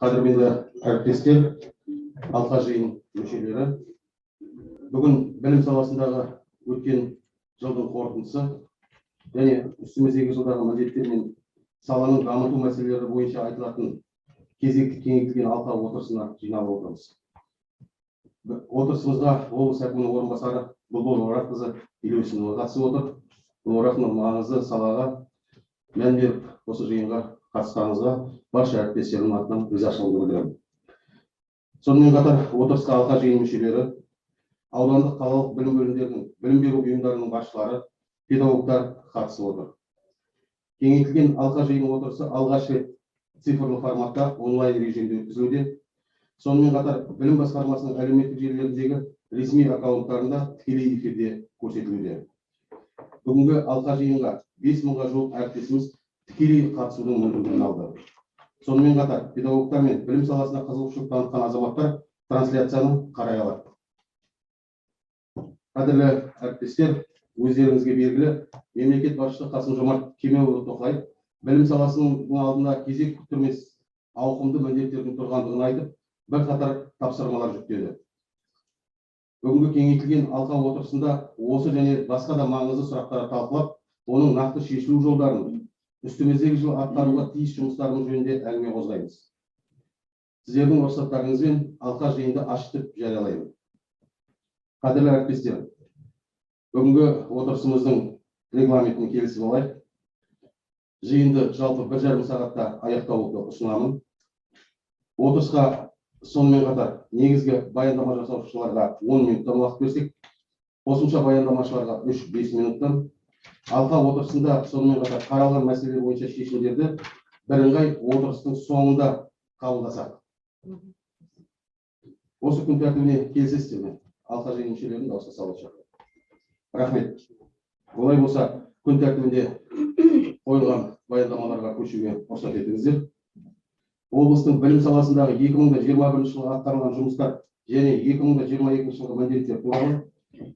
Қадірменді әріптестер, алқа жиын мүшелері, бүгін білім саласындағы өткен жылдың қорытындысы және үстіміздегі жылдағы міндеттер мен саланың дамыту мәселелері бойынша айтылатын кезекті кеңейтілген алқа отырысына жиналып отырмыз. Отырысымызға облыс әкімінің орынбасары Бұлбұл Ораққызы Елеусінова қатысып отыр. Бұл Орақның маңызды салаға мән беріп, осы жиынға қатысқаныңызға барша әріптестерімнің атынан ризашылығымды білдіремін. Сонымен қатар отырысқа алқа жиын мүшелері, аудандық, қалалық білім бөлімдерінің, білім беру ұйымдарының басшылары, педагогтар қатысып отыр. Кеңейтілген алқа жиын отырысы алғаш рет цифрлы форматта, онлайн режимде өткізілуде. Сонымен қатар білім басқармасының әлеуметтік желілеріндегі ресми аккаунттарында тікелей эфирде көрсетілуде. Бүгінгі алқа жиынға 5000-ға жуық әріптесіміз тікелей қатысудың мүмкіндігін алды. Сонымен қатар педагогтар мен білім саласына қызығушылық танытқан азаматтар трансляцияны қарай алады. Қадірлі әріптестер, өздеріңізге белгілі, мемлекет басшысы Қасым Жомарт Кемелұлы Тоқаев білім саласының алдында кезек күттірмес ауқымды міндеттердің тұрғандығын айтып, бірқатар тапсырмалар жүктеді. Бүгінгі кеңейтілген алқа отырысында осы және басқа да маңызды сұрақтарды талқылап, оның нақты шешілу жолдарын, үстіміздегі жылы атқаруға тиіс жұмыстарымыз жөнінде әңгіме қозғаймыз. Сіздердің рұқсаттарыңызбен алқа жиынды ашық деп жариялаймын. Қадірлі әріптестер, бүгінгі отырысымыздың регламентін келісіп алайық. Жиынды жалпы 1,5 сағатта аяқтауды ұсынамын. Отырысқа сонымен қатар негізгі баяндама жасаушыларға 10 минуттан уақыт берсек, қосымша баяндамашыларға 3-5 минуттан. Алқа отырысында сонымен қатар қаралған мәселелер бойынша шешімдерді бірыңғай отырыстың соңында қабылдасақ. Осы күн тәртібіне келісесіздер ме? Алқа жиын мүшелерін дауысқа салуға шақырамын. Рахмет. Олай болса, күн тәртібінде қойылған баяндамаларға көшуге рұқсат етіңіздер. Облыстың білім саласындағы 2021 жылы атқарылған жұмыстар және 2022 жылғы міндеттер туралы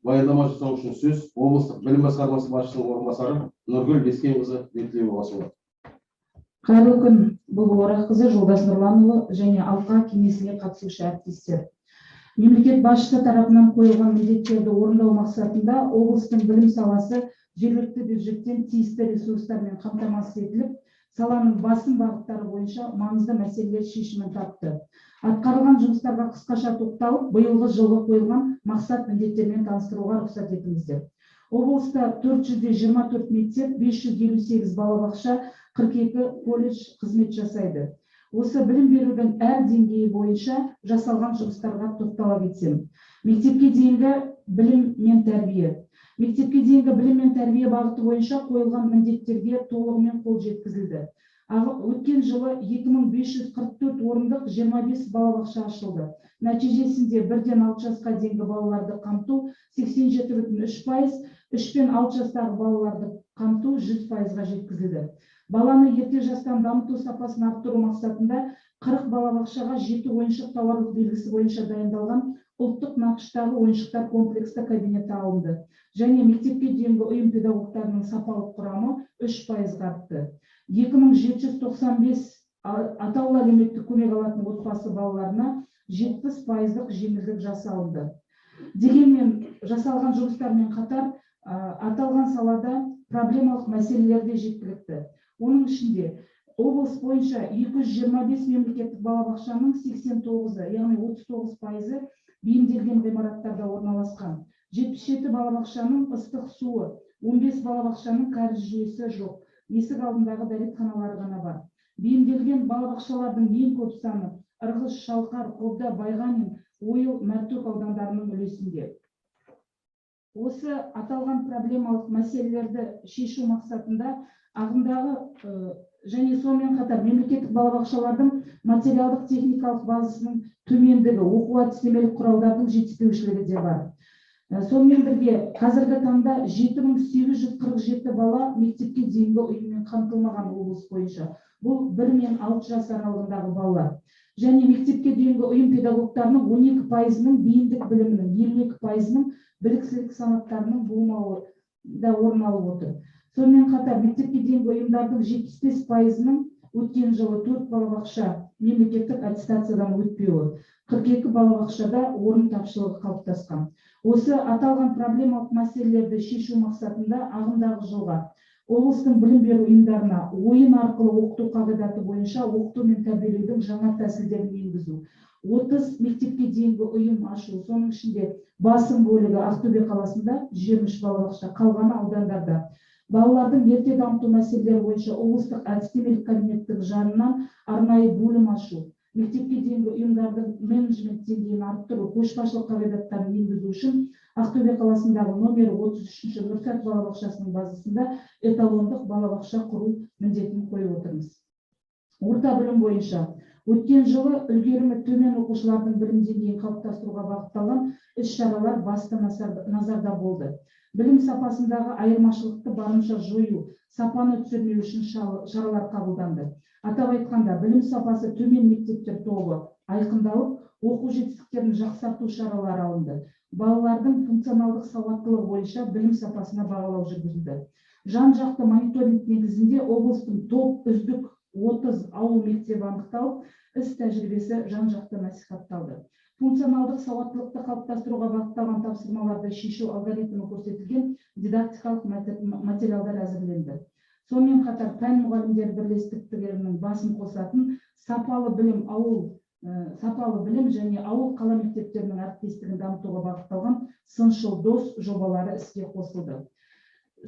баяндама жасау үшін сөз облыстық білім басқармасы басшысының орынбасары Нұргүл Бескенқызы Бектілеуова болады. Қайырлы күн, Бұлбұл Ораққызы, Жолдас Нұрланұлы және алқа кеңесіне қатысушы әріптестер. Мемлекет басшысы тарапынан қойылған міндеттерді орындау мақсатында облыстың білім саласы жергілікті бюджеттен тиісті ресурстармен қамтамасыз етіліп, саланың басым бағыттары бойынша маңызды мәселелер шешімін тапты. Атқарылған жұмыстарға қысқаша тоқталып, биылғы жылғы қойылған мақсат міндеттермен таныстыруға рұқсат етіңіздер. Облыста 424 мектеп, 558 балабақша, 42 колледж қызмет жасайды. Осы білім берудің әр деңгейі бойынша жасалған жұмыстарға тоқтала кетсем. Мектепке дейінгі білім мен тәрбие. Мектепке дейінгі білім мен тәрбие бағыты бойынша қойылған міндеттерге толығымен қол жеткізілді. Өткен жылы 2544 орындық 25 балабақша ашылды. Нәтижесінде 1-ден 6 жасқа дейінгі балаларды қамту 87,3%, 3 пен 6 жастағы балаларды қамту 100%-ға жеткізілді. Баланы ерте жастан дамыту сапасын арттыру мақсатында 40 балабақшаға жеті ойыншық тауарлық белгісі бойынша дайындалған ұлттық нақыштағы ойыншықтар комплексті кабинеті алынды. Және мектепке дейінгі ұйым педагогтарының сапалық құрамы 3%-ға артты. 2795 атаулы әлеуметтік көмек алатын отбасы балаларына 70%-дық жеңілдік жасалынды. Дегенмен жасалған жұмыстармен қатар аталған салада проблемалық мәселелер де жеткілікті. Оның ішінде облыс бойынша 225 мемлекеттік балабақшаның 89-ы, яғни 39%-ы бейімделген ғимараттарда орналасқан. 77 балабақшаның ыстық суы, 15 балабақшаның кәріз жүйесі жоқ, есік алдындағы дәретханалары ғана бар. Бейімделген балабақшалардың ең көп саны Ырғыз, Шалқар, Қобда, Байғанин, Ойыл, Мәртөк аудандарының үлесінде. Осы аталған проблемалық мәселелерді шешу мақсатында ағымдағы және сонымен қатар мемлекеттік балабақшалардың материалдық техникалық базасының төмендігі, оқу әдістемелік құралдардың жетіспеушілігі де бар. Сонымен бірге қазіргі таңда 7847 бала мектепке дейінгі ұйыммен қамтылмаған облыс бойынша. Бұл 1 мен 6 жас аралығындағы балалар. Және мектепке дейінгі ұйым педагогтарының 12%-ының бейіндік білімінің, 52%-ының біліктілік санаттарының болмауы да орын алып отыр. Сонымен қатар мектепке дейінгі ұйымдардың 75%-ының Өткен жылы төрт балабақша мемлекеттік аттестациядан өтпеуі, 42 балабақшада орын тапшылығы қалыптасқан. Осы аталған проблемалық мәселелерді шешу мақсатында ағымдағы жылға облыстың білім беру ұйымдарына ойын арқылы оқыту қағидаты бойынша оқыту мен тәрбиелеудің жаңа тәсілдерін енгізу, 30 мектепке дейінгі ұйым ашу, соның ішінде басым бөлігі Ақтөбе қаласында, 23 балабақша, қалғаны аудандарда. Балалардың ерте дамыту мәселелері бойынша облыстық әдістемелік кабинеттің жанынан арнайы бөлім ашу, мектепке дейінгі ұйымдардың менеджмент деңгейін арттыру, көшбасшылық қағидаттарын енгізу үшін Ақтөбе қаласындағы номері 33-ші Нұрсәт балабақшасының базасында эталондық балабақша құру міндетін қойып отырмыз. Орта білім бойынша өткен жылы үлгерімі төмен оқушылардың білім деңгейін қалыптастыруға бағытталған іс-шаралар басты назарда болды. Білім сапасындағы айырмашылықты барынша жою, сапаны түсірмеу үшін шаралар қабылданды. Атап айтқанда, білім сапасы төмен мектептер тобы айқындалып, оқу жетістіктерін жақсарту шаралары алынды. Балалардың функционалдық сауаттылығы бойынша білім сапасына бағалау жүргізілді. Жан-жақты мониторинг негізінде облыстың топ үздік 30 ауыл мектебі анықталып, іс тәжірибесі жан-жақты насихатталды. Функционалдық сауаттылықты қалыптастыруға бағытталған тапсырмаларды шешу алгоритмі көрсетілген дидактикалық материалдар әзірленді. Сонымен қатар пән мұғалімдері бірлестіктерінің басын қосатын сапалы білім және ауыл қала мектептерінің әріптестігін дамытуға бағытталған «Сыншыл дос» жобалары іске қосылды.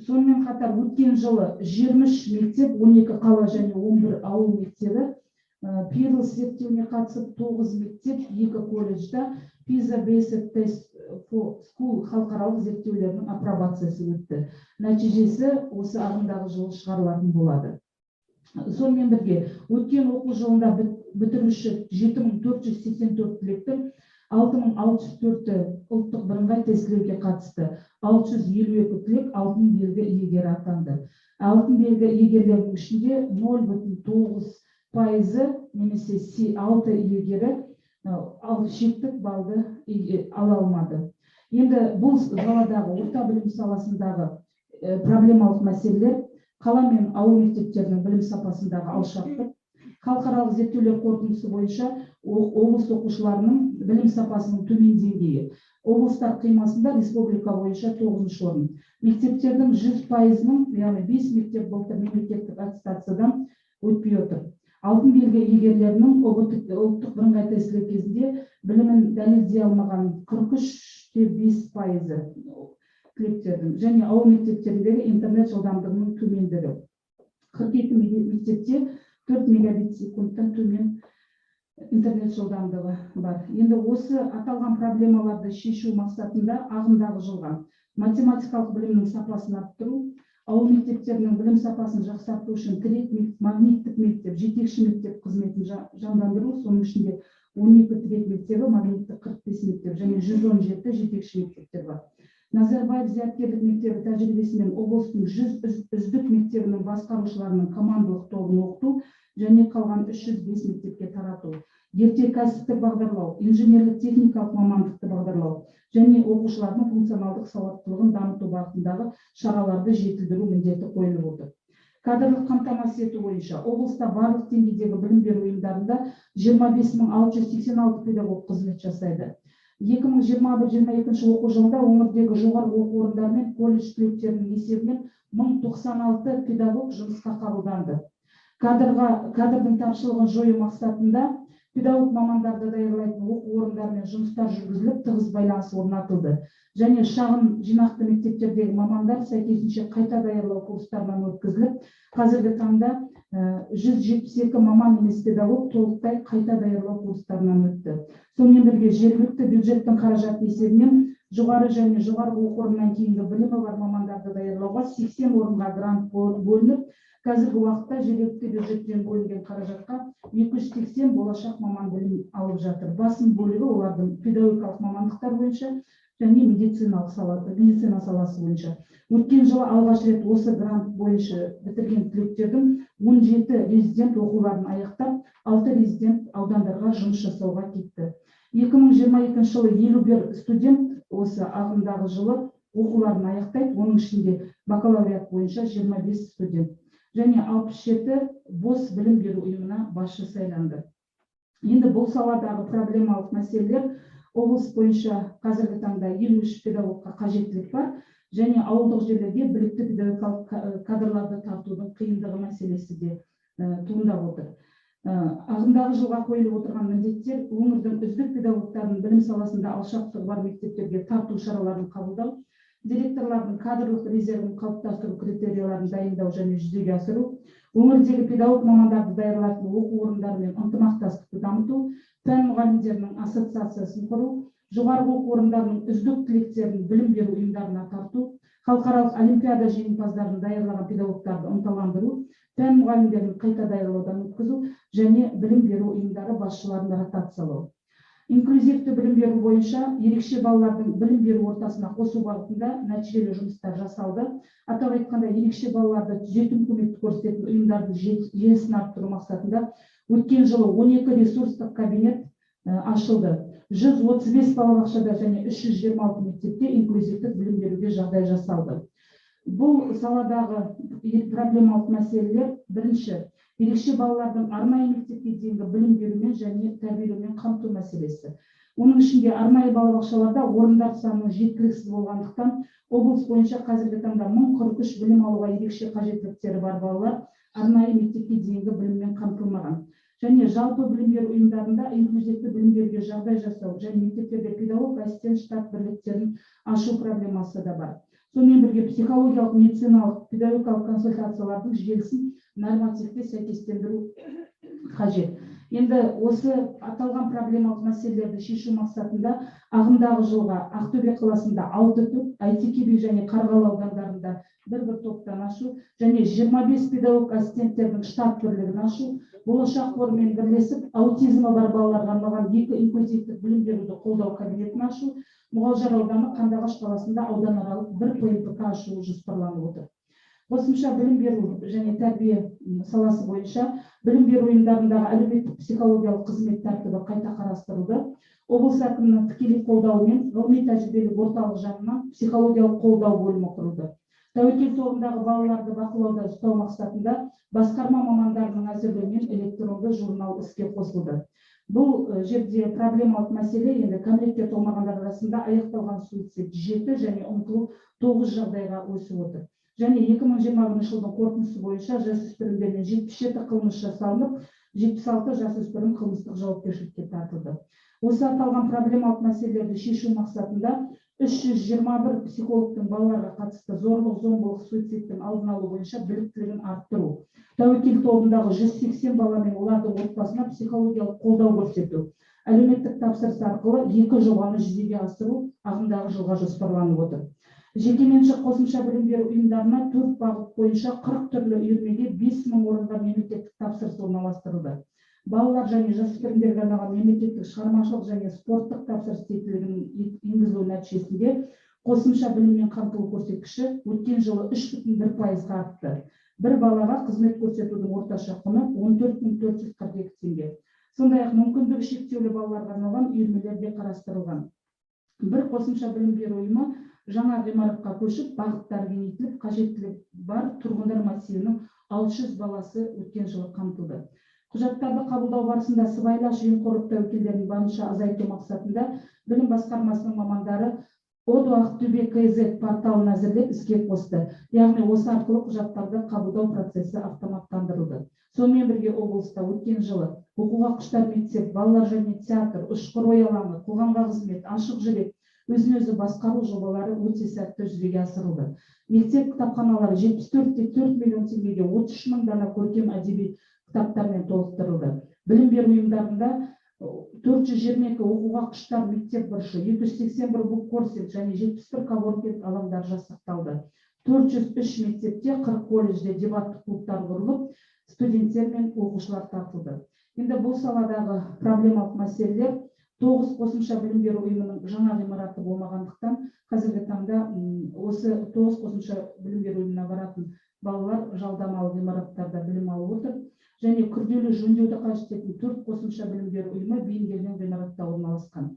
Сонымен қатар өткен жылы 23 мектеп, 12 қала және 11 ауыл мектебі PIRLS зерттеуіне қатысып, 9 мектеп, 2 колледжда PISA Based Test for School халықаралық зерттеулерінің апробациясы өтті. Нәтижесі осы ағымдағы жылы шығарылатын болады. Сонымен бірге өткен оқу жылында бітіруші 7484 түлектің 6604-і ұлттық бірыңғай тестілеуге қатысты. 652 түлек алтын белгі иегері атанды. Алтын белгі иегерлерінің ішінде 0,9%-ы немесе 6 иегері ал шектік балды ала алмады. Енді бұл саладағы, орта білім саласындағы проблемалық мәселелер: қала мен ауыл мектептерінің білім сапасындағы алшақтық, халықаралық зерттеулер қорытындысы бойынша облыс оқушыларының білім сапасының төмен деңгейі, облыстар қимасында республика бойынша тоғызыншы орын. Мектептердің 100%-ының, яғни бес мектеп былтыр мемлекеттік аттестациядан өтпей отыр. Алтын белгі иегерлерінің ҰБТ, ұлттық бірыңғай тестілеу кезінде білімін дәлелдей алмаған 43,5%-ы түлектердің және ауыл мектептеріндегі интернет жылдамдығының төмендігі, 42 мектепте 4 мегабит секундтан төмен интернет жылдамдығы бар. Енді осы аталған проблемаларды шешу мақсатында ағымдағы жылға математикалық білімнің сапасын арттыру, ауыл мектептерінің білім сапасын жақсарту үшін тірек магниттік мектеп, жетекші мектеп қызметін жандандыру, соның ішінде 12 тірек мектебі, магниттік 45 мектеп және 117 жетекші мектептер бар. Назарбаев зияткерлік мектебі тәжірибесімен облыстың 100 үздік мектебінің басқарушыларының командалық тобын оқыту және қалған 305 мектепке тарату, ерте кәсіптік бағдарлау, инженерлік техникалық мамандықты бағдарлау және оқушылардың функционалдық сауаттылығын дамыту бағытындағы шараларды жетілдіру міндеті қойылып отыр. Кадрлық қамтамасыз ету бойынша облыста барлық деңгейдегі білім беру ұйымдарында 25 686 педагог қызмет жасайды. 2021-22 оқу жылында өңірдегі жоғарғы оқу орындары мен колледж түлектерінің есебінен 1096 педагог жұмысқа қабылданды. Кадрдың тапшылығын жою мақсатында педагог мамандарды даярлайтын оқу орындарымен жұмыстар жүргізіліп, тығыз байланыс орнатылды және шағын жинақты мектептердегі мамандар сәйкесінше қайта даярлау курстарынан өткізіліп, қазіргі таңда 172 маман емес педагог толықтай қайта даярлау курстарынан өтті. Сонымен бірге жергілікті бюджеттің қаражаты есебінен жоғары және жоғарғы оқу орнынан кейінгі білімі бар мамандарды даярлауға 80 орынға грант бөлініп, қазіргі уақытта жергілікті бюджеттен бөлінген қаражатқа 280 болашақ маман білім алып жатыр. Басым бөлігі олардың педагогикалық мамандықтар бойынша және медицина саласы бойынша. Өткен жылы алғаш рет осы грант бойынша бітірген түлектердің 17 резидент оқуларын аяқтап, 6 резидент аудандарға жұмыс жасауға кетті. 2022 жылы 51 студент осы ағымдағы жылы оқуларын аяқтайды, оның ішінде бакалавриат бойынша 25 студент. Және 67 бос білім беру ұйымына басшы сайланды. Енді бұл саладағы проблемалық мәселелер: облыс бойынша қазіргі таңда 53 педагогқа қажеттілік бар және ауылдық жерлерге білікті педагогикалық кадрларды тартудың қиындығы мәселесі де туындап отыр. Ағымдағы жылға қойылып отырған міндеттер: өңірдің үздік педагогтарын білім саласында алшақтығы бар мектептерге тарту шараларын қабылдау, директорлардың кадрлық резервін қалыптастыру критерийлерін дайындау және жүзеге асыру, өңірдегі педагог мамандарды даярлайтын оқу орындарымен ынтымақтастықты дамыту, пән мұғалімдерінің ассоциациясын құру, жоғарғы оқу орындарының үздік түлектерін білім беру ұйымдарына тарту, халықаралық олимпиада жеңімпаздарын даярлаған педагогтарды ынталандыру, пән мұғалімдерін қайта даярлаудан өткізу және білім беру ұйымдары басшыларын ротациялау. Инклюзивті білім беру бойынша ерекше балалардың білім беру ортасына қосу бағытында нәтижелі жұмыстар жасалды. Атап айтқанда, ерекше балаларды түзетім көмекті көрсететін ұйымдардың желісін арттыру мақсатында өткен жылы 12 ресурстық кабинет ашылды. 135 балабақшада және 326 мектепте инклюзивтік білім беруге жағдай жасалды. Бұл саладағы проблемалық мәселелер: бірінші, ерекше балалардың арнайы мектепке дейінгі білім берумен және тәрбиелеумен қамту мәселесі. Оның ішінде арнайы балабақшаларда орындар саны жеткіліксіз болғандықтан, облыс бойынша қазіргі таңда 1043 білім алуға ерекше қажеттіліктері бар балалар арнайы мектепке дейінгі біліммен қамтылмаған. Және жалпы білім беру ұйымдарында инклюзивті білім беруге жағдай жасау және мектептерде педагог ассистент штат бірліктерін ашу проблемасы да бар. Сонымен бірге психологиялық, медициналық, педагогикалық консультациялардың желісін нормативке сәйкестендіру қажет. Енді осы аталған проблемалық мәселелерді шешу мақсатында ағымдағы жылға Ақтөбе қаласында алты топ, Әйтеке би және Қарғалы аудандарында бір бір топтан ашу және 25 педагог ассистенттердің штат бірлігін ашу, Болашақ қорымен бірлесіп аутизмі бар балаларға арналған екі инклюзивтік білім беруді қолдау кабинетін ашу, Мұғалжар ауданы Қандыағаш қаласында ауданаралық бір ПМПК ашу жоспарланып отыр. Қосымша білім беру және тәрбие саласы бойынша білім беру ұйымдарындағы әлеуметтік психологиялық қызмет тәртібі қайта қарастырылды. Облыс әкімінің тікелей қолдауымен ғылыми тәжірибелік орталық жанынан психологиялық қолдау бөлімі құрылды. Тәуекел тобындағы балаларды бақылауда ұстау мақсатында басқарма мамандарының әзірлеуімен электронды журнал іске қосылды. Бұл жерде проблемалық мәселе: енді кәмелетке толмағандар арасында аяқталған суицид 7 және ұмтылу 9 жағдайға өсіп отыр. Және 2021 жылдың қорытындысы бойынша жасөспірімдермен 77 қылмыс жасалынып, 76 жасөспірім қылмыстық жауапкершілікке тартылды. Осы аталған проблемалық мәселелерді шешу мақсатында 321 психологтың балаларға қатысты зорлық зомбылық, суицидтің алдын алу бойынша біліктілігін арттыру, тәуекел тобындағы 180 бала мен олардың отбасына психологиялық қолдау көрсету, әлеуметтік тапсырыс арқылы екі жобаны жүзеге асыру ағымдағы жылға жоспарланып отыр. Жекеменшік қосымша білім беру ұйымдарына төрт бағыт бойынша 40 түрлі үйірмеге 5000 орынға мемлекеттік тапсырыс орналастырылды. Балалар және жасөспірімдерге арналған мемлекеттік шығармашылық және спорттық тапсырыс тетігінің енгізілуі нәтижесінде қосымша біліммен қамтылу көрсеткіші өткен жылы 3,1%-ға артты. Бір балаға қызмет көрсетудің орташа құны 14 442 теңге. Сондай ақ мүмкіндігі шектеулі балаларға арналған үйірмелер де қарастырылған. Бір қосымша білім беру ұйымы жаңа ғимаратқа көшіп, бағыттары кеңейтіліп, қажеттілік бар тұрғындар массивінің 600 баласы өткен жылы қамтылды. Құжаттарды қабылдау барысында сыбайлас жемқорлық тәуекелдерін барынша азайту мақсатында білім басқармасының мамандары Одо Ақтөбе KZ порталын әзірлеп, іске қосты. Яғни осы арқылы құжаттарды қабылдау процесі автоматтандырылды. Сонымен бірге облыста өткен жылы оқуға құштар мектеп, балалар және театр, ұшқыр ой алаңы, қоғамға қызмет, ашық жүрек, өзін өзі басқару жобалары өте сәтті жүзеге асырылды. Мектеп кітапханалары 74,4 миллион теңгеге 33 мың дана көркем әдеби кітаптармен толықтырылды. Білім беру ұйымдарында 422 оқуға құштар мектеп бұрышы, 281 буккроссинг және 71 коворкинг алаңдары жасақталды. 403 мектепте, 40 колледжде дебаттық клубтар құрылып, студенттер мен оқушылар тартылды. Енді бұл саладағы проблемалық мәселелер: тоғыз қосымша білім беру ұйымының жаңа ғимараты болмағандықтан, қазіргі таңда осы тоғыз қосымша білім беру ұйымына баратын балалар жалдамалы ғимараттарда білім алып отыр. Және күрделі жөндеуді қажет ететін төрт қосымша білім беру ұйымы бейімделген ғимаратта орналасқан.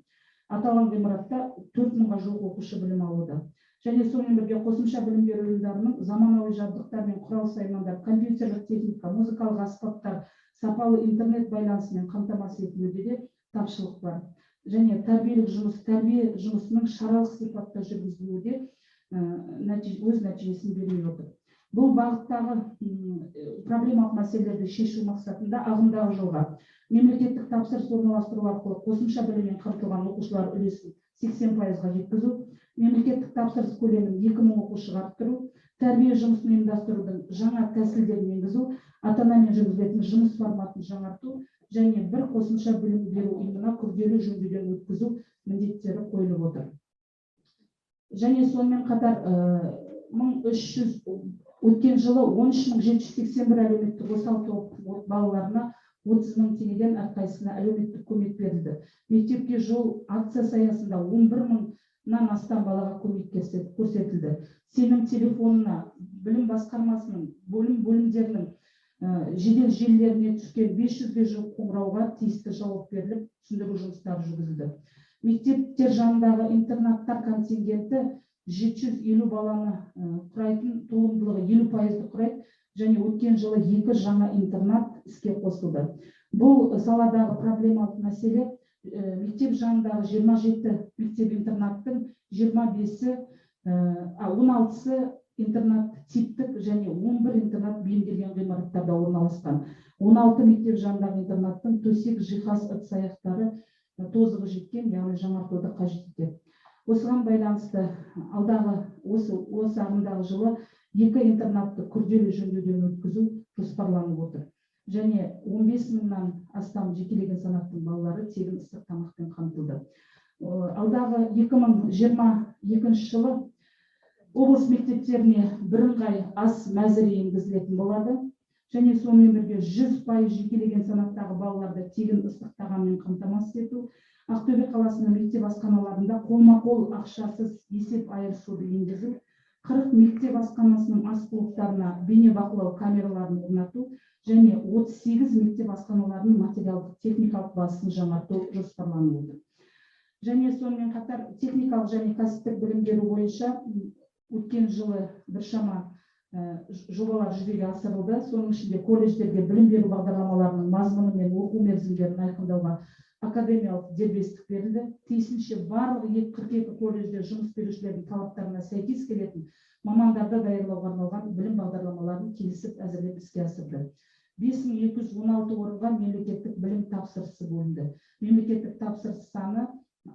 Аталған ғимаратта 4000-ға жуық оқушы білім алуда. Және сонымен бірге қосымша білім беру ұйымдарының заманауи жабдықтар мен құрал саймандар, компьютерлік техника, музыкалық аспаптар, сапалы интернет байланысымен қамтамасыз етілуде де тапшылық бар. Және тәрбиелік жұмыс, тәрбие жұмысының шаралық сипатта жүргізілуі де өз нәтижесін бермей отыр. Бұл бағыттағы проблемалық мәселелерді шешу мақсатында ағымдағы жылға мемлекеттік тапсырыс орналастыру арқылы қосымша біліммен қамтылған оқушылар үлесін 80%-ға жеткізу, мемлекеттік тапсырыс көлемін 2000 оқушыға арттыру, тәрбие жұмысын ұйымдастырудың жаңа тәсілдерін енгізу, ата анамен жүргізілетін жұмыс форматын жаңарту және бір қосымша білім беру ұйымына күрделі жөндеуден өткізу міндеттері қойылып отыр. Және сонымен қатар 1300, өткен жылы 13 781 әлеуметтік осал топ балаларына 30 000 теңгеден әрқайсысына әлеуметтік көмек берілді. «Мектепке жол» акциясы аясында 11 мыңнан астам балаға көмек көрсетілді. Сенім телефонына, білім басқармасының бөлімдерінің жедел желілеріне түскен 500-ге жуық қоңырауға тиісті жауап беріліп, түсіндіру жұмыстары жүргізілді. Мектептер жанындағы интернаттар контингенті 750 баланы құрайтын, толымдылығы 50%-ды құрайды және өткен жылы екі жаңа интернат іске қосылды. Бұл саладағы проблемалық мәселе: мектеп жанындағы 27 мектеп интернаттың 25-і, 16-сы интернат типтік және 11 интернат бейімделген ғимараттарда орналасқан. 16 мектеп жанындағы интернаттың төсек, жиһаз, ыдыс аяқтары тозығы жеткен, яғни жаңартуды қажет етеді. Осыған байланысты алдағы осы ағымдағы жылы екі интернатты күрделі жөндеуден өткізу жоспарланып отыр. Және 15 мыңнан астам жекелеген санаттың балалары тегін ыстық тамақпен қамтылды. Алдағы 2022 жылы облыс мектептеріне бірыңғай ас мәзірі енгізілетін болады. Және сонымен бірге 100% жекелеген санаттағы балаларды тегін ыстық тағаммен қамтамасыз ету, Ақтөбе қаласының мектеп асханаларында қолма-қол ақшасыз есеп айырысуды енгізу, 40 мектеп асханасының ас қуықтарына бейнебақылау камераларын орнату және 38 мектеп асханаларының материалдық техникалық базасын жаңарту жоспарланып отыр. Және сонымен қатар техникалық және кәсіптік білім беру бойынша өткен жылы біршама жобалар жүзеге асырылды. Соның ішінде колледждерге білім беру бағдарламаларының мазмұны мен оқу мерзімдерін айқындауға академиялық дербестік берілді. Тиісінше барлық 42 колледжде жұмыс берушілердің талаптарына сәйкес келетін мамандарды даярлауға арналған білім бағдарламаларын келісіп әзірлеп, іске асырды. 5216 орынға мемлекеттік білім тапсырысы бөлінді. Мемлекеттік тапсырыс саны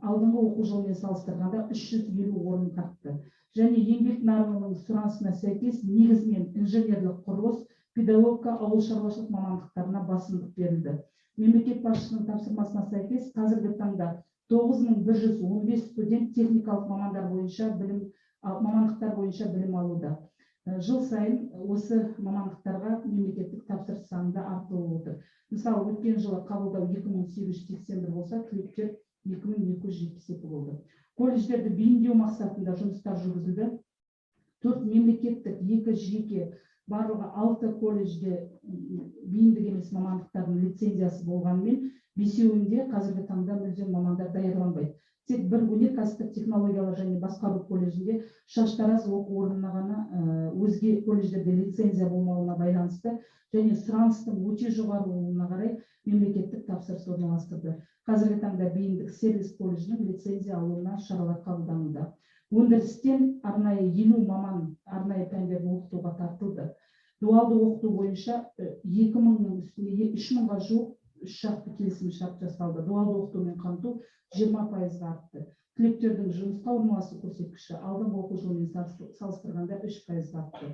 алдыңғы оқу жылымен салыстырғанда 350 орын артты. Және еңбек нарығының сұранысына сәйкес негізінен инженерлік, құрылыс, педагогика, ауыл шаруашылық мамандықтарына басымдық берілді. Мемлекет басшысының тапсырмасына сәйкес қазіргі таңда 9115 студент техникалық мамандар бойынша білім мамандықтар бойынша білім алуда. Жыл сайын осы мамандықтарға мемлекеттік тапсырыс саны да артылып отыр. Мысалы, өткен жылы қабылдау 2881 болса, түлектер 2272 болды. Колледждерді бейімдеу мақсатында жұмыстар жүргізілді. Төрт мемлекеттік, екі жеке, барлығы алты колледжде бейімдік емес мамандықтардың лицензиясы болғанымен, бесеуінде қазіргі таңда мүлдем мамандар даярланбайды. Тек бір өнеркәсіптік технологиялар және басқару колледжінде, шаштараз оқу орнына ғана, өзге колледждерде лицензия болмауына байланысты және сұраныстың өте жоғары болуына қарай мемлекеттік тапсырыс орналастырды. Қазіргі таңда бейімдік сервис колледжінің лицензия алуына шаралар қабылдануда. Өндірістен арнайы 50 маман арнайы пәндерін оқытуға тартылды. Дуалды оқыту бойынша 2000-ның үстінде, 3000-ға жуық үш жақты келісім шарт жасалды. Дуалды оқытумен қамту 20%-ға артты. Түлектердің жұмысқа орналасу көрсеткіші алдыңғы оқу жылымен салыстырғанда 3%-ға артты.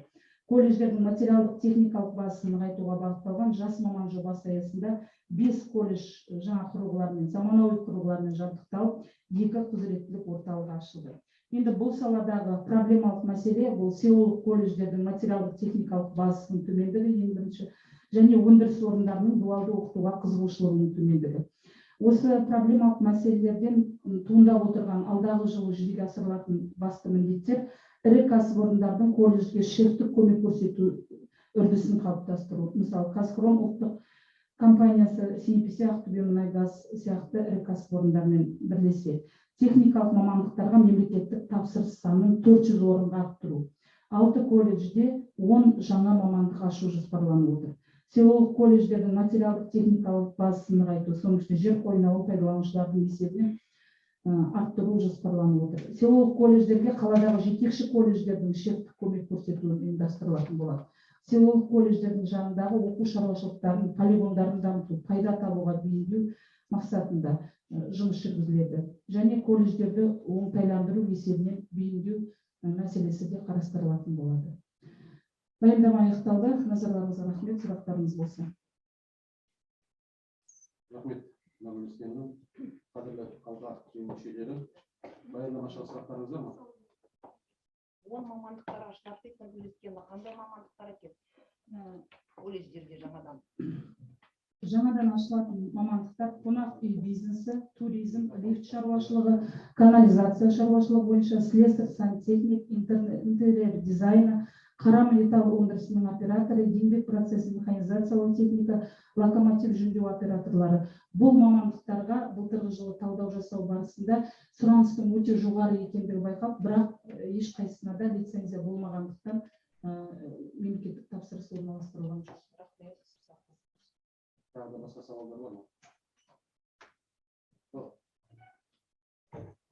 Колледждердің материалдық техникалық базасын нығайтуға бағытталған «Жас маман» жобасы аясында бес колледж жаңа құрылғылармен, заманауи құрылғылармен жабдықталып, екі құзыреттілік орталығы ашылды. Енді бұл саладағы проблемалық мәселе — бұл селолық колледждердің материалдық техникалық базасының төмендігі ең бірінші және өндіріс орындарының дуалды оқытуға қызығушылығының төмендігі. Осы проблемалық мәселелерден туындап отырған алдағы жылы жүзеге асырылатын басты міндеттер: ірі кәсіпорындардың колледжге шефтік көмек көрсету үрдісін қалыптастыру. Мысалы, «Казхром» ұлттық компаниясы, CNPC, Ақтөбе мұнай-газ сияқты ірі кәсіпорындармен бірлесе техникалық мамандықтарға мемлекеттік тапсырыс санын 400 орынға арттыру. Алты колледжде 10 жаңа мамандық ашу жоспарланып отыр. Селолық колледждердің материалдық техникалық базасын нығайту, соның ішінде жер қойнауын пайдаланушылардың есебінен арттыру жоспарланып отыр. Селолық колледждерге қаладағы жетекші колледждердің шекті көмек көрсетуі ұйымдастырылатын болады. Селолық колледждердің жанындағы оқу шаруашылықтарын, полигондарын дамыту, пайда табуға бейімдеу мақсатында жұмыс жүргізіледі және колледждерді оңтайландыру есебінен бейімдеу мәселесі де қарастырылатын болады. Баяндама аяқталды. Назарларыңызға рахмет. Сұрақтарыңыз болса. Рахмет, Нұргүл Үстенова. Қадірлі алқа жиын мүшелері, баяндамашыға сұрақтарыңыз бар ма? 10 мамандықтар ашылады дейді, Нұргүл Үскенова. Қандай мамандықтар екен колледждерде жаңадан? Жаңадан ашылатын мамандықтар: қонақ үй бизнесі, туризм, лифт шаруашылығы, канализация шаруашылығы бойынша слесарь, сантехник, интерьер дизайны, қара металл өндірісінің операторы, еңбек процесін механизациялау техника, локомотив жөндеу операторлары. Бұл мамандықтарға былтырғы жылы талдау жасау барысында сұраныстың өте жоғары екендігі байқалып, бірақ ешқайсысына да лицензия болмағандықтан, мемлекеттік тапсырыс орналастырылған жоқ. Рахмет. Тағы да басқа сауалдар бар ма?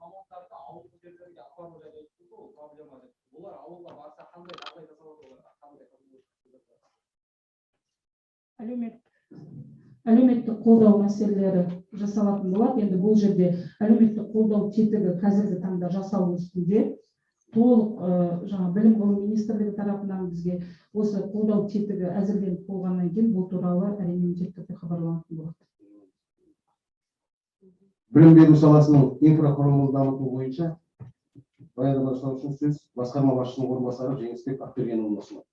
Мамандарды ауылдық жерлерге апару жайлы айттыңыз ғой, ол проблема деп. Олар ауылға барса, қандай жағдай жасалады оларға, қандай? Әлеуметтік қолдау мәселелері жасалатын болады. Енді бұл жерде әлеуметтік қолдау тетігі қазіргі таңда жасалу үстінде. Толық жаңа Білім ғылым министрлігі тарапынан бізге осы қолдау тетігі әзірленіп болғаннан кейін, бұл туралы, әрине, міндетті түрде хабарланатын болады. Білім беру саласының инфрақұрылымын дамыту бойынша баяндама жасау үшін сөз басқарма басшысының орынбасары Жеңісбек Ақбергенұлына ұсынылады.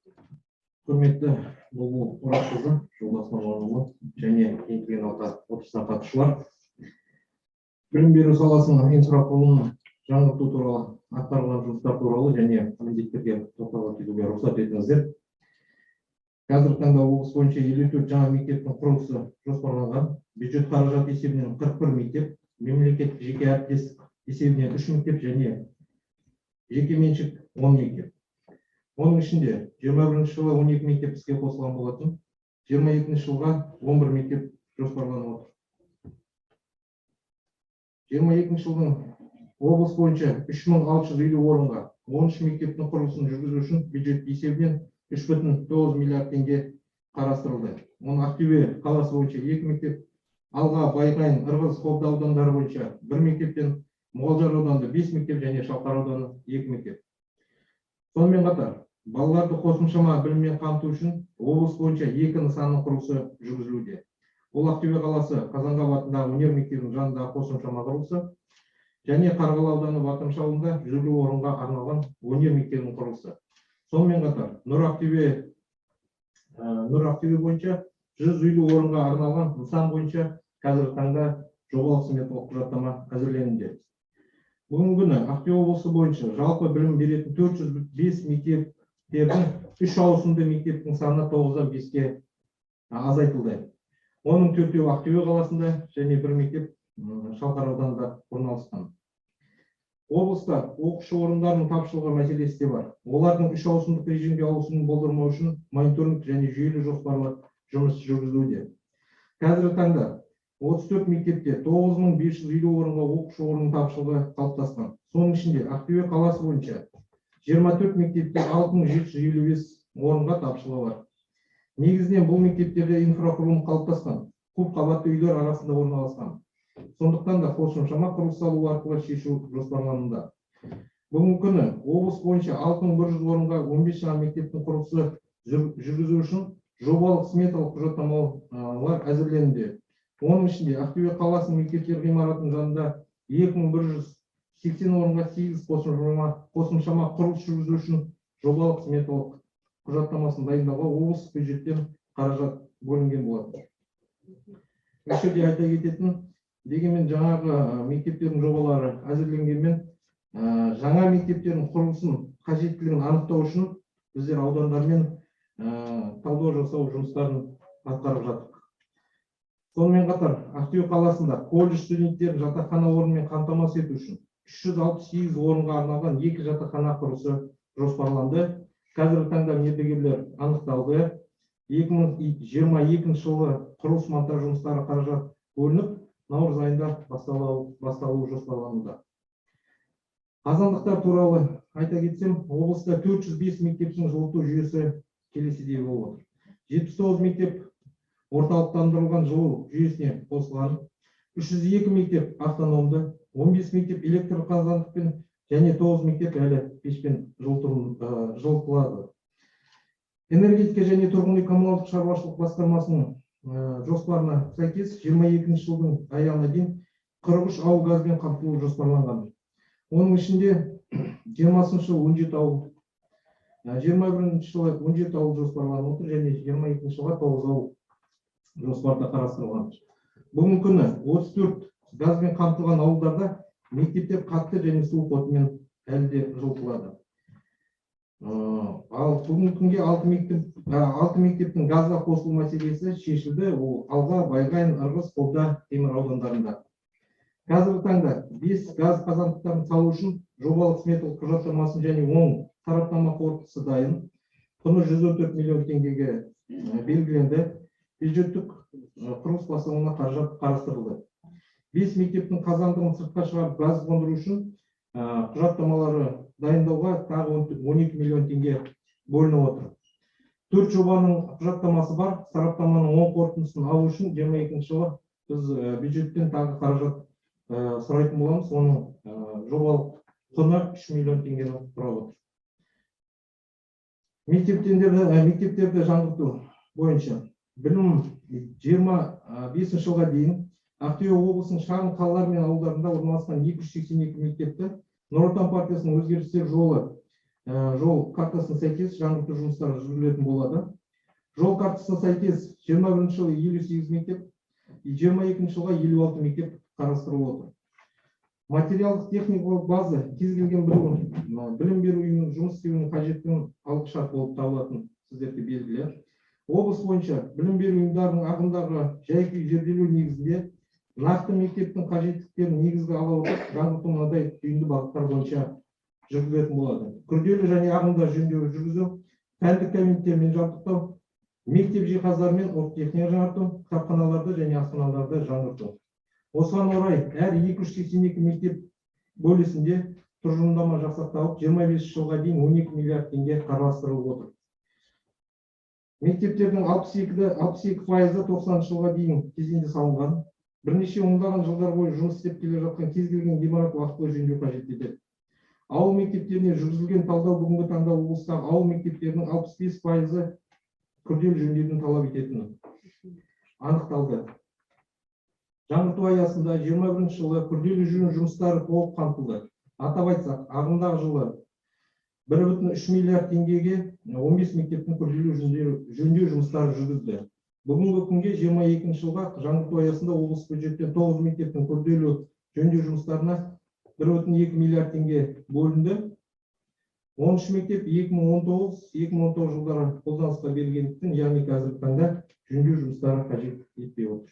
Құрметті Бұлбұл Ораққызы, Жолдас Нұрланұлы және кеңейтілген алқа отырысына қатысушылар! Білім беру саласының инфрақұрылымын жаңғырту туралы атқарылған жұмыстар туралы және міндеттерге тоқтала кетуге рұқсат етіңіздер. Қазіргі таңда облыс бойынша 54 жаңа мектептің құрылысы жоспарланған. Бюджет қаражаты есебінен 41 мектеп, мемлекеттік жеке әріптестік есебінен үш мектеп және жекеменшік 10 мектеп. Оның ішінде 21 жылы 12 мектеп іске қосылған болатын, 22 жылға 11 мектеп жоспарланып отыр. 22 жылдың облыс бойынша 3650 орынға 13 мектептің құрылысын жүргізу үшін бюджет есебінен 3,9 миллиард теңге қарастырылды. Оның Ақтөбе қаласы бойынша екі мектеп, Алға, Байқайын, Ырғыз, Қобда аудандары бойынша бір мектептен, Мұғалжар ауданында бес мектеп және Шалқар ауданы екі мектеп. Сонымен қатар балаларды қосымшама біліммен қамту үшін облыс бойынша екі нысанның құрылысы жүргізілуде. Ол Ақтөбе қаласы Қазанғап атындағы өнер мектебінің жанындағы қосымшама құрылысы және Қарғалы ауданы Батырмыш ауылында 150 орынға арналған өнер мектебінің құрылысы. Сонымен қатар Нұр Ақтөбе бойынша 150 орынға арналған нысан бойынша қазіргі таңда жобалық сметалық құжаттама әзірленуде. Бүгінгі күні Ақтөбе облысы бойынша жалпы білім беретін 405 мектептердің үш ауысымды мектептің саны тоғыздан беске азайтылды. Оның төртеуі Ақтөбе қаласында және бір мектеп Шалқар ауданында орналасқан. Облыста оқушы орындарының тапшылығы мәселесі де бар. Олардың үш ауысымдық режимге ауысуын болдырмау үшін мониторинг және жүйелі жоспарлы жұмыс жүргізілуде. Қазіргі таңда 34 мектепте 9550 орынға оқушы орнының тапшылығы қалыптасқан. Соның ішінде Ақтөбе қаласы бойынша 24 мектепте 6755 орынға тапшылығы бар. Негізінен бұл мектептерде инфрақұрылым қалыптасқан, көп қабатты үйлер арасында орналасқан. Сондықтан да қосымшама құрылыс салу арқылы шешу жоспарлануда. Бүгінгі күні облыс бойынша 6100 орынға 15 жаңа мектептің құрылысы жүргізу үшін жобалық сметалық құжаттамалар әзірленуде. Оның ішінде Ақтөбе қаласының мектептер ғимаратының жанында 2180 орынға 8 қосымшама құрылыс жүргізу үшін жобалық сметалық құжаттамасын дайындауға облыстық бюджеттен қаражат бөлінген болатын. Осы жерде айта кететін, дегенмен жаңағы мектептердің жобалары әзірленгенмен, жаңа мектептердің құрылысын қажеттілігін анықтау үшін біздер аудандармен талдау жасау жұмыстарын атқарып жатырмыз. Сонымен қатар Ақтөбе қаласында колледж студенттерін жатақхана орнымен қамтамасыз ету үшін 368 орынға арналған 2 жатақхана құрылысы жоспарланды. Қазіргі таңда мердігерлер анықталды. 2022 жылы құрылыс монтаж жұмыстары қаражат бөлініп, наурыз айында басталуы жоспарлануда. Қазандықтар туралы айта кетсем, облыста 405 мектептің жылыту жүйесі келесідей болып отыр. 79 мектеп орталықтандырылған жылу жүйесіне қосылған, 302 мектеп автономды, 15 мектеп электр қазандықпен және 9 мектеп әлі пешпен жылытылады. Энергетика және тұрғын үй коммуналдық шаруашылық басқармасының жоспарына сәйкес 22 жылдың аяғына дейін 43 ауыл газбен қамтылуы жоспарланған. Оның ішінде 20 жылы 17 ауыл, 21 жылы 17 ауыл жоспарланып отыр және 22 жылға 9 ауыл жоспарда қарастырылған. Бүгінгі күні 34 газбен қамтылған ауылдарда мектептер қатты және суық отынмен әлі де жылытылады. Ал бүгінгі күнге 6 мектептің газға қосылу мәселесі шешілді. Ол Алға, Байғанин, Ырғыз, Қобда, Темір аудандарында. Қазіргі таңда 5 газ қазандықтарын салу үшін жобалық сметалық құжаттамасын және оң сараптама қорытындысы дайын. Құны 114 миллион теңгеге белгіленді. Бюджеттік құрылыс басталуына қаражат қарастырылды. 5 мектептің қазандығын сыртқа шығарып газ қондыру үшін құжаттамалары дайындауға тағы 12 миллион теңге бөлініп отыр. 4 жобаның құжаттамасы бар. Сараптаманың оң қорытындысын алу үшін 22 жылы біз бюджеттен тағы қаражат сұрайтын боламыз. Оның жобалық құны 3 миллион теңгені құрап отыр. Мектептерді жаңғырту бойынша білім 25 жылға дейін Ақтөбе облысының шағын қалалар мен ауылдарында орналасқан 282 мектепті Нұр Отан партиясының өзгерістер жол картасына сәйкес жаңғырту жұмыстары жүргізілетін болады. Жол картасына сәйкес 21 жылы 58 мектеп, 22 жылға 56 мектеп қарастырылып отыр. Материалдық техникалық база кез келген білім беру ұйымының жұмыс істеуінің қажеттігін алғышарт болып табылатын сіздерге белгілі. Облыс бойынша білім беру ұйымдарының ағымдағы жай-күй зерделеу негізінде нақты мектептің қажеттіліктерін негізге ала отырып жаңғырту мынадай түйінді бағыттар бойынша жүргізілетін болады. Күрделі және ағымда жөндеу жүргізу, пәндік кабинеттермен жабдықтау, мектеп жиһаздарымен оргтехника жаңарту, кітапханаларды және асханаларды жаңғырту. Осыған орай әр 282 мектеп бөлісінде тұжырымдама жасақталып, 25 жылға дейін 12 миллиард теңге қарастырылып отыр. Мектептердің 62%-ы 90 жылға дейін кезеңде салынған. Бірнеше ондаған жылдар бойы жұмыс істеп келе жатқан кез келген ғимарат уақытылы жөндеу қажет етеді. Ауыл мектептеріне жүргізілген талдау бүгінгі таңда облыстағы ауыл мектептерінің 65%-ы күрделі жөндеудің талап ететіні анықталды. Жаңғырту аясында 21 жылы күрделі жөндеу жұмыстары толық қамтылды. Атап айтсақ, ағымдағы жылы 1,3 миллиард теңгеге 15 мектептің күрделі жөндеу жұмыстары жүргізілді. Бүгінгі күнге 22 жылға жаңғырту аясында облыс бюджеттен 9 мектептің күрделі жөндеу жұмыстарына 1,2 миллиард теңге бөлінді. 13 мектеп 2019 жылдары қолданысқа берілгендіктен, яғни қазіргі таңда жөндеу жұмыстары қажет етпей отыр.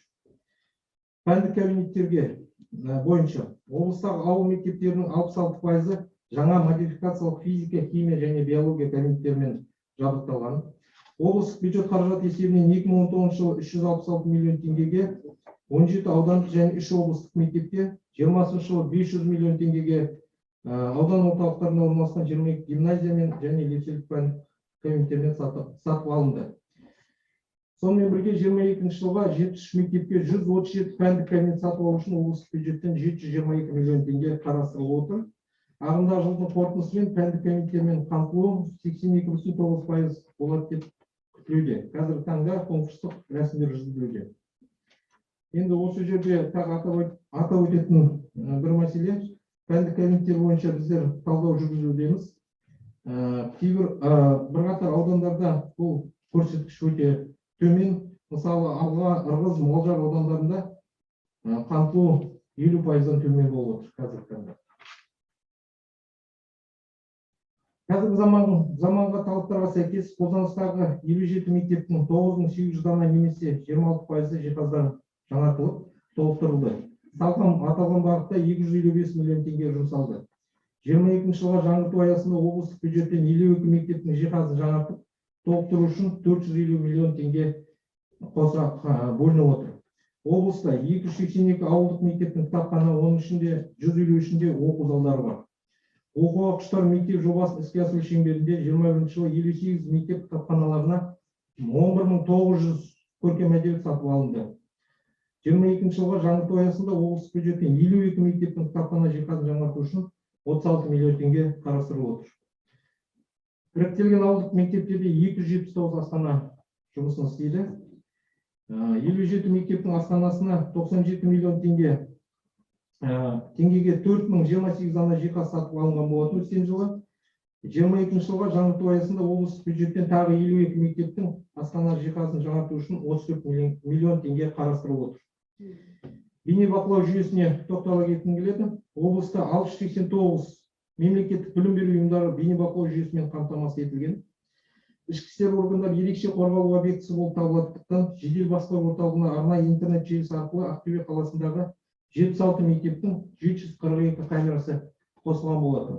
Пәндік кабинеттерге бойынша облыстағы ауыл мектептерінің 66%-ы жаңа модификациялық физика, химия және биология кабинеттерімен жабдықталған. Облыстық бюджет қаражат есебінен 2019 жылы 366 миллион теңгеге 17 аудандық және 3 облыстық мектепке, 20 жылы 500 миллион теңгеге аудан орталықтарында орналасқан 22 гимназия мен және лицейлік пәндік кабинеттермен сатып алынды. Сонымен бірге 22 жылға 73 мектепке 137 пәндік кабинет сатып алу үшін облыстық бюджеттен 722 миллион теңге қарастырылып отыр. Ағымдағы жылдың қорытындысымен пәндік кабинеттермен қамтылу 82,9% болады деп күтілуде. Қазіргі таңда конкурстық рәсімдер жүргізілуде. Енді осы жерде тағы атап өтетін бір мәселе, пәндік кабинеттер бойынша біздер талдау жүргізудеміз. Кейбір бірқатар аудандарда бұл көрсеткіш өте төмен. Мысалы, Алға, Ырғыз, Мұғалжар аудандарында қамтылу 50%-дан төмен болып отыр қазіргі таңда. Қазіргі заманға талаптарға сәйкес қолданыстағы 57 мектептің 9800 дана немесе 26%-ы жиһаздарын жаңартылып, толықтырылды. Салқын аталған бағытта 255 миллион теңге жұмсалды. 22 жылға жаңғырту аясында облыстық бюджеттен 52 мектептің жиһазын жаңартып, толықтыру үшін 450 миллион теңге қоса бөлініп отыр. Облыста 282 ауылдық мектептің кітапхана, оның ішінде 153-інде оқу залдары бар. Оқуға құштар мектеп жобасын іске асыру шеңберінде 21 жылы 58 мектеп кітапханаларына 11 900 көркем әдебиет сатып алынды. 22 жылға жаңғырту аясында облыстық бюджеттен 52 мектептің кітапхана жиһазын жаңарту үшін 36 миллион теңге қарастырылып отыр. Іріктелген ауылдық мектептерде 279 асхана жұмысын істейді. 57 мектептің асханасына 97 миллион теңгеге 4028 дана жиһаз сатып алынған болатын өткен жылы. 22 жылға жаңғырту аясында облыстық бюджеттен тағы 52 мектептің асхана жиһазын жаңарту үшін 34 миллион теңге қарастырылып отыр. Бейнебақылау жүйесіне тоқтала кеткім келеді. Облыста 689 мемлекеттік білім беру ұйымдары бейнебақылау жүйесімен қамтамасыз етілген. Ішкі істер органдары ерекше қорғалу объектісі болып табылатындықтан, жедел басқару орталығына арнайы интернет желісі арқылы Ақтөбе қаласындағы 76 мектептің 742 камерасы қосылған болатын.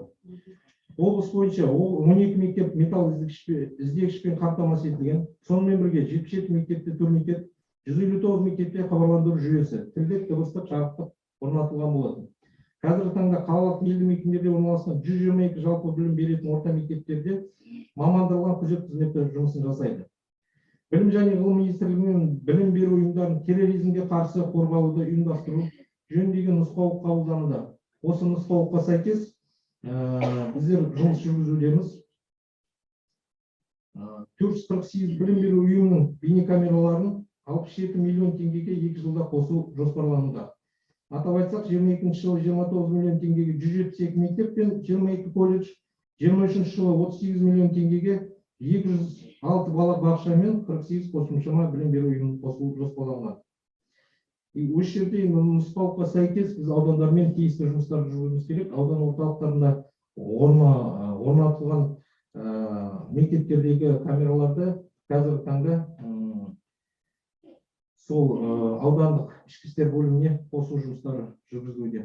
Облыс бойынша 12 мектеп металл іздегішпен қамтамасыз етілген. Сонымен бірге 77 мектепте турникет, 159 мектепте хабарландыру жүйесі, тілдік, дыбыстық, жарықтық орнатылған болатын. Қазіргі таңда қалалық елді мекендерде орналасқан 122 жалпы білім беретін орта мектептерде мамандырылған күзет қызметі жұмысын жасайды. Білім және ғылым министрлігімен білім беру ұйымдарын терроризмге қарсы қорғалуды ұйымдастыру жөніндегі нұсқаулық қабылдануда. Осы нұсқаулыққа сәйкес біздер жұмыс жүргізудеміз. 448 білім беру ұйымының бейнекамераларын 67 миллион теңгеге 2 жылда қосу жоспарлануда. Атап айтсақ, 22 жылы 29 миллион теңгеге 172 мектеп пен 22 колледж, 23 жылы 38 миллион теңгеге 206 бала бақша мен 48 қосымша білім беру ұйымын қосу жоспарланған. И осы жерде енді нұсқаулыққа сәйкес біз аудандармен тиісті жұмыстарды жүргізуіміз керек. Аудан орталықтарында орнатылған мектептердегі камераларды қазіргі таңда сол аудандық ішкі істер бөліміне қосу жұмыстары жүргізілуде.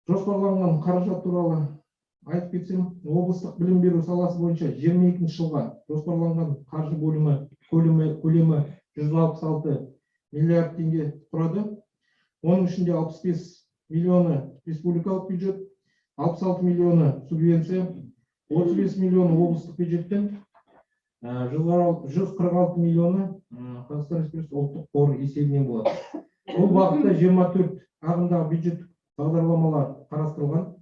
Жоспарланған қаражат туралы айтып кетсем, облыстық білім беру саласы бойынша 22 жылға жоспарланған қаржы бөлімі көлемі 166 миллиард теңге құрады. Оның ішінде 65 миллионы республикалық бюджет, 66 миллионы субвенция, 35 миллионы облыстық бюджеттен, 146 миллионы Қазақстан Республикасы ұлттық қор есебінен болады. Бұл бағытта 24 ағымдағы бюджеттік бағдарламалар қарастырылған.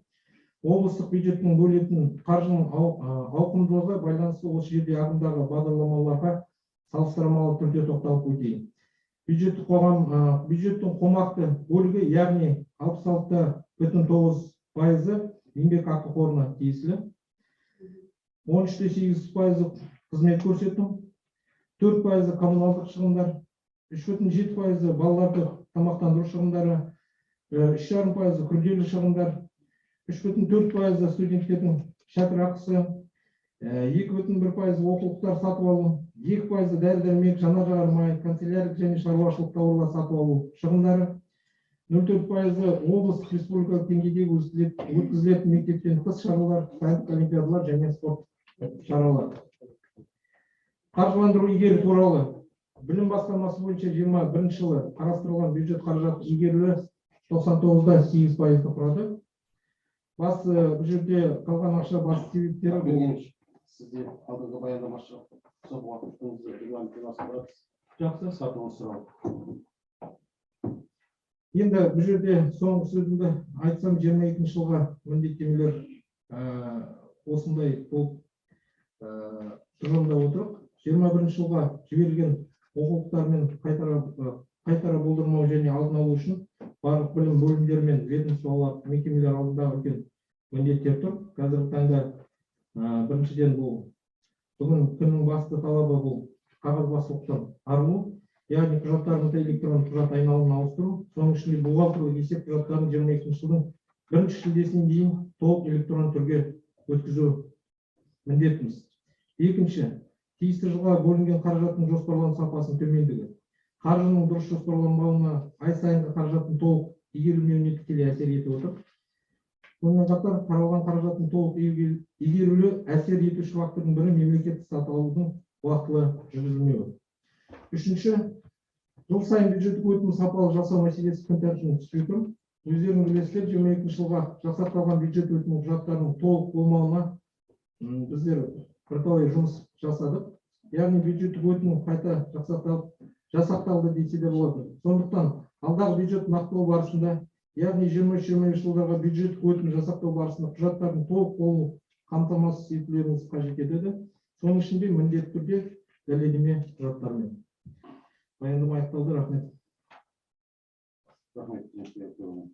Облыстық бюджеттің бөлетін қаржының ауқымдылығы байланысты осы жерде ағымдағы бағдарламаларға салыстырмалы түрде тоқталып өтейін. Бюджеттің қомақты бөлігі, яғни 66,9%-ы еңбекақы қорына тиесілі, 13,8%-ы қызмет көрсету, 4%-ы коммуналдық шығындар, 3,7%-ы балаларды тамақтандыру шығындары, 3,5%-ы күрделі шығындар, 3,4%-ы студенттердің шәкіртақысы, 2,1%-ы оқулықтар сатып алу, 2%-ы дәрі дәрмек, жанар жағармай, канцеляриялық және шаруашылық тауарлар сатып алу шығындары, 0,4%-ы облыстық, республикалық деңгейде өткізілетін мектептен тыс шаралар, пәндік олимпиадалар және спорт шаралары. Қаржыландыру игеру туралы. Білім басқармасы бойынша 21-жылы қарастырылған бюджет қаражаты игерілуі 99,8%-ды құрады. Басты бұл жерде қалған ақша басты себептері бұл Бергенович, сізде алдыңғы баяндамашы ұзақ уақытыңызды регламентпен асып баратсыз. Жақсы. Қысқартуыңызды сұрау. Енді бұл жерде соңғы сөзімді айтсам, 22-жылға міндеттемелер осындай болып тұжырымдап отырық. 21-жылға жіберілген оқулықтармен қайтара болдырмау және алдын алу үшін барлық білім бөлімдері мен ведомстволар, мекемелер алдындағы үлкен міндеттер тұр. Қазіргі таңда біріншіден, бұл бүгін күннің басты талабы, бұл қағазбастылықтан арылу, яғни құжаттарымызды электронды құжат айналымына ауыстыру, соның ішінде бухгалтерлік есеп құжаттарын 22-жылдың 1 шілдесіне дейін толық электронды түрге өткізу міндетіміз. Екінші, тиісті жылға бөлінген қаражаттың жоспарлану сапасының төмендігі. Қаржының дұрыс жоспарланбауына, ай сайынғы қаражаттың толық игерілмеуіне тікелей әсер етіп отыр. Сонымен қатар қаралған қаражаттың толық игерілуі әсер етуші фактордың бірі мемлекеттік сатып алудың уақтылы жүргізілмеуі. Үшінші, жыл сайын бюджеттік өтінім сапалы жасау мәселесі күн тәртібіне түспей тұр. Өздеріңіз білесіздер, 22 жылға жасақталған бюджет өтінім құжаттарының толық болмауына біздер бірталай жұмыс жасадық. Яғни бюджеттік өтінім қайта жасақталды десе де болады. Сондықтан алдағы бюджет нақтылау барысында, яғни 23-25 жылдарға бюджеттік өтінім жасақтау барысында құжаттардың толық болуын қамтамасыз етулеріңіз қажет етеді. Соның ішінде міндетті түрде дәлелдеме құжаттарымен. Баяндама аяқталды, рахмет. Рахмет, Жәнібек Әбдіұлы.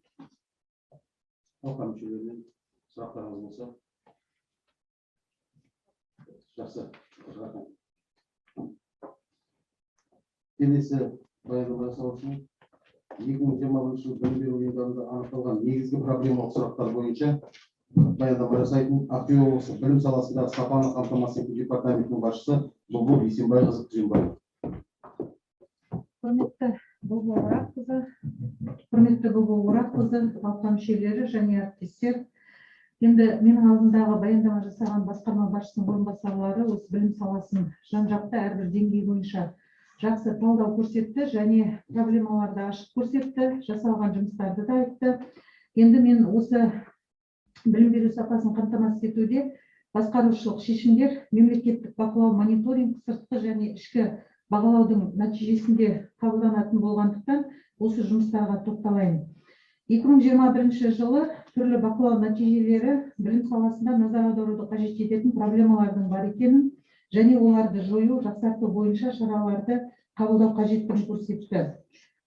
Алқа мүшелерінен сұрақтарыңыз болса. Жақсы, рахмет. Келесі баяндама жасаушының 2021 жылы білім беру ұйымдарында анықталған негізгі проблемалық сұрақтар бойынша баяндама жасайтын Ақтөбе облысы білім саласындағы сапаны қамтамасыз ету департаментінің басшысы Бұлбұл Есенбайқызы Күзембаева. Құрметті Бұлбұл Ораққызы, құрметті Бұлбұл Ораққызы, алқа мүшелері және әріптестер. Енді менің алдымдағы баяндама жасаған басқарма басшысының орынбасарлары осы білім саласын жан-жақты әрбір деңгей бойынша жақсы талдау көрсетті және проблемаларды ашып көрсетті, жасалған жұмыстарды да айтты. Енді мен осы білім беру сапасын қамтамасыз етуде басқарушылық шешімдер, мемлекеттік бақылау, мониторинг, сыртқы және ішкі бағалаудың нәтижесінде қабылданатын болғандықтан осы жұмыстарға тоқталайын. 2021 жылы түрлі бақылау нәтижелері білім саласында назар аударуды қажет ететін проблемалардың бар екенін және оларды жою, жақсарту бойынша шараларды қабылдау қажеттігін көрсетті.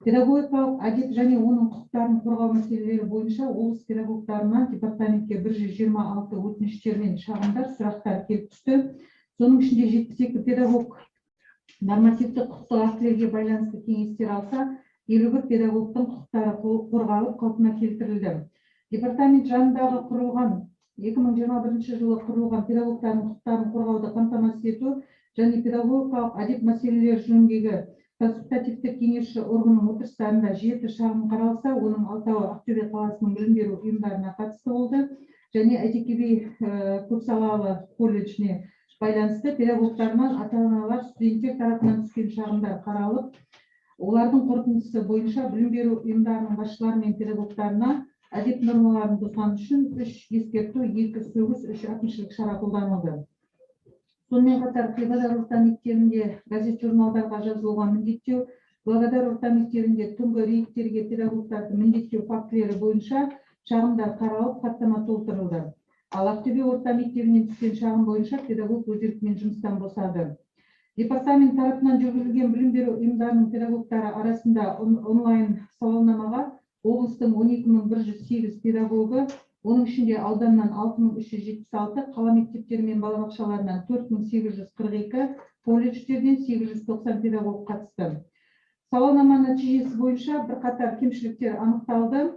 Педагогикалық әдеп және оның құқықтарын қорғау мәселелері бойынша облыс педагогтарынан департаментке 126 өтініштер мен шағымдар, сұрақтар келіп түсті. Соның ішінде 72 педагог нормативті құқықтық актілерге байланысты кеңестер алса, 51 педагогтың құқықтары қорғалып, қалпына келтірілді. Департамент жанындағы құрылған 2021 жылы құрылған педагогтардың құқықтарын қорғауды қамтамасыз ету және педагогикалық әдеп мәселелері жөніндегі консультативтік кеңесші органның отырыстарында 7 шағым қаралса, оның 6-ауы Ақтөбе қаласының білім беру ұйымдарына қатысты болды және Әйтеке би көпсалалы колледжіне байланысты педагогтарынан, ата-аналар, студенттер тарапынан түскен шағымдар қаралып, олардың қорытындысы бойынша білім беру ұйымдарының басшылары мен педагогтарына әдеп нормаларын бұзған үшін 3 ескерту, 2 сөгіс, 3 әкімшілік шара қолданылды. Сонымен қатар Павлодар орта мектебінде газет журналдарға жазылуға міндеттеу, Павлодар орта мектебінде түнгі рейдтерге педагогтарды міндеттеу фактілері бойынша шағымдар қаралып, хаттама толтырылды. Ал Ақтөбе орта мектебінен түскен шағым бойынша педагог өз еркімен жұмыстан босады. Департамент тарапынан жүргізілген білім беру ұйымдарының педагогтары арасында онлайн сауалнамаға облыстың 12 108 педагогы, оның ішінде ауданнан 6376, қала мектептері мен балабақшаларынан 4842, колледждерден 890 педагог қатысты. Сауалнама нәтижесі бойынша бірқатар кемшіліктер анықталды.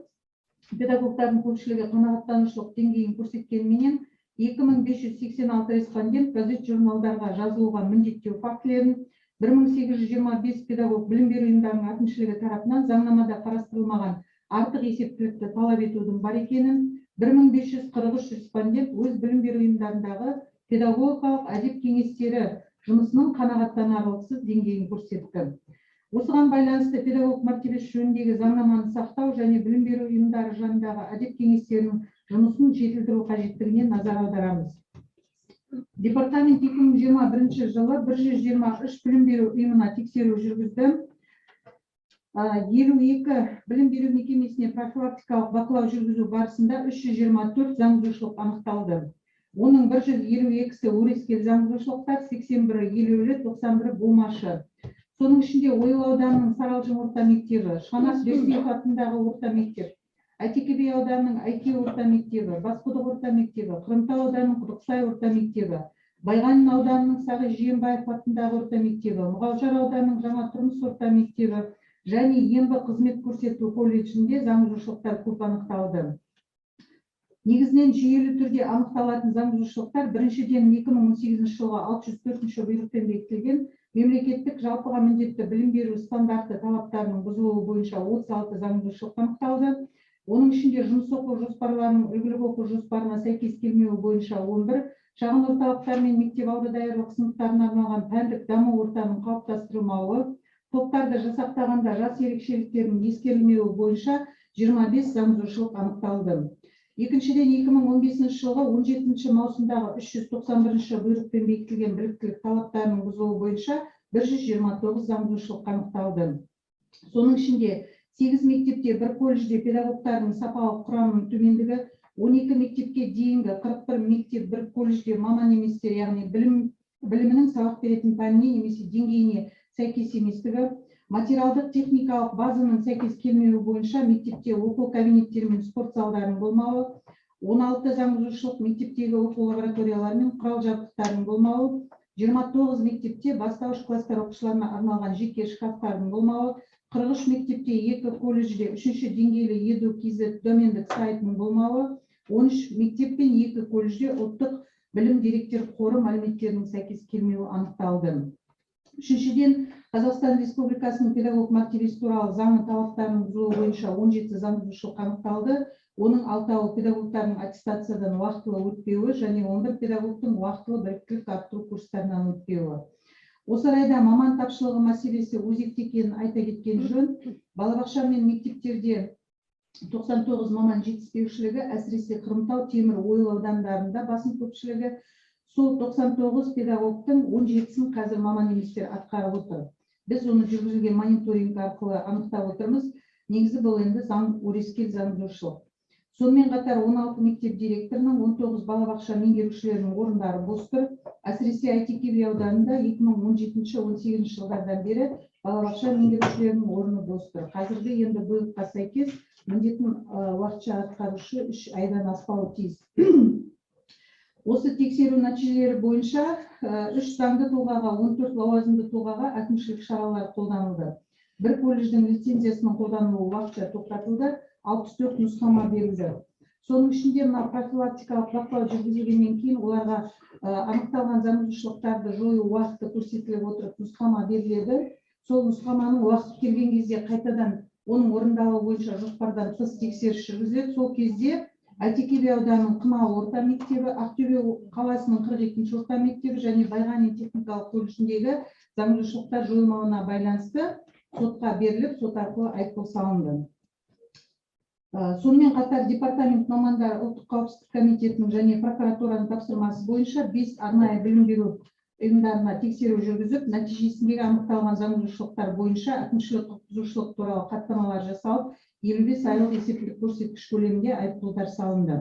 Педагогтардың көпшілігі қанағаттанушылық деңгейін көрсеткеніменен, 2586 респондент газет журналдарға жазылуға міндеттеу фактілерін, 1825 педагог білім беру ұйымдарының әкімшілігі тарапынан заңнамада қарастырылмаған артық есептілікті талап етудің бар екенін, 1543 респондент өз білім беру ұйымдарындағы педагогикалық әдеп кеңестері жұмысының қанағаттанарлықсыз деңгейін көрсетті. Осыған байланысты педагог мәртебесі жөніндегі заңнаманы сақтау және білім беру ұйымдары жанындағы әдеп кеңестерінің жұмысын жетілдіру қажеттігіне назар аударамыз. Департамент 2021 жылы 123 білім беру ұйымына тексеру жүргізді. 52 білім беру мекемесіне профилактикалық бақылау жүргізу барысында 324 заң бұзушылық анықталды. Оның 152-сі өрескел заң бұзушылықтар, 81-і елеулі, 91-і болмашы. Соның ішінде Ойыл ауданының Саралжың орта мектебі, Шығанақ Берсиев атындағы орта мектеп, Әйтеке би ауданының Әйке орта мектебі, Басқұдық орта мектебі, Хромтау ауданының Құдықсай орта мектебі, Байғанин ауданының Сағи Жиенбаев атындағы орта мектебі, Мұғалжар ауданының Жаңа тұрмыс орта мектебі және Ембі қызмет көрсету колледжінде заң бұзушылықтар көп анықталды. Негізінен жүйелі түрде анықталатын заң бұзушылықтар біріншіден 2018 жылғы 604 бұйрықпен бекітілген Мемлекеттік жалпыға міндетті білім беру стандарты талаптарының бұзылуы бойынша 36 заңбұзушылық анықталды. Оның ішінде жұмыс оқу жоспарларының үлгілік оқу жоспарына сәйкес келмеуі бойынша 11, шағын орталықтар мен мектеп алды даярлық сыныптарына арналған пәндік даму ортаның қалыптастырылмауы, топтарды жасақтағанда жас ерекшеліктерінің ескерілмеуі бойынша 25 заңбұзушылық анықталды. Екіншіден, 2015 жылғы 17 маусымдағы 391 бұйрықпен бекітілген біліктілік талаптарының бұзылуы бойынша 129 заңбұзушылық анықталды. Соның ішінде 8 мектепте, бір колледжде педагогтардың сапалық құрамының төмендігі, 12 мектепке дейінгі 41 мектеп, бір колледжде маман еместер, яғни білімінің сабақ беретін пәніне немесе деңгейіне сәйкес еместігі, материалдық техникалық базаның сәйкес келмеуі бойынша мектепте оқу кабинеттері мен спорт залдарының болмауы, 16 заңбұзушылық мектептегі оқу лабораториялары мен құрал жабдықтарының болмауы, 29 мектепте бастауыш класстар оқушыларына арналған жеке шкафтардың болмауы, 43 мектепте, екі колледжде үшінші деңгейлі edu kz домендік сайтының болмауы, 13 мектеп пен екі колледжде ұлттық білім деректер қоры мәліметтерінің сәйкес келмеуі анықталды. Үшіншіден, Қазақстан Республикасының педагог мәртебесі туралы заңы талаптарының бұзылуы бойынша 17 заңбұзушылық анықталды. Оның алтауы педагогтардың аттестациядан уақытылы өтпеуі және 11 педагогтың уақытылы біліктілік арттыру курстарынан өтпеуі. Осы орайда маман тапшылығы мәселесі өзекті екенін айта кеткен жөн. Балабақша мен мектептерде 99 маман жетіспеушілігі, әсіресе Хромтау, Темір, Ойыл аудандарында басым көпшілігі. Сол 99 педагогтың 17-сін қазір маман еместер атқарып отыр. Біз оны жүргізілген мониторинг арқылы анықтап отырмыз. Негізі бұл енді заң, өрескел заңбұзушылық. Сонымен қатар 16 мектеп директорының, 19 балабақша меңгерушілерінің орындары бос тұр. Әсіресе Әйтеке би ауданында 2017-18 жылдардан бері балабақша меңгерушілерінің орны бос тұр. Қазіргі енді бұйрыққа сәйкес міндетін уақытша атқарушы 3 айдан аспауы тиіс. Осы тексеру нәтижелері бойынша үш заңды тұлғаға, 14 лауазымды тұлғаға әкімшілік шаралар қолданылды. Бір колледждің лицензиясының қолданылуы уақытша тоқтатылды, 64 нұсқама берілді. Соның ішінде мына профилактикалық бақылау жүргізілгеннен кейін оларға анықталған заңбұзушылықтарды жою уақыты көрсетіліп отырып нұсқама беріледі. Сол нұсқаманың уақыты келген кезде қайтадан оның орындалуы бойынша жоспардан тыс тексеріс жүргізіледі. Сол кезде Әйтеке би ауданының Қыналы орта мектебі, Ақтөбе қаласының 42 орта мектебі және Байғанин техникалық колледжіндегі заңбұзушылықтар жойылмауына байланысты сотқа беріліп, сот арқылы айыппұл салынды. Сонымен қатар департамент мамандары ұлттық қауіпсіздік комитетінің және прокуратураның тапсырмасы бойынша 5 арнайы білім беру ұйымдарына тексеру жүргізіп, нәтижесіндегі анықталған заңбұзушылықтар бойынша әкімшілік құқық бұзушылық туралы хаттамалар жасалып, 55 айлық есептік көрсеткіш көлемінде айыппұлдар салынды.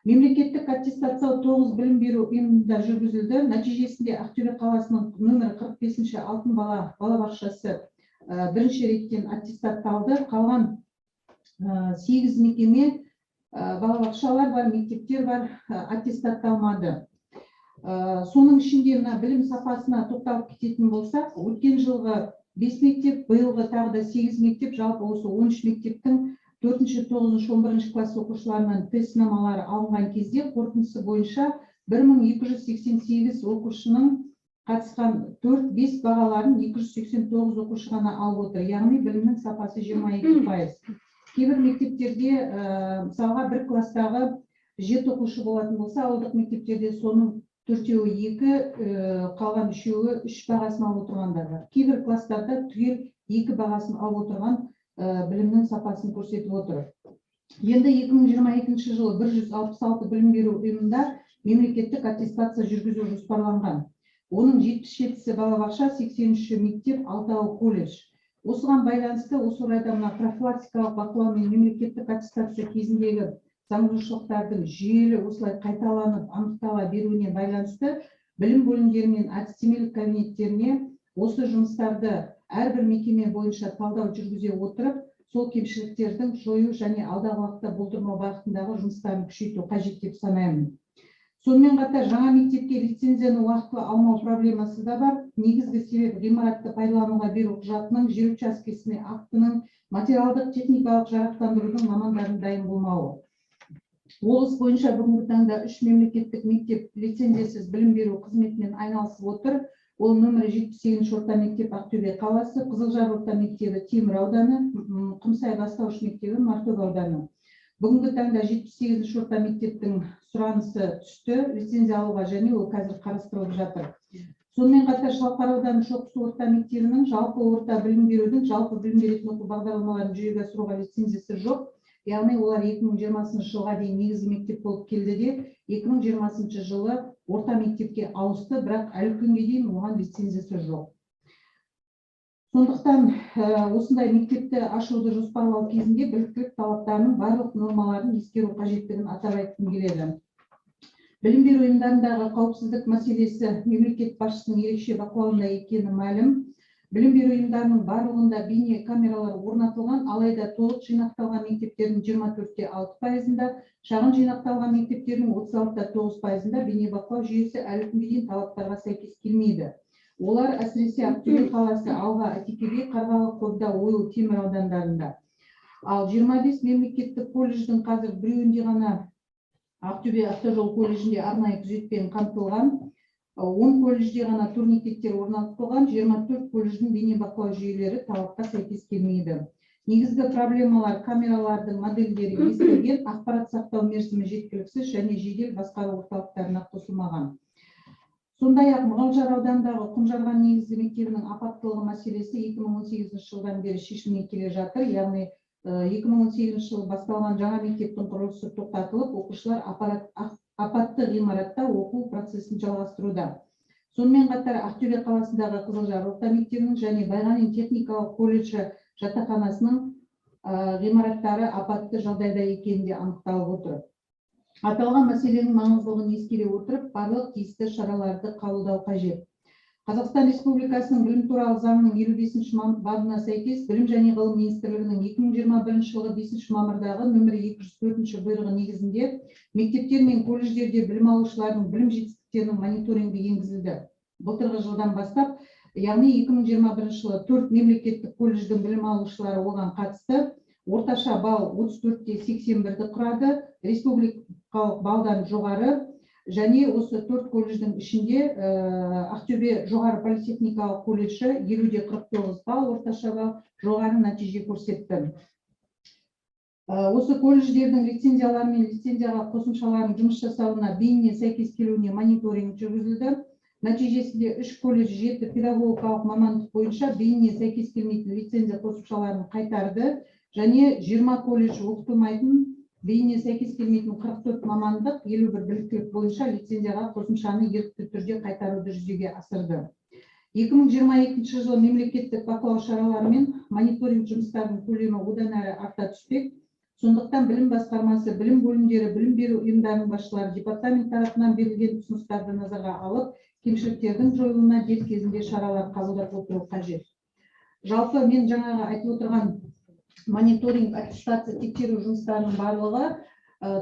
Мемлекеттік аттестациялау 9 білім беру ұйымында жүргізілді. Нәтижесінде Ақтөбе қаласының нөмірі 45 Алтын бала балабақшасы бірінші реттен аттестатталды. Қалған 8 мекеме, балабақшалар бар, мектептер бар, аттестатталмады. Соның ішінде мына білім сапасына тоқталып кететін болсақ, өткен жылғы 5 мектеп, биылғы тағы да 8 мектеп, жалпы осы 13 мектептің 4-ші, 9-шы, 11 класс оқушыларынан тест сынамалары алынған кезде қорытындысы бойынша 1288 оқушының қатысқан 4-5 бағаларын 289 оқушы ғана алып отыр. Яғни білімнің сапасы 22%. Кейбір мектептерде, мысалға, бір класстағы 7 оқушы болатын болса, ауылдық мектептерде соның төртеуі 2, қалған үшеуі 3 бағасын алып отырғандар бар. Кейбір класстарда түгел 2 бағасын алып отырған, білімнің сапасын көрсетіп отыр. Енді 2022 жылы 166 білім беру ұйымында мемлекеттік аттестация жүргізу жоспарланған. Оның 77-сі балабақша, 83-і мектеп, 6-ауы колледж. Осыған байланысты осы орайда мына профилактикалық бақылау мен мемлекеттік аттестация кезіндегі заңбұзушылықтардың жүйелі осылай қайталанып анықтала беруіне байланысты білім бөлімдері мен әдістемелік кабинеттеріне осы жұмыстарды әрбір мекеме бойынша талдау жүргізе отырып, сол кемшіліктердің жою және алдағы уақытта болдырмау бағытындағы жұмыстарын күшейту қажет деп санаймын. Сонымен қатар жаңа мектепке лицензияны уақытылы алмау проблемасы да бар. Негізгі себеп ғимаратты пайдалануға беру құжатының, жер учаскесіне актінің, материалдық техникалық жарақтандырудың мамандардың дайын болмауы. Облыс бойынша бүгінгі таңда 3 мемлекеттік мектеп лицензиясыз білім беру қызметімен айналысып отыр. Ол нөмірі 78 орта мектеп, Ақтөбе қаласы, Қызылжар орта мектебі, Темір ауданы, Құмсай бастауыш мектебі, Мартөк ауданы. Бүгінгі таңда 78 орта мектептің сұранысы түсті лицензия алуға және ол қазір қарастырылып жатыр. Сонымен қатар Шалқар ауданы Шоқысу орта мектебінің жалпы орта білім берудің жалпы білім беретін оқу бағдарламаларын жүзеге асыруға лицензиясы жоқ. Яғни олар 2020 жылға дейін негізгі мектеп болып келді де, 2020 жылы орта мектепке ауысты, бірақ әлі күнге дейін оған лицензиясы жоқ. Сондықтан осындай мектепті ашуды жоспарлау кезінде біліктілік талаптарының барлық нормаларын ескеру қажеттігін атап айтқым келеді. Білім беру ұйымдарындағы қауіпсіздік мәселесі мемлекет басшысының ерекше бақылауында екені мәлім. Білім беру ұйымдарының барлығында бейне камералар орнатылған, алайда толық жинақталған мектептердің 24,6%-ында, шағын жинақталған мектептердің 36,9%-ында бейнебақылау жүйесі әлі күнге дейін талаптарға сәйкес келмейді. Олар әсіресе Ақтөбе қаласы, Алға, Әйтеке би, Қарғалы, Қобда, Ойыл, Темір аудандарында. Ал 25 мемлекеттік колледждің қазір біреуінде ғана, Ақтөбе автожол колледжінде, арнайы күзетпен қамтылған. 10 колледжде ғана турникеттер орнатылған, 24 колледждің бейнебақылау жүйелері талапқа сәйкес келмейді. Негізгі проблемалар: камералардың модельдері ескірген, ақпарат сақтау мерзімі жеткіліксіз және жедел басқару орталықтарына қосылмаған. Сондай-ақ Мұғалжар ауданындағы Құмжарған негізгі мектебінің апаттылығы мәселесі 2018 жылдан бері шешілмей келе жатыр. Яғни 2018 жылы басталған жаңа мектептің құрылысы тоқтатылып, оқушылар апатты ғимаратта оқу процесін жалғастыруда. Сонымен қатар Ақтөбе қаласындағы Қызылжар орта мектебінің және Байғанин техникалық колледжі жатақханасының ғимараттары апатты жағдайда екені де анықталып отыр. Аталған мәселенің маңыздылығын ескере отырып, барлық тиісті шараларды қабылдау қажет. Қазақстан Республикасының білім туралы заңының 55-ші бабына сәйкес, Білім және ғылым министрлігінің 2021 жылғы 5 мамырдағы нөмірі 204 бұйрығы негізінде мектептер мен колледждерде білім алушылардың білім жетістіктерінің мониторингі енгізілді. Былтырғы жылдан бастап, яғни 2021 жылы төрт мемлекеттік колледждің білім алушылары оған қатысты. Орташа балл 34,81-ді құрады, республикалық балдан жоғары. Және осы төрт колледждің ішінде Ақтөбе жоғары политехникалық колледжі 50,49 балл орташа балл, жоғары нәтиже көрсетті. Осы колледждердің лицензиялары мен лицензияға қосымшаларының жұмыс жасауына, бейініне сәйкес келуіне мониторинг жүргізілді. Нәтижесінде үш колледж жеті педагогикалық мамандық бойынша бейініне сәйкес келмейтін лицензия қосымшаларын қайтарды және 20 колледж оқытылмайтын, бейініне сәйкес келмейтін 44 мамандық, 51 біліктілік бойынша лицензияға қосымшаны ерікті түрде қайтаруды жүзеге асырды. 2022 жылы мемлекеттік бақылау шаралары мен мониторинг жұмыстарының көлемі одан әрі арта түспек. Сондықтан білім басқармасы, білім бөлімдері, білім беру ұйымдарының басшылары департамент тарапынан берілген ұсыныстарды назарға алып, кемшіліктердің жойылуына дер кезінде шаралар қабылдап отыру қажет. Жалпы мен жаңағы айтып отырған мониторинг, аттестация, тексеру жұмыстарының барлығы,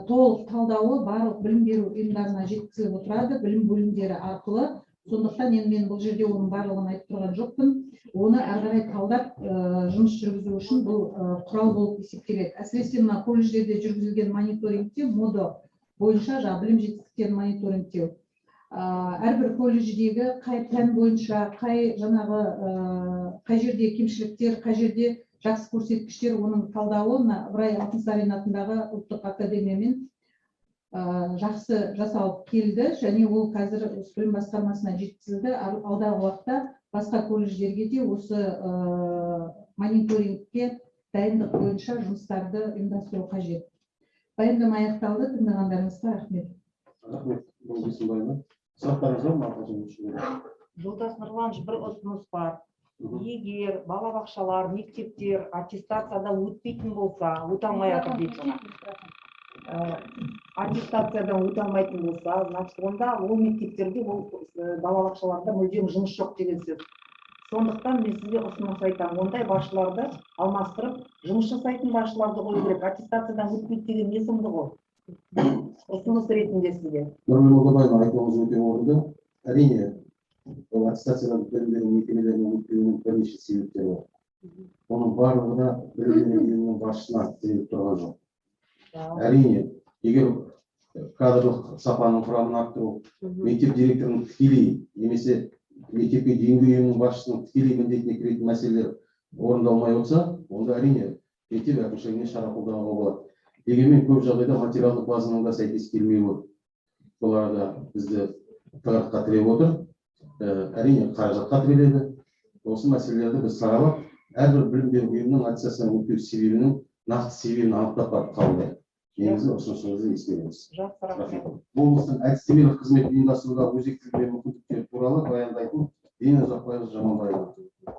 толық талдауы барлық білім беру ұйымдарына жеткізіліп отырады білім бөлімдері арқылы. Сондықтан енді мен бұл жерде оның барлығын айтып тұрған жоқпын. Оны әрі қарай талдап, жұмыс жүргізу үшін бұл құрал болып есептеледі. Әсіресе мына колледждерде жүргізілген мониторингте МОДО бойынша жаңағы білім жетістіктерін мониторингтеу, әрбір колледждегі қай пән бойынша қай жаңағы қай жерде кемшіліктер, қай жерде жақсы көрсеткіштер, оның талдауы мына Ыбырай Алтынсарин атындағы ұлттық академиямен жақсы жасалып келді және ол қазір осы білім басқармасына жеткізілді. Алдағы уақытта басқа колледждерге де осы мониторингке дайындық бойынша жұмыстарды ұйымдастыру қажет. Баяндама аяқталды, тыңдағандарыңызға рахмет. Рахмет, Бұлбұл Бейсенбаева. Сұрақтарыңыз бар ма, алқа мүшелері? Жолдас Нұрланович, бір ұсыныс бар. Егер балабақшалар, мектептер аттестациядан өтпейтін болса, өте алмай жатыр дейді жаңа. Аттестациядан өте алмайтын болса, значит, онда ол мектептерде, ол балабақшаларда мүлдем жұмыс жоқ деген сөз. Сондықтан мен сізге ұсыныс айтамын: ондай басшыларды алмастырып, жұмыс жасайтын басшыларды қою керек. Аттестациядан өтпейді деген не сұмдық ол? Ұсыныс ретінде сізге. Нұргүл Молдабаева, айтуыңыз өте орынды. Әрине, ол аттестациядан білім беру мекемелерінің өтпеуінің бірнеше себептері бар. Оның барлығы да білім беру ұйымының басшысына тіреліп тұрған жоқ. Әрине, егер кадрлық сапаның құрамын арттыру, мектеп директорының тікелей немесе Мектепке дейінгі ұйымның басшысының тікелей міндетіне кіретін мәселелер орындалмай отырса, онда, әрине, мектеп әкімшілігіне шара қолдануға болады. Дегенмен көп жағдайда материалдық базаның да сәйкес келмеуі бұл арада бізді тығырыққа тіреп отыр. Әрине, қаражатқа тіреледі. Осы мәселелерді біз саралап, әрбір білім беру ұйымының аттестациядан өтпеу себебінің нақты себебін анықтап барып қабылдайық. Негізгі ұсынысыңызды ескереміз. Жақсы, рахмет. Облыстың әдістемелік қызметін ұйымдастырудағы өзектілігі мен мүмкіндіктері туралы баяндайтын Дина Ұзақбайқызы Жаманбаева,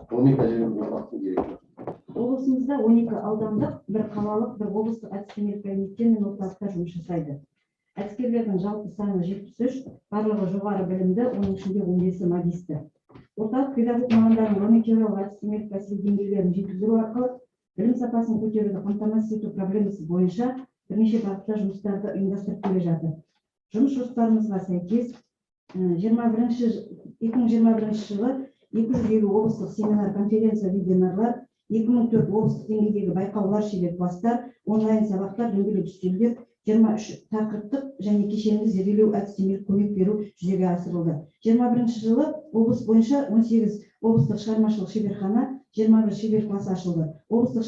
ғылыми тәжірибелік орталықтың директоры. Облысымызда 12 аудандық, бір қалалық, бір облыстық әдістемелік кабинеттер мен орталықтар жұмыс жасайды. Әдіскерлердің жалпы саны 73, барлығы жоғары білімді, оның ішінде 15-і магистр. Орталық педагог мамандарының ғылыми теориялық, әдістемелік, кәсіби деңгейлерін жетілдіру арқылы білім сапасын көтеруді қамтамасыз ету проблемасы бойынша бірнеше бағытта жұмыстарды ұйымдастырып келе жатыр. Жұмыс жоспарымызға сәйкес, 2021 жылы 250 облыстық семинар, конференция, вебинарлар, 2004 облыстық деңгейдегі байқаулар, шебер класстар, онлайн сабақтар, дөңгелек үстелдер, 23 тақырыптық және кешенді зерделеу, әдістемелік көмек беру жүзеге асырылды. 21 жылы облыс бойынша 18 облыстық шығармашылық шеберхана, 21 шебер класс ашылды. Облыстық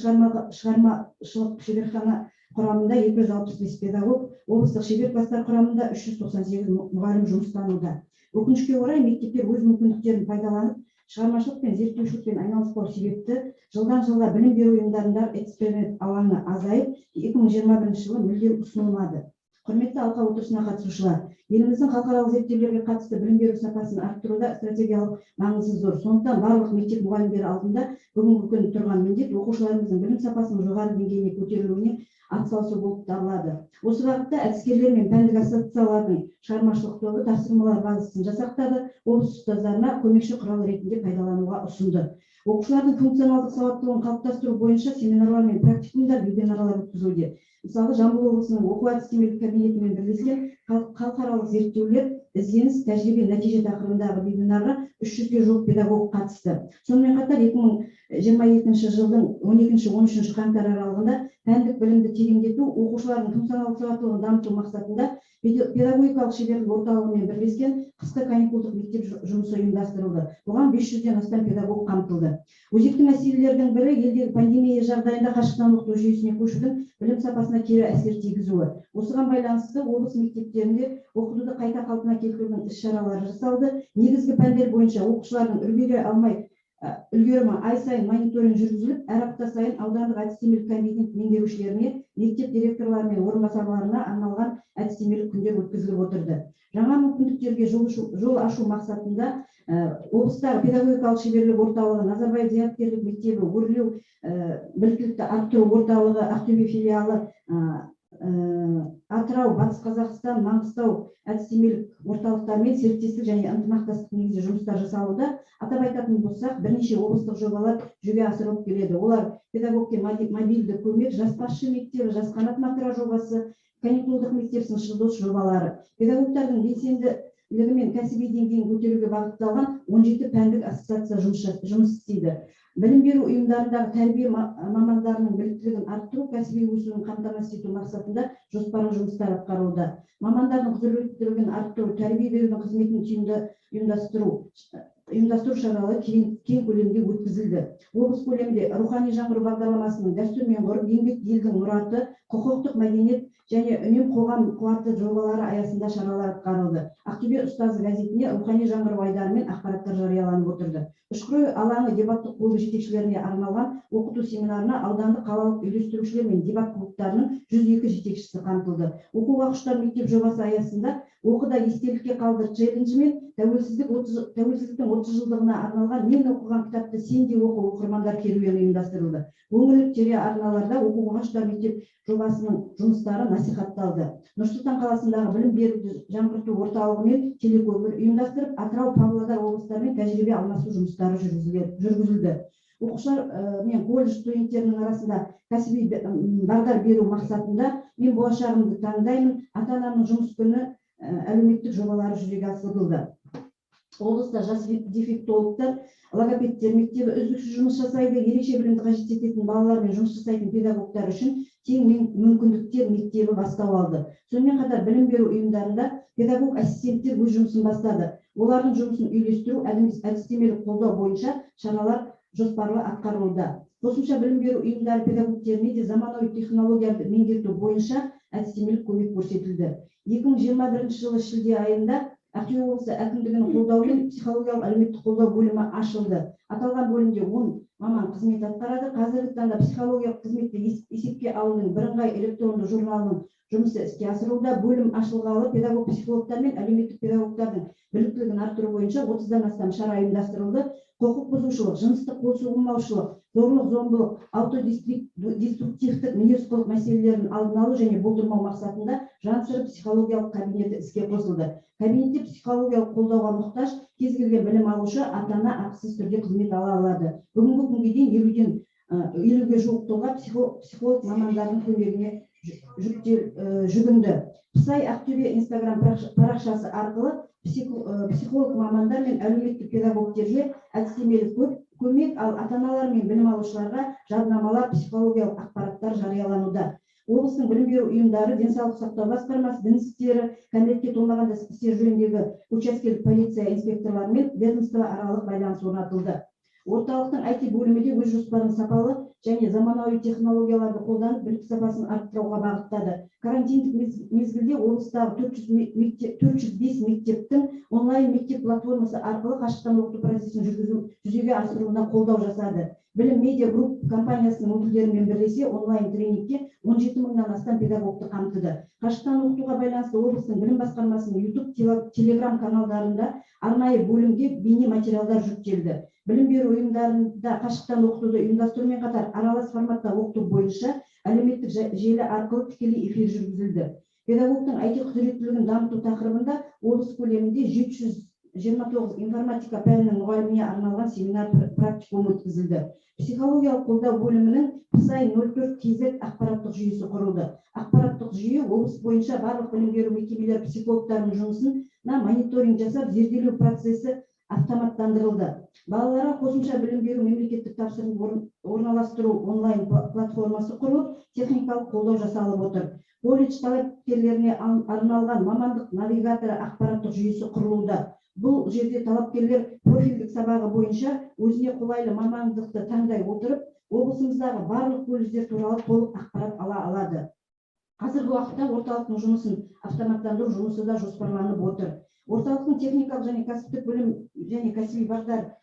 шығармашылық шеберхана құрамында 265 педагог, облыстық шебер класстар құрамында 398 мұғалім жұмыстануда. Өкінішке орай, мектептер өз мүмкіндіктерін пайдаланып, шығармашылық пен зерттеушілікпен айналыспау себепті жылдан жылға білім беру ұйымдарындағы эксперимент алаңы азайып, 2021 жылы мүлдем ұсынылмады. Құрметті алқа отырысына қатысушылар, еліміздің халықаралық зерттеулерге қатысты білім беру сапасын арттыруда стратегиялық маңызы зор. Сондықтан барлық мектеп мұғалімдері алдында бүгінгі күні тұрған міндет оқушыларымыздың білім сапасының жоғары деңгейіне көтерілуіне атсалысу болып табылады. Осы бағытта әдіскерлер мен пәндік ассоциациялардың шығармашылық тобы тапсырмалар базасын жасақтады, облыс ұстаздарына көмекші құрал ретінде пайдалануға ұсынды. Оқушылардың функционалдық сауаттылығын қалыптастыру бойынша семинарлар мен практикумдар, вебинарлар өткізілуде. Мысалы, Жамбыл облысының оқу әдістемелік кабинетімен бірлескен халықаралық зерттеулер: ізденіс, тәжірибе, нәтиже тақырыбындағы вебинарға 300-ге жуық педагог қатысты. Сонымен қатар 2022 жылдың 12-13 қаңтар аралығында пәндік білімді тереңдету, оқушылардың функционалдық сауаттылығын дамыту мақсатында педагогикалық шеберлік орталығымен бірлескен қысқы каникулдық мектеп жұмысы ұйымдастырылды. Бұған 500-ден астам педагог қамтылды. Өзекті мәселелердің бірі — елдегі пандемия жағдайында қашықтан оқыту жүйесіне көшудің білім сапасына кері әсер тигізуі. Осыған байланысты облыс мектептерінде оқытуды қайта қалпына келтірудің іс-шаралары жасалды. Негізгі пәндер бойынша оқушылардың үлгере алмай үлгерімі ай сайын мониторинг жүргізіліп, әр апта сайын аудандық әдістемелік кабинет меңгерушілеріне, мектеп директорлары мен орынбасарларына арналған әдістемелік күндер өткізіліп отырды. Жаңа мүмкіндіктерге жол ашу мақсатында облыстағы педагогикалық шеберлік орталығы, Назарбаев зияткерлік мектебі, Өрлеу біліктілікті арттыру орталығы Ақтөбе филиалы, Атырау, Батыс Қазақстан, Маңғыстау әдістемелік орталықтарымен серіктестік және ынтымақтастық негізінде жұмыстар жасалуда. Атап айтатын болсақ, бірнеше облыстық жобалар жүзеге асырылып келеді. Олар: педагогке мобильді көмек, Жас басшы мектебі, Жас қанат матыра жобасы, каникулдық мектеп, Сыншыл дос жобалары. Педагогтардың белсенділігі мен кәсіби деңгейін көтеруге бағытталған 17 пәндік ассоциация жұмыс істейді. Білім беру ұйымдарындағы тәрбие мамандарының біліктілігін арттыру, кәсіби өсуін қамтамасыз ету мақсатында жоспарлы жұмыстар атқарылуда. Мамандардың құзыреттілігін арттыру, тәрбие берудің қызметін тиімді ұйымдастыру шаралары кең көлемде өткізілді. Облыс көлемінде Рухани жаңғыру бағдарламасының «Дәстүр мен ғұрып», «Еңбек — елдің мұраты», «Құқықтық мәдениет» және «Үнем — қоғам қуаты» жобалары аясында шаралар атқарылды. «Ақтөбе ұстазы» газетіне Рухани жаңғыру айдарымен ақпараттар жарияланып отырды. «Ұшқыр ой алаңы» дебаттық клубы жетекшілеріне арналған оқыту семинарына аудандық, қалалық үйлестірушілер мен дебат клубтарының 102 жетекшісі қамтылды. «Оқуға құштар мектеп» жобасы аясында «Оқы да естелікке қалдыр» челленджі мен тәуелсіздіктің 30 жылдығына арналған «Мен оқыған кітапты сен де оқы» оқырмандар керуені ұйымдастырылды. Өңірлік телеарналарда «Оқуға құштар мектеп» жобасының жұмыстары насихатталды. Нұр Сұлтан қаласындағы білім беруді жаңғырту орталығымен телекөпір ұйымдастырып, Атырау, Павлодар облыстарымен тәжірибе алмасу жұмыстары жүргізілді. Оқушылар мен колледж студенттерінің арасында кәсіби бағдар беру мақсатында «Мен болашағымды таңдаймын», «Ата анамның жұмыс күні» әлеуметтік жобалары жүзеге асырылды. Облыста жас дефектологтар, логопедтер мектебі үздіксіз жұмыс жасайды. Ерекше білімді қажет ететін балалармен жұмыс жасайтын педагогтар үшін тең мүмкіндіктер мектебі бастау алды. Сонымен қатар білім беру ұйымдарында педагог ассистенттер өз жұмысын бастады. Олардың жұмысын үйлестіру, әдістемелік қолдау бойынша шаралар жоспарлы атқарылуда. Қосымша білім беру ұйымдары педагогтеріне де заманауи технологияларды меңгерту бойынша әдістемелік көмек көрсетілді. 2021 жылы шілде айында Ақтөбе облысы әкімдігінің қолдауымен психологиялық әлеуметтік қолдау бөлімі ашылды. Аталған бөлімде 10 маман қызмет атқарады. Қазіргі таңда психологиялық қызметті есепке алудың бірыңғай электронды журналының жұмысы іске асырылуда. Бөлім ашылғалы педагог психологтар мен әлеуметтік педагогтардың біліктілігін арттыру бойынша 30-дан астам шара ұйымдастырылды. Құқық бұзушылық, жыныстық қол сұғылмаушылық, зорлық зомбылық, аутодеструктивтік мінез құлық мәселелерін алдын алу және болдырмау мақсатында жан сыры психологиялық кабинеті іске қосылды. Кабинетте психологиялық қолдауға мұқтаж кез келген білім алушы, ата ана ақысыз түрде қызмет ала алады. Бүгінгі күнге дейін 50-ге жуық тұлға психолог мамандардың көмегіне жүгінді. Псай Ақтөбе Инстаграм парақшасы арқылы психолог мамандар мен әлеуметтік педагогтерге әдістемелік көмек, ал ата аналар мен білім алушыларға жадынамалар, психологиялық ақпараттар жариялануда. Облыстың білім беру ұйымдары, денсаулық сақтау басқармасы, дін істері, кәмелетке толмаған істер жөніндегі учаскелік полиция инспекторларымен ведомство аралық байланыс орнатылды. Орталықтың IT бөлімі де өз жоспарын сапалы және заманауи технологияларды қолданып, білім сапасын арттыруға бағыттады. Карантиндік мезгілде облыстағы 405 мектептің онлайн мектеп платформасы арқылы қашықтан оқыту процесін жүзеге асыруына қолдау жасады. Білім медиа групп компаниясының өкілдерімен бірлесе онлайн тренингке 17 мыңнан астам педагогты қамтыды. Қашықтан оқытуға байланысты облыстың білім басқармасының YouTube, Telegram каналдарында арнайы бөлімге бейне материалдар жүктелді. Білім беру ұйымдарында қашықтан оқытуды ұйымдастырумен қатар аралас форматта оқыту бойынша әлеуметтік желі арқылы тікелей эфир жүргізілді. Педагогтың IT құзыреттілігін дамыту тақырыбында облыс көлемінде 729 информатика пәнінің мұғаліміне арналған семинар практикум өткізілді. Психологиялық қолдау бөлімінің Псай нөл төрт KZ ақпараттық жүйесі құрылды. Ақпараттық жүйе облыс бойынша барлық білім беру мекемелері психологтарының жұмысына мониторинг жасап, зерделеу процесі автоматтандырылды. Балаларға қосымша білім беру мемлекеттік тапсырысын орналастыру онлайн платформасы құрылып, техникалық қолдау жасалып отыр. Колледж талапкерлеріне арналған мамандық навигаторы ақпараттық жүйесі құрылуда. Бұл жерде талапкерлер профильдік сабағы бойынша өзіне қолайлы мамандықты таңдай отырып, облысымыздағы барлық колледждер туралы толық ақпарат ала алады. Қазіргі уақытта орталықтың жұмысын автоматтандыру жұмысы да жоспарланып отыр. Орталықтың техникалық және кәсіптік білім және кәсіби бағдар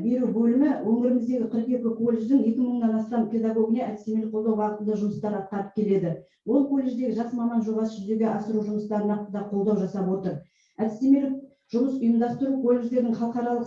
беру бөлімі өңіріміздегі 42 колледждің екі мыңнан астам педагогіне әдістемелік қолдау бағытында жұмыстар атқарып келеді. Ол колледждегі жас маман жобасы жүзеге асыру жұмыстарына да қолдау жасап отыр. Әдістемелік жұмыс ұйымдастыру колледждердің халықаралық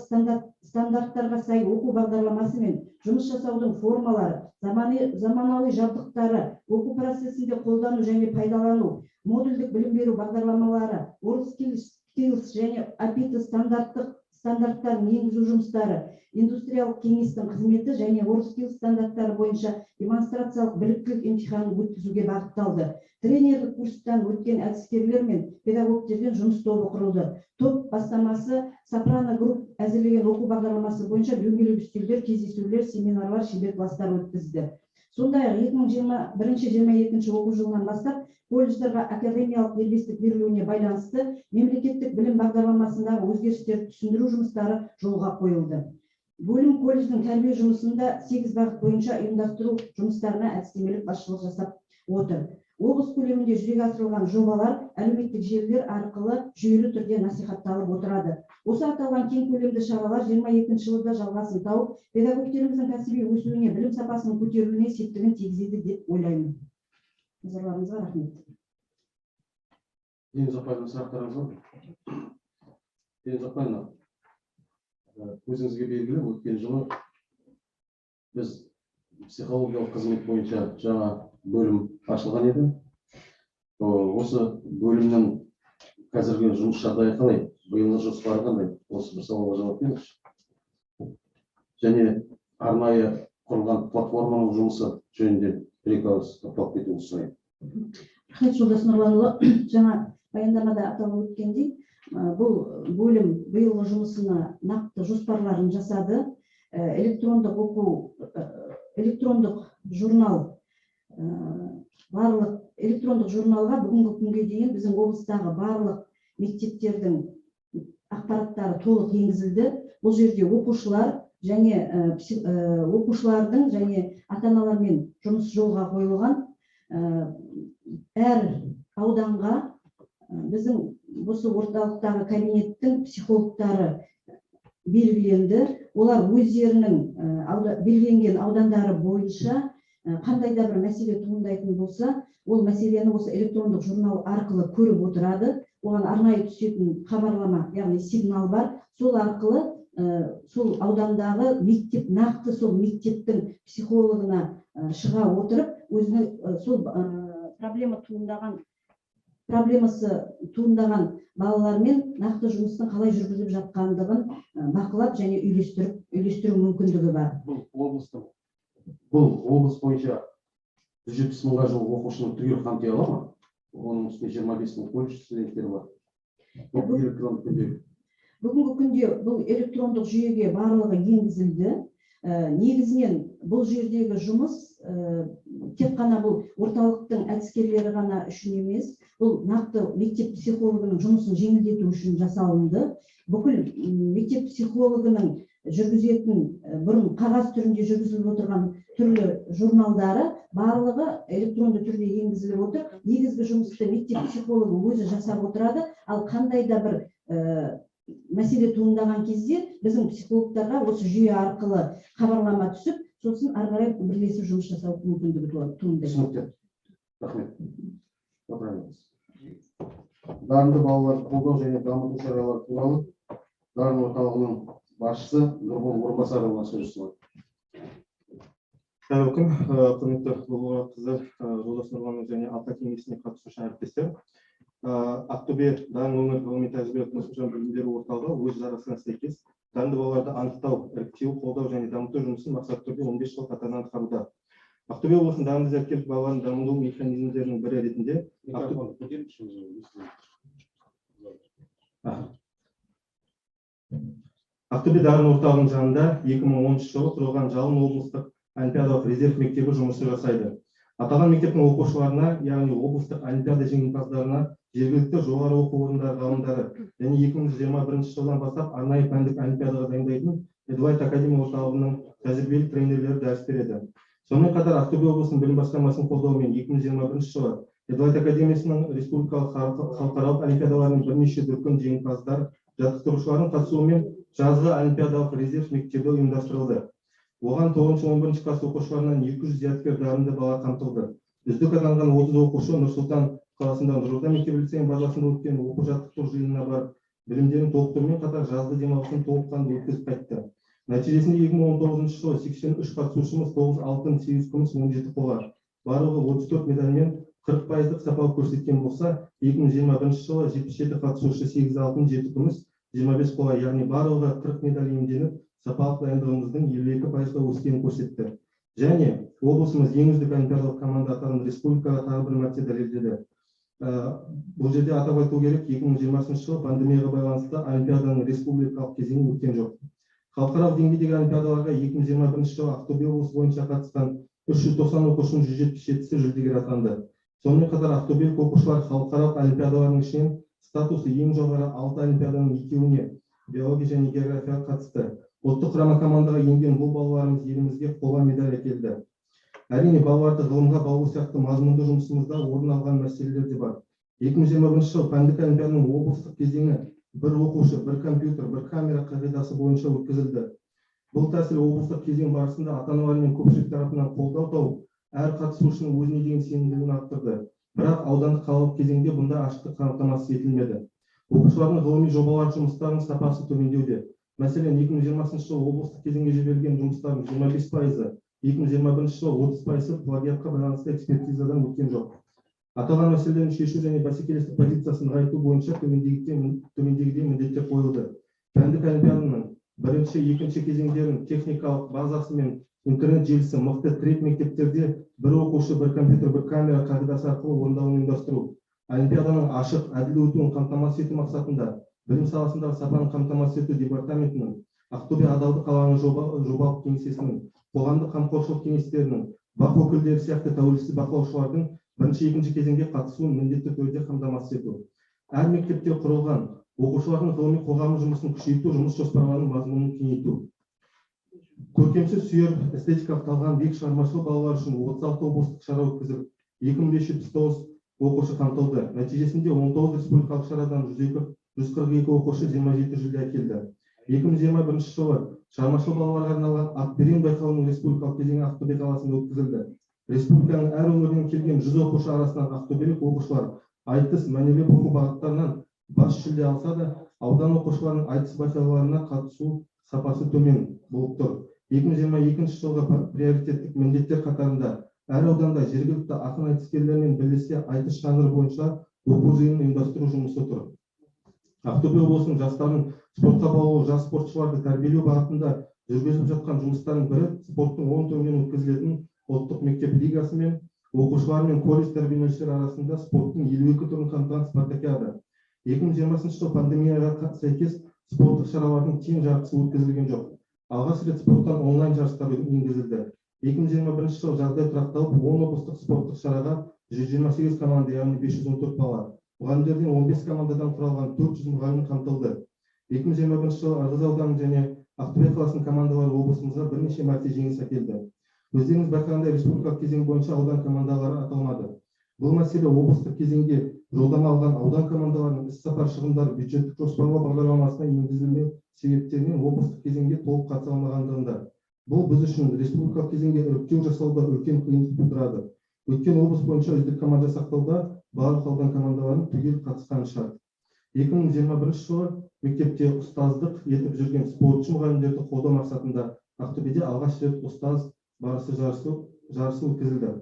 стандарттарға сай оқу бағдарламасы мен жұмыс жасаудың формалары, заманауи жабдықтары, оқу процесінде қолдану және пайдалану, модульдік білім беру бағдарламалары, WorldSkills және APIT стандарттарын енгізу жұмыстары, индустриялық кеңестің қызметі және WorldSkills стандарттары бойынша демонстрациялық біліктілік емтиханын өткізуге бағытталды. Тренерлік курстан өткен әдіскерлер мен педагогтерден жұмыс тобы құрылды. Топ бастамасы Сопрано Групп әзірлеген оқу бағдарламасы бойынша дөңгелек үстелдер, кездесулер, семинарлар, шебер класстар өткізді. Сондай-ақ екі мың жиырма бірінші, жиырма екінші оқу жылынан бастап колледждерге академиялық дербестік берілуіне байланысты мемлекеттік білім бағдарламасындағы өзгерістерді түсіндіру жұмыстары жолға қойылды. Бөлім колледждің тәрбие жұмысында 8 бағыт бойынша ұйымдастыру жұмыстарына әдістемелік басшылық жасап отыр. Облыс көлемінде жүзеге асырылған жобалар әлеуметтік желілер арқылы жүйелі түрде насихатталып отырады. Осы аталған кең көлемді шаралар жиырма екінші жылы да жалғасын тауып, педагогтеріміздің кәсіби өсуіне, білім сапасының көтерілуіне септігін тигізеді деп ойлаймын. Назарларыңызға рахмет. Дені Ұзақбаевна, сұрақтарыңыз бар ма? Дені Ұзақбаевна, өзіңізге белгілі, өткен жылы біз психологиялық қызмет бойынша жаңа бөлім ашылған еді. Осы бөлімнің қазіргі жұмыс жағдайы қалай? Биылғы жоспары қандай? Осы бір сауалға жауап беріңізші. Және арнайы құрылған платформаның жұмысы жөнінде бір екі ауыз тоқталып кетуіңізді сұраймын. Рахмет, Жолдас Нұрланұлы. Жаңа баяндамада аталып өткендей, Бұл бөлім биылғы жұмысына нақты жоспарларын жасады. Электрондық оқу, электрондық журнал, барлық электрондық журналға бүгінгі күнге дейін біздің облыстағы барлық мектептердің ақпараттары толық енгізілді. Бұл жерде оқушылар және оқушылардың және ата аналармен жұмыс жолға қойылған. Әр ауданға біздің осы орталықтағы кабинеттің психологтары белгіленді. Олар өздерінің белгіленген аудандары бойынша қандай да бір мәселе туындайтын болса, ол мәселені осы электрондық журнал арқылы көріп отырады. Оған арнайы түсетін хабарлама, яғни сигнал бар. Сол арқылы сол аудандағы мектеп, нақты сол мектептің психологына шыға отырып, өзінің сол проблемасы туындаған балалармен нақты жұмыстың қалай жүргізіліп жатқандығын бақылап және үйлестіру мүмкіндігі бар. Бұл облыс бойынша 170 мыңға жуық оқушыны түгел қамти ала ма? Оның үстіне 25 мың колледж студенттері бар. Бұл электрондық түрде. Бүгінгі күнде бұл электрондық жүйеге барлығы енгізілді. Негізінен бұл жердегі жұмыс тек қана бұл орталықтың әдіскерлері ғана үшін емес, бұл нақты мектеп психологының жұмысын жеңілдету үшін жасалынды. Бүкіл мектеп психологының жүргізетін, бұрын қағаз түрінде жүргізіліп отырған түрлі журналдары барлығы электронды түрде енгізіліп отыр. Негізгі жұмысты мектеп психологы өзі жасап отырады, ал қандай да бір мәселе туындаған кезде біздің психологтарға осы жүйе арқылы хабарлама түсіп, сосын ары қарай бірлесіп жұмыс жасау мүмкіндігі туындайды. Түсінікті. Рахмет. Отыра беріңіз. Дарынды балаларды қолдау және дамыту шаралары туралы Дарын орталығының басшысы Нұрбол Орынбасарұлына сөз ұсынады. Қайырлы күн, құрметті Бұлбұл қызы, Жолдас Нұрланов және Алқа кеңесіне қатысушы әріптестер. Ақтөбе Дарын өңір ғылыми тәжірибелік қосымша білім беру орталығы өз жарғысына сәйкес дарынды балаларды анықтау, іріктеу, қолдау және дамыту жұмысын мақсатты түрде 15 жыл қатарынан атқаруда. Ақтөбе облысының дарынды зияткерлік балаларын дамыту механизмдерінің бірі ретінде Микрофонды көтеріңізші. Ақтөбе Дарын орталығының жанында 2010 жылы құрылған Жалын облыстық олимпиадалық резерв мектебі жұмысы жасайды. Аталған мектептің оқушыларына, яғни облыстық олимпиада жеңімпаздарына жергілікті жоғары оқу орындары ғалымдары және 2021 жылдан бастап арнайы пәндік олимпиадаға дайындайтын Эдлайт Академия орталығының тәжірибелі тренерлері дәріс береді. Сонымен қатар Ақтөбе облысының білім басқармасының қолдауымен 2021 жылы Эдлайт Академиясының республикалық халықаралық олимпиадаларының бірнеше дүркін жеңімпаздар жаттықтырушыларының қатысуымен жазғы олимпиадалық резерв мектебі ұйымдастырылды. Оған тоғызыншы, он бірінші класс оқушыларынан 200 зияткер дарынды бала қамтылды. Үздік атанған 30 оқушы Нұр-Сұлтан қаласында Нұрорда мектеп лицейінің базасында өткен оқу жаттықтыру жиынына барып, білімдерін толықтырумен қатар жазғы демалысын толыққанды өткізіп қайтты. Нәтижесінде 2019 жылы 83 қатысушымыз 9 алтын, 8 күміс, 17 қола, барлығы 34 медальмен 40% сапалық көрсеткен болса, 2021 жылы 77 қатысушы 8 алтын, 7 күміс, 25 қола, яғни барлығы 40 медаль иемденіп, сапалық дайындығымыздың 52%-ға өскенін көрсетті. Және облысымыз ең үздік олимпиадалық команда атағын республикаға тағы бір мәрте дәлелдеді. Бұл жерде атап айту керек, 2020 жылы пандемияға байланысты олимпиаданың республикалық кезеңі өткен жоқ. Халықаралық деңгейдегі олимпиадаларға 2021 жылы Ақтөбе облысы бойынша қатысқан 390 оқушының 177-сі жүлдегер атанды. Сонымен қатар ақтөбелік оқушылар халықаралық олимпиадалардың ішінен статусы ең жоғары 6 олимпиаданың екеуіне биология және географияға қатысты. Ұлттық құрама командаға енген бұл балаларымыз елімізге қола медаль әкелді. Әрине, балаларды ғылымға баулу сияқты мазмұнды жұмысымызда орын алған мәселелер де бар. 2021 жылы пәндік олимпиаданың облыстық кезеңі бір оқушы, бір компьютер, бір камера қағидасы бойынша өткізілді. Бұл тәсіл облыстық кезең барысында ата-аналар мен көпшілік тарапынан қолдау тауып, әр қатысушының өзіне деген сенімділігін арттырды. Бірақ аудандық қалалық кезеңде бұндай ашықтық қамтамасыз етілмеді. Оқушылардың ғылыми жобалар жұмыстарының сапасы төмендеуде. Мәселен, 2020 жылы облыстық кезеңге жіберілген жұмыстардың 25%, 2021 жылы 30% плагиатқа байланысты экспертизадан өткен жоқ. Аталған мәселелерді шешу және бәсекелестік позициясын нығайту бойынша төмендегідей міндеттер қойылды. Пәндік олимпиаданың бірінші, екінші кезеңдерін техникалық базасы мен интернет желісі мықты тірек мектептерде бір оқушы, бір компьютер, бір камера қағидасы арқылы орындауын ұйымдастыру. Олимпиаданың ашық, әділ өтуін қамтамасыз ету мақсатында Білім саласындағы сапаны қамтамасыз ету департаментінің, Ақтөбе адалдық алаңы жобалық кеңсесінің, қоғамдық қамқоршылық кеңестерінің, БАҚ өкілдері сияқты тәуелсіз бақылаушылардың бірінші, екінші кезеңге қатысуын міндетті түрде қамтамасыз ету. Әр мектепте құрылған оқушылардың ғылыми қоғамы жұмысын күшейту, жұмыс жоспарларының мазмұнын кеңейту. Көркемсөз сүйер, эстетикалық талғам биік шығармашыл балалар үшін 36 облыстық шара өткізіп, 2579 оқушы қамтылды. Нәтижесінде 19 республикалық шарадан 142 оқушы 27 жүлде әкелді. 2021 жылы шығармашыл балаларға арналған Атберен байқауының республикалық кезеңі Ақтөбе қаласында өткізілді. Республиканың әр өңірінен келген 100 оқушы арасынан ақтөбелік оқушылар айтыс, мәнерлеп оқу бағыттарынан бас жүлде алса да, аудан оқушыларының айтыс байқауларына қатысу сапасы төмен болып тұр. 2022 жылғы приоритеттік міндеттер қатарында әр ауданда жергілікті ақын айтыскерлермен бірлесе айтыс жанры бойынша оқу жиынын ұйымдастыру жұмысы тұр. Ақтөбе облысының жастарын спортқа баулу, жас спортшыларды тәрбиелеу бағытында жүргізіліп жатқан жұмыстардың бірі спорттың 10 түрінен өткізілетін ұлттық мектеп лигасы мен оқушылар мен колледж тәрбиеленушілері арасында спорттың 52 түрін қамтыған спартакиада. 2020 жылы пандемияға сәйкес спорттық шаралардың тең жартысы өткізілген жоқ. Алғаш рет спорттан онлайн жарыстар енгізілді. 2021 жылы жағдай тұрақталып, 10 облыстық спорттық шараға 128 команда, яғни 514 бала, мұғалімдерден 15 командадан құралған 400 мұғалім қамтылды. 2021 жылы Ырғыз ауданы және Ақтөбе қаласының командалары облысымызға бірнеше мәрте жеңіс әкелді. Өздеріңіз байқағандай, республикалық кезең бойынша аудан командалары аталмады. Бұл мәселе облыстық кезеңге жолдама алған аудан командаларының іс-сапар шығындары бюджеттік жоспарлау бағдарламасына енгізілмеу себептерінен облыстық кезеңге толық қатыса алмағандығында. Бұл біз үшін республикалық кезеңге іріктеу жасауда үлкен қиындық тудырады. Өйткені облыс бойынша үздік команда жасақтауда барлық аудан командаларының түгел қатысқаны шарт. 2021 жылы мектепте ұстаздық етіп жүрген спортшы мұғалімдерді қолдау мақсатында Ақтөбеде алғаш рет ұстаз барысы жарысы өткізілді.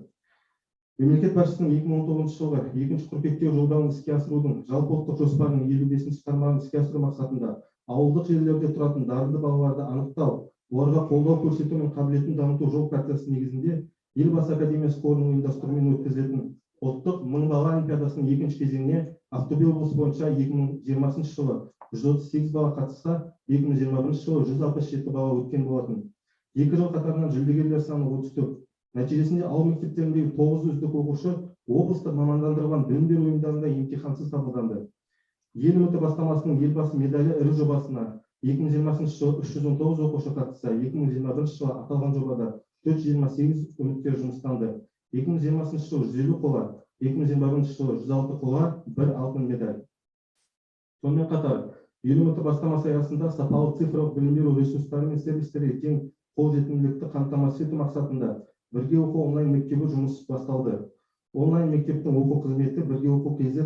Мемлекет басшысының 2019 жылғы 2 қыркүйектегі жолдауын іске асырудың жалпы ұлттық жоспарының 55 тармағын іске асыру мақсатында ауылдық жерлерде тұратын дарынды балаларды анықтау, оларға қолдау көрсету мен қабілетін дамыту жол картасы негізінде Елбасы академиясы қорының ұйымдастыруымен өткізілетін ұлттық мың бала олимпиадасының екінші кезеңіне Ақтөбе облысы бойынша 2020 жылы 138 бала қатысса, 2021 жылы 167 бала өткен болатын. 2 жыл қатарынан жүлдегерлер саны 34. Нәтижесінде ауыл мектептеріндегі 9 үздік оқушы облыстық мамандандырылған білім беру ұйымдарында емтихансыз қабылданды. Ел үміті бастамасының Елбасы медалі ірі жобасына 2020 жылы 319 оқушы қатысса, 2021 жылы аталған жобада 428 үміткер жұмыстанды. 2020 жылы 150 қола, 2021 жылы 106 қола, 1 алтын медаль. Сонымен қатар, ел үміті бастамасы аясында сапалы цифрлық білім беру ресурстары мен сервистерге тең қолжетімділікті қамтамасыз ету мақсатында Бірге оқу онлайн мектебі жұмыс басталды. Онлайн мектептің оқу қызметі Бірге оқу KZ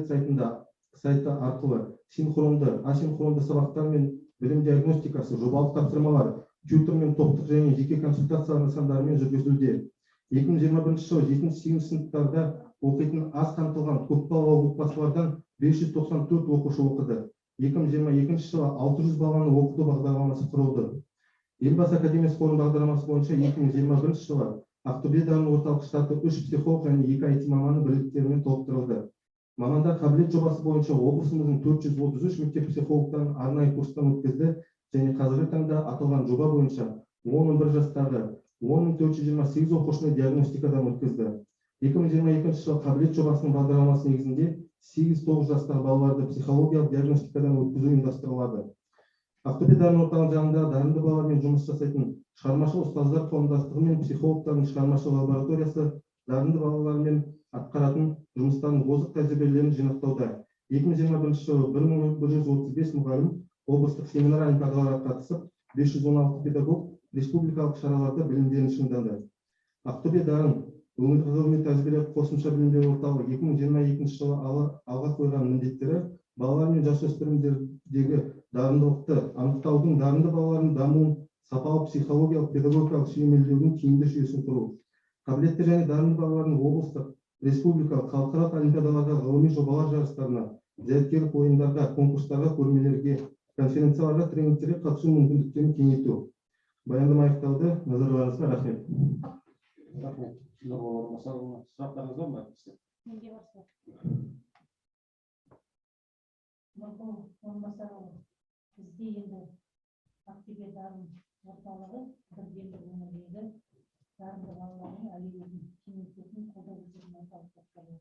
сайты арқылы синхронды, асинхронды сабақтар мен білім диагностикасы, жобалық тапсырмалар, тьютор мен топтық және жеке консультациялар нысандарымен жүргізілуде. 2021 жылы 7-8 сыныптарда оқитын аз қамтылған көпбалалы отбасылардан 594 оқушы оқыды. 2022 жылы 600 баланы оқыту бағдарламасы құрылды. Елбасы академиясы қорының бағдарламасы бойынша 2021 жылы Ақтөбе дарын орталық штаты 3 психолог және 2 IT маманы бірліктерімен толықтырылды. Мамандар қабілет жобасы бойынша облысымыздың 433 мектеп психологтарын арнайы курстан өткізді және қазіргі таңда аталған жоба бойынша 10-11 жастағы 10 428 оқушыны диагностикадан өткізді. 2022 жылы қабілет жобасының бағдарламасы негізінде 8-9 жастағы балаларды психологиялық диагностикадан өткізу ұйымдастырылады. Ақтөбе дарын орталығы жанында дарынды балалармен жұмыс жасайтын шығармашыл ұстаздар қауымдастығы мен психологтардың шығармашыл лабораториясы дарынды балалармен атқаратын жұмыстардың озық тәжірибелерін жинақтауда. 2021 жылы 1135 мұғалім облыстық семинар олимпиадаларға қатысып, 516 педагог республикалық шараларда білімдерін шыңдады. Ақтөбе дарын өңірлік ғылыми тәжірибелік қосымша білім беру орталығы 2022 жылы алға қойған міндеттері балалар мен жасөспірімдердегі дарындылықты анықтаудың, дарынды балалардың дамуын сапалы психологиялық, педагогикалық сүйемелдеудің тиімді жүйесін құру, қабілетті және дарынды балалардың облыстық, республикалық, халықаралық олимпиадаларға, ғылыми жобалар жарыстарына, зияткерлік ойындарға, конкурстарға, көрмелерге, конференцияларға, тренингтерге қатысу мүмкіндіктерін кеңейту. Баяндама аяқталды. Назарларыңызға рахмет. Рахмет, Нұрбол Орынбасарұлы. Сұрақтарыңыз бар ма, әріптестер? Менде бар сұрақ. Нұрбол Орынбасарұлы, бізде енді Ақтөбе дарын орталығы бірден бір өңірдегі дарынды балалардың әлеуетін кеңейтетін, қолдау көрсететін орталық болып табылады.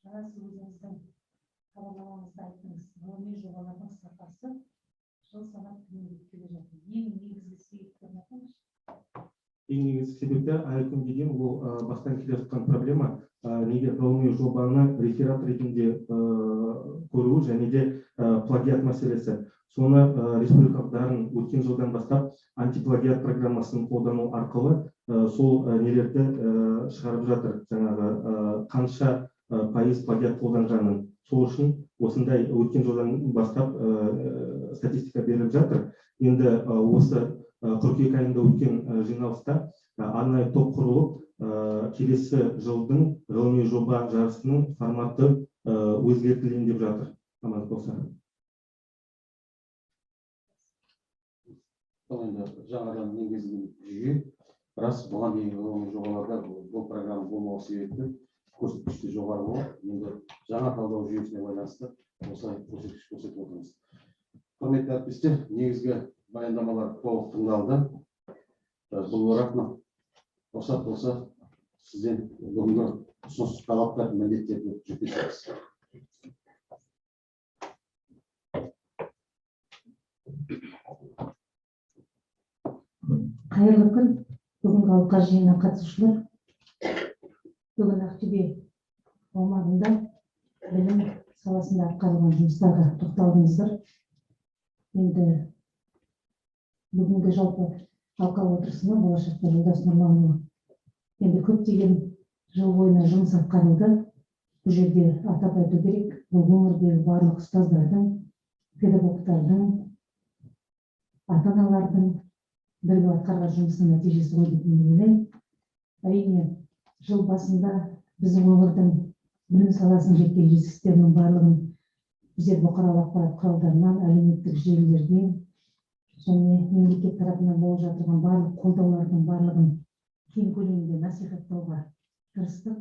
Жаңа сіз өзіңіздің хабарламаңызда айттыңыз, ғылыми жобалардың сапасы жыл санап төмендеп келе жатыр. Ең негізгі себептерін айтыңызшы. Ең негізгі себептер әлі күнге дейін ол бастан келе жатқан проблема, неге ғылыми жобаны реферат ретінде көруі және де плагиат мәселесі. Соны республикалық дарын өткен жылдан бастап антиплагиат программасын қолдану арқылы сол нелерді шығарып жатыр, жаңағы қанша пайыз плагиат қолданғанын. Сол үшін осындай өткен жылдан бастап статистика беріліп жатыр. Енді осы қыркүйек айында өткен жиналыста арнайы топ құрылып, келесі жылдың ғылыми жоба жарысының форматы өзгертілейін деп жатыр, аман болса. Бұл енді жаңадан енгізілген жүйе. Рас, бұған дейінгі ғылыми жобаларда бұл программа болмау себепті көрсеткіш те жоғары болады. Енді жаңа талдау жүйесіне байланысты осылай көрсеткіш көрсетіп отырмыз. Құрметті әріптестер, негізгі баяндамалар толық тыңдалды. Бұл рахмет. Рұқсат болса, сізден бүгінгі ұсыныс, талаптар, міндеттерді жүктесеңіз. Қайырлы күн, бүгінгі алқа жиынына қатысушылар. Бүгін Ақтөбе аумағында білім саласында атқарылған жұмыстарға тоқталдыңыздар. Енді бүгінгі жалпы алқа отырысына болашақта Жолдас Нұрланұлы енді көптеген жыл бойына жұмыс атқарылды. Бұл жерде атап айту керек, бұл өңірдегі барлық ұстаздардың, педагогтардың, ата-аналардың бірігіп атқарған жұмысының нәтижесі ғой деп мен ойлаймын. Әрине, жыл басында біздің өңірдің білім саласының жеткен жетістіктерінің барлығын біздер бұқаралық ақпарат құралдарынан, әлеуметтік желілерден және мемлекет тарапынан болып жатырған барлық қолдаулардың барлығын кең көлемде насихаттауға тырыстық.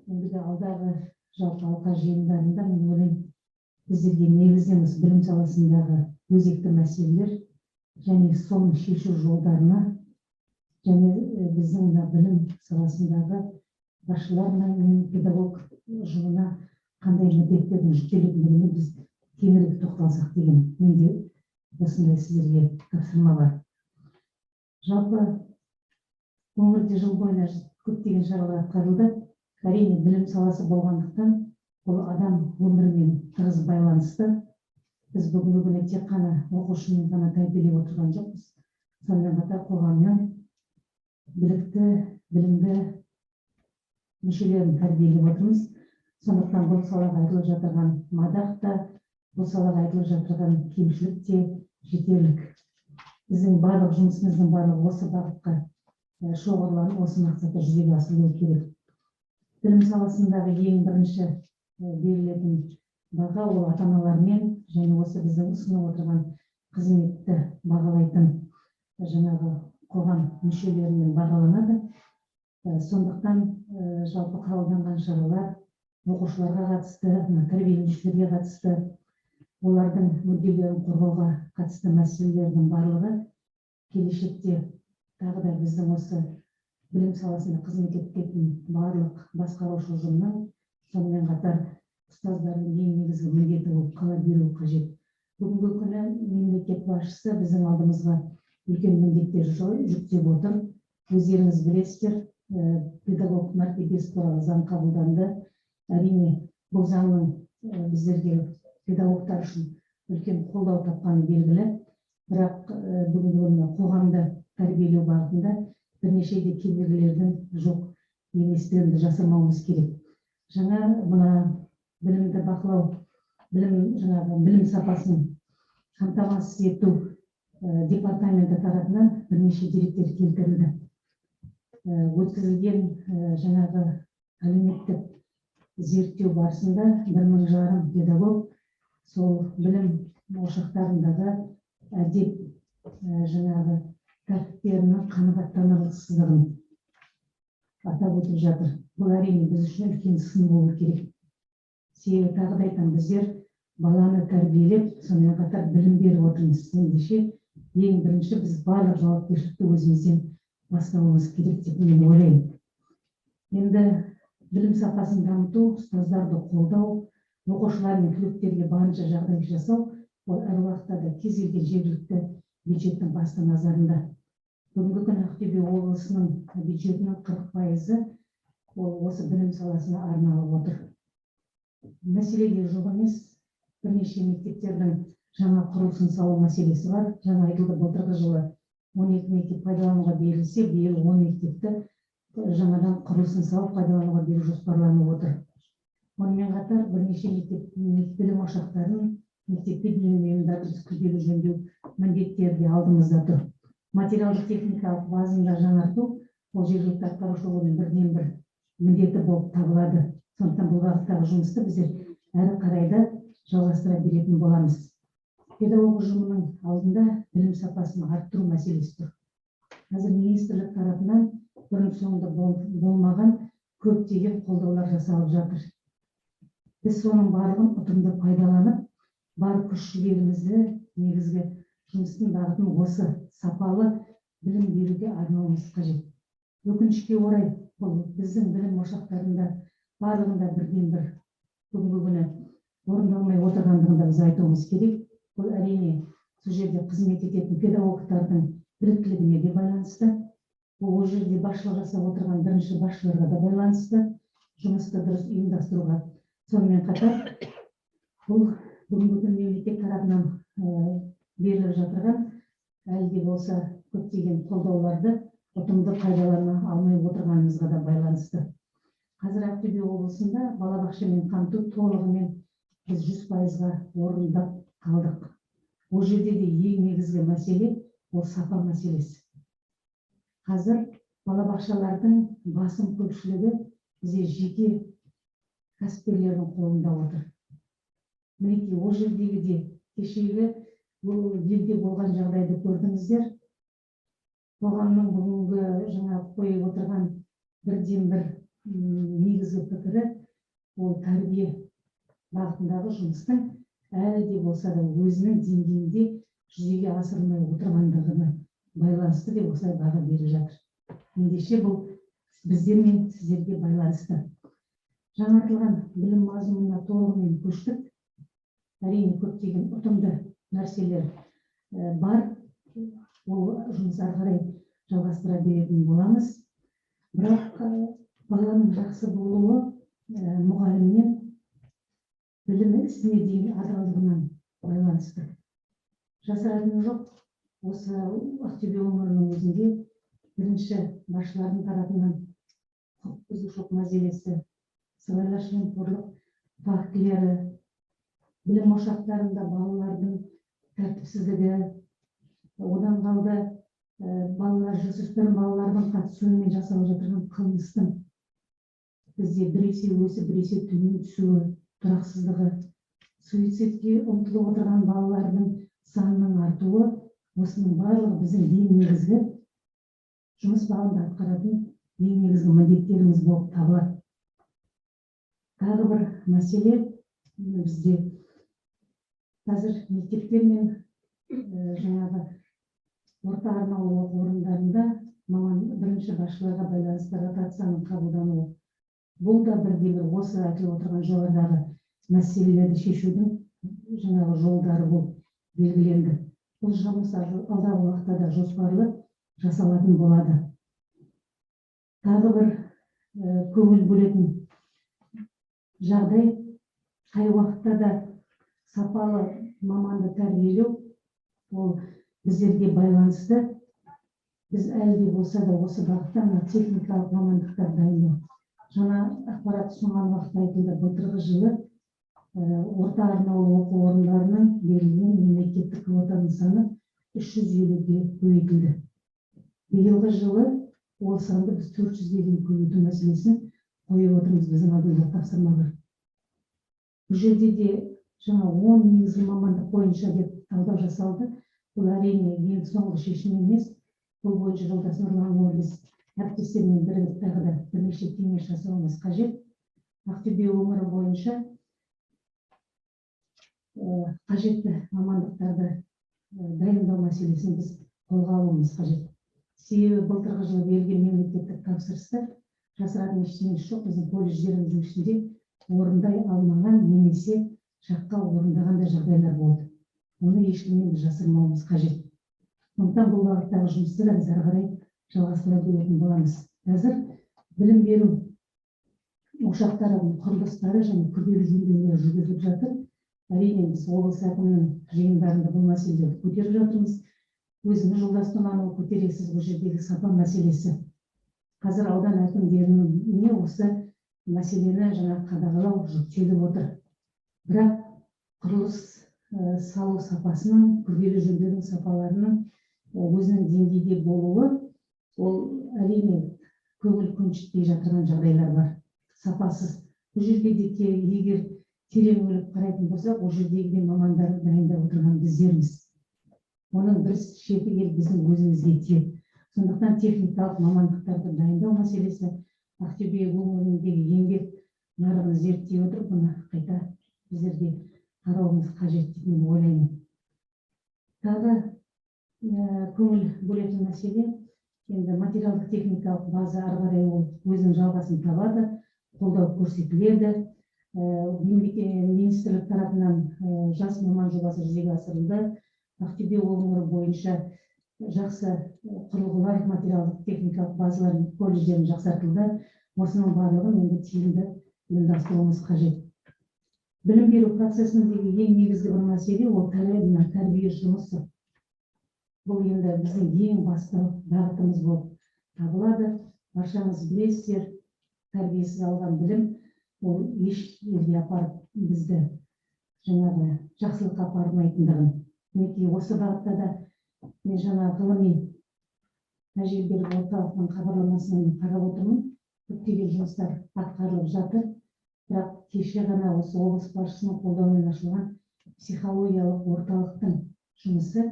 Ендігі алдағы жалпы алқа жиындарында мен ойлаймын, біздерге негізінен осы білім саласындағы өзекті мәселелер және соның шешу жолдарына және біздің мына білім саласындағы басшылар мен педагог ұжымына қандай міндеттердің жүктелетіндігіне біз кеңірек тоқталсақ деген менде осындай сіздерге тапсырма бар. Жалпы өңірде жыл бойына көптеген шаралар атқарылды. Әрине, білім саласы болғандықтан бұл адам өмірімен тығыз байланысты. Біз бүгінгі күні тек қана оқушыны ғана тәрбиелеп отырған жоқпыз, сонымен қатар қоғамның білікті, білімді мүшелерін тәрбиелеп отырмыз. Сондықтан бұл салаға айтылып жатырған мадақ та, бұл салаға айтылып жатырған кемшілік те жетерлік. Біздің барлық жұмысымыздың барлығы осы бағытқа шоғырланып, осы мақсатта жүзеге асырылуы керек. Білім саласындағы ең бірінші берілетін баға ол ата-аналармен және осы біздің ұсынып отырған қызметті бағалайтын жаңағы қоғам мүшелерімен бағаланады. Сондықтан жалпы қабылданған шаралар оқушыларға қатысты, мына тәрбиеленушілерге қатысты, олардың мүдделерін қорғауға қатысты мәселелердің барлығы келешекте тағы да біздің осы білім саласында қызмет ететін барлық басқарушы ұжымның, сонымен қатар ұстаздардың ең негізгі міндеті болып қала беруі қажет. Бүгінгі күні мемлекет басшысы біздің алдымызға үлкен міндеттер жүктеп отыр. Өздеріңіз білесіздер, педагог мәртебесі туралы заң қабылданды. Әрине, бұл заңның біздерге педагогтар үшін үлкен қолдау тапқаны белгілі. Бірақ бүгінгі күні қоғамды тәрбиелеу бағытында бірнеше де кедергілердің жоқ еместігін де жасырмауымыз керек. Жаңа мына білімді бақылау, білім, жаңағы білім сапасын қамтамасыз ету департаменті тарапынан бірнеше деректер келтірілді. Өткізілген жаңағы әлеуметтік зерттеу барысында бір мың жарым педагог сол білім ошақтарындағы әдеп жаңағы тәртіптерінің қанағаттанарлықсыздығын атап өтіп жатыр. Бұл әрине біз үшін үлкен сын болу керек. Себебі тағы да айтамын, біздер Баланы тәрбиелеп, сонымен қатар білім беріп отырмыз. Ендеше ең бірінші біз барлық жауапкершілікті өзімізден бастауымыз керек деп мен ойлаймын. Енді білім сапасын дамыту, ұстаздарды қолдау, оқушылар мен түлектерге барынша жағдай жасау ол әр уақытта да кез келген жергілікті бюджеттің басты назарында. Бүгінгі күні Ақтөбе облысының бюджетінің 40%-ы ол осы білім саласына арналып отыр. Мәселе де жоқ емес, бірнеше мектептердің жаңа құрылысын салу мәселесі бар. Жаңа айтылды, былтырғы жылы 12 мектеп пайдалануға берілсе, биыл 10 мектепті жаңадан құрылысын салып пайдалануға беру жоспарланып отыр. Онымен қатар бірнеше мектеп, білім ошақтарын, мектепке дейінгі ұйымдарды біз күрделі жөндеу міндеттері де алдымызда тұр. Материалдық техникалық базаны да жаңарту ол жергілікті атқарушы органның бірден бір міндеті болып табылады. Сондықтан бұл бағыттағы жұмысты біздер әрі қарай да жалғастыра беретін боламыз. Педагог ұжымының алдында білім сапасын арттыру мәселесі тұр. Қазір министрлік тарапынан бұрын соңды болмаған көптеген қолдаулар жасалып жатыр. Біз соның барлығын ұтымды пайдаланып, бар күш жігерімізді негізгі жұмыстың бағытын осы сапалы білім беруге арнауымыз қажет. Өкінішке орай, бұл біздің білім ошақтарында барлығында бірден бір бүгінгі күні орындалмай отырғандығын да біз айтуымыз керек. Бұл әрине сол жерде қызмет ететін педагогтардың біліктілігіне де байланысты. Ол жерде басшылық жасап отырған бірінші басшыларға да байланысты, жұмысты дұрыс ұйымдастыруға. Сонымен қатар бұл бүгінгі күні мемлекет тарапынан беріліп жатырған әлі де болса көптеген қолдауларды ұтымды пайдалана алмай отырғанымызға да байланысты. Қазір Ақтөбе облысында балабақшамен қамту толығымен біз 100%-ға орындап қалдық. Ол жерде де ең негізгі мәселе ол сапа мәселесі. Қазір балабақшалардың басым көпшілігі бізде жеке кәсіпкерлердің қолында отыр. Мінекей, ол жердегі де кешегі бұл елде болған жағдайды көрдіңіздер. Қоғамның бүгінгі жаңа қойып отырған бірден бір негізгі пікірі ол тәрбие бағытындағы жұмыстың әлі де болса да өзінің деңгейінде жүзеге асырылмай отырғандығына байланысты деп осылай баға беріп жатыр. Ендеше бұл біздер мен сіздерге байланысты. Жаңартылған білім мазмұнына толығымен көштік. Әрине көптеген ұтымды нәрселер бар. Ол жұмыс ары қарай жалғастыра беретін боламыз. Бірақ баланың жақсы болуы мұғалімнен білімі ісіне дейін адалдығынан байланысты. Жасыратыны жоқ, осы Ақтөбе өңірінің өзінде бірінші басшылардың тарапынан құқық бұзушылық мәселесі, сыбайлас жемқорлық фактілері, білім ошақтарында балалардың тәртіпсіздігі, одан қалды балалар, жасөспірім балалардың қатысуымен жасалып жатырған қылмыстың бізде біресе өсіп, біресе төмен түсуі, тұрақсыздығы, суицидке ұмтылып отырған балалардың санының артуы, осының барлығы біздің ең негізгі жұмыс бағытында атқаратын ең негізгі міндеттеріміз болып табылады. Тағы бір мәселе бізде қазір мектептер мен жаңағы орта арнаулы оқу орындарында маман бірінші басшыларға байланысты ротацияның қабылдануы. Бұл да бірде бір осы айтылып отырған жоғарыдағы мәселелерді шешудің жаңағы жолдары болып белгіленді. Бұл жұмыс алдағы уақытта да жоспарлы жасалатын болады. Тағы бір көңіл бөлетін жағдай, қай уақытта да сапалы маманды тәрбиелеу ол біздерге байланысты. Біз әлі де болса да осы бағытта мына техникалық мамандықтар дайындау. Жаңа ақпарат ұсынған уақытта айтылды, былтырғы жылы орта арнаулы оқу орындарының берілген мемлекеттік квотаның саны 350-ге көбейтілді. Биылғы жылы ол санды біз 400-ге дейін көбейту мәселесін қойып отырмыз, біздің алдымызда тапсырма бар. Бұл жерде де жаңа 10 негізгі мамандық бойынша деп талдау жасалды. Бұл әрине ең соңғы шешім емес. Бұл бойынша жолдас Нұрланұлы біз әріптестермен бірігіп тағы да бірнеше кеңес жасауымыз қажет. Ақтөбе өңірі бойынша Қажетті мамандықтарды дайындау мәселесін біз қолға алуымыз қажет. Себебі былтырғы жылы берілген мемлекеттік тапсырысты, жасыратын ештеңесі жоқ, біздің колледждеріміздің ішінде орындай алмаған немесе жаққа орындаған да жағдайлар болды. Оны ешкімнен біз жасырмауымыз қажет. Сондықтан бұл бағыттағы жұмысты да біз ары қарай жалғастыра беретін боламыз. Қазір білім беру ошақтарының құрылыстары және күрделі жөндеулер жүргізіліп жатыр. Әрине, біз облыс әкімінің жиындарында бұл мәселелерді көтеріп жатырмыз. Өзіңіз, Жолдас Тұманұлы, көтересіз бұл жердегі сапа мәселесі. Қазір аудан әкімдеріне осы мәселені жаңа қадағалау жүктеліп отыр. Бірақ құрылыс салу сапасының, күрделі жөндеудің сапаларының өзінің деңгейде болуы, ол әрине көңіл көншітпей жатырған жағдайлар бар. Сапасыз. Бұл жерге де егер терең үңіліп қарайтын болсақ, ол жердегі де мамандар дайындап отырған біздерміз. Оның бір шеті келіп біздің өзімізге тиеді. Сондықтан техникалық мамандықтарды дайындау мәселесі, Ақтөбе өңіріндегі еңбек нарығын зерттей отырып, бұны қайта біздерге қарауымыз қажет деп мен ойлаймын. Тағы көңіл бөлетін мәселе, енді материалдық техникалық база ары қарай ол өзінің жалғасын табады, қолдау көрсетіледі. Министрлік тарапынан жас маман жобасы жүзеге асырылды. Ақтөбе өңірі бойынша жақсы құрылғылар, материалдық техникалық базалар колледждерін жақсартылды. Осының барлығын енді тиімді ұйымдастыруымыз қажет. Білім беру процесіндегі ең негізгі бір мәселе ол тәрбие жұмысы. Бұл енді біздің ең басты бағытымыз болып табылады. Баршаңыз білесіздер, тәрбиесіз алған білім ол еш жерге апарып бізді жаңағы жақсылыққа апармайтындығын. Мінекей, осы бағытта да мен жаңа ғылыми тәжірибелік орталықтың хабарламасынан қарап отырмын. Көптеген жұмыстар атқарылып жатыр. Бірақ кеше ғана осы облыс басшысының қолдауымен ашылған психологиялық орталықтың жұмысы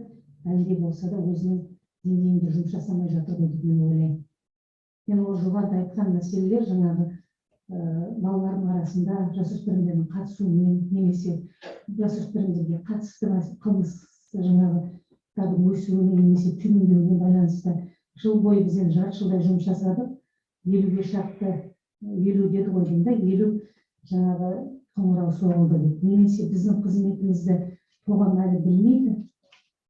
әлі де болса да өзінің деңгейінде жұмыс жасамай жатыр ғой деп мен ойлаймын. Мен ол жоғарыда айтқан мәселелер жаңағы балалардың арасында жасөспірімдердің қатысуымен немесе жасөспірімдерге қатысты қылмыс жаңағы өсуіне немесе төмендеуіне байланысты жыл бойы біз енді жарты жылдай жұмыс жасадық. 50-ге шақты, 50 деді ғой деймін да, 50 жаңағы қоңырау соғылды деп. Немесе біздің қызметімізді қоғам әлі білмейді,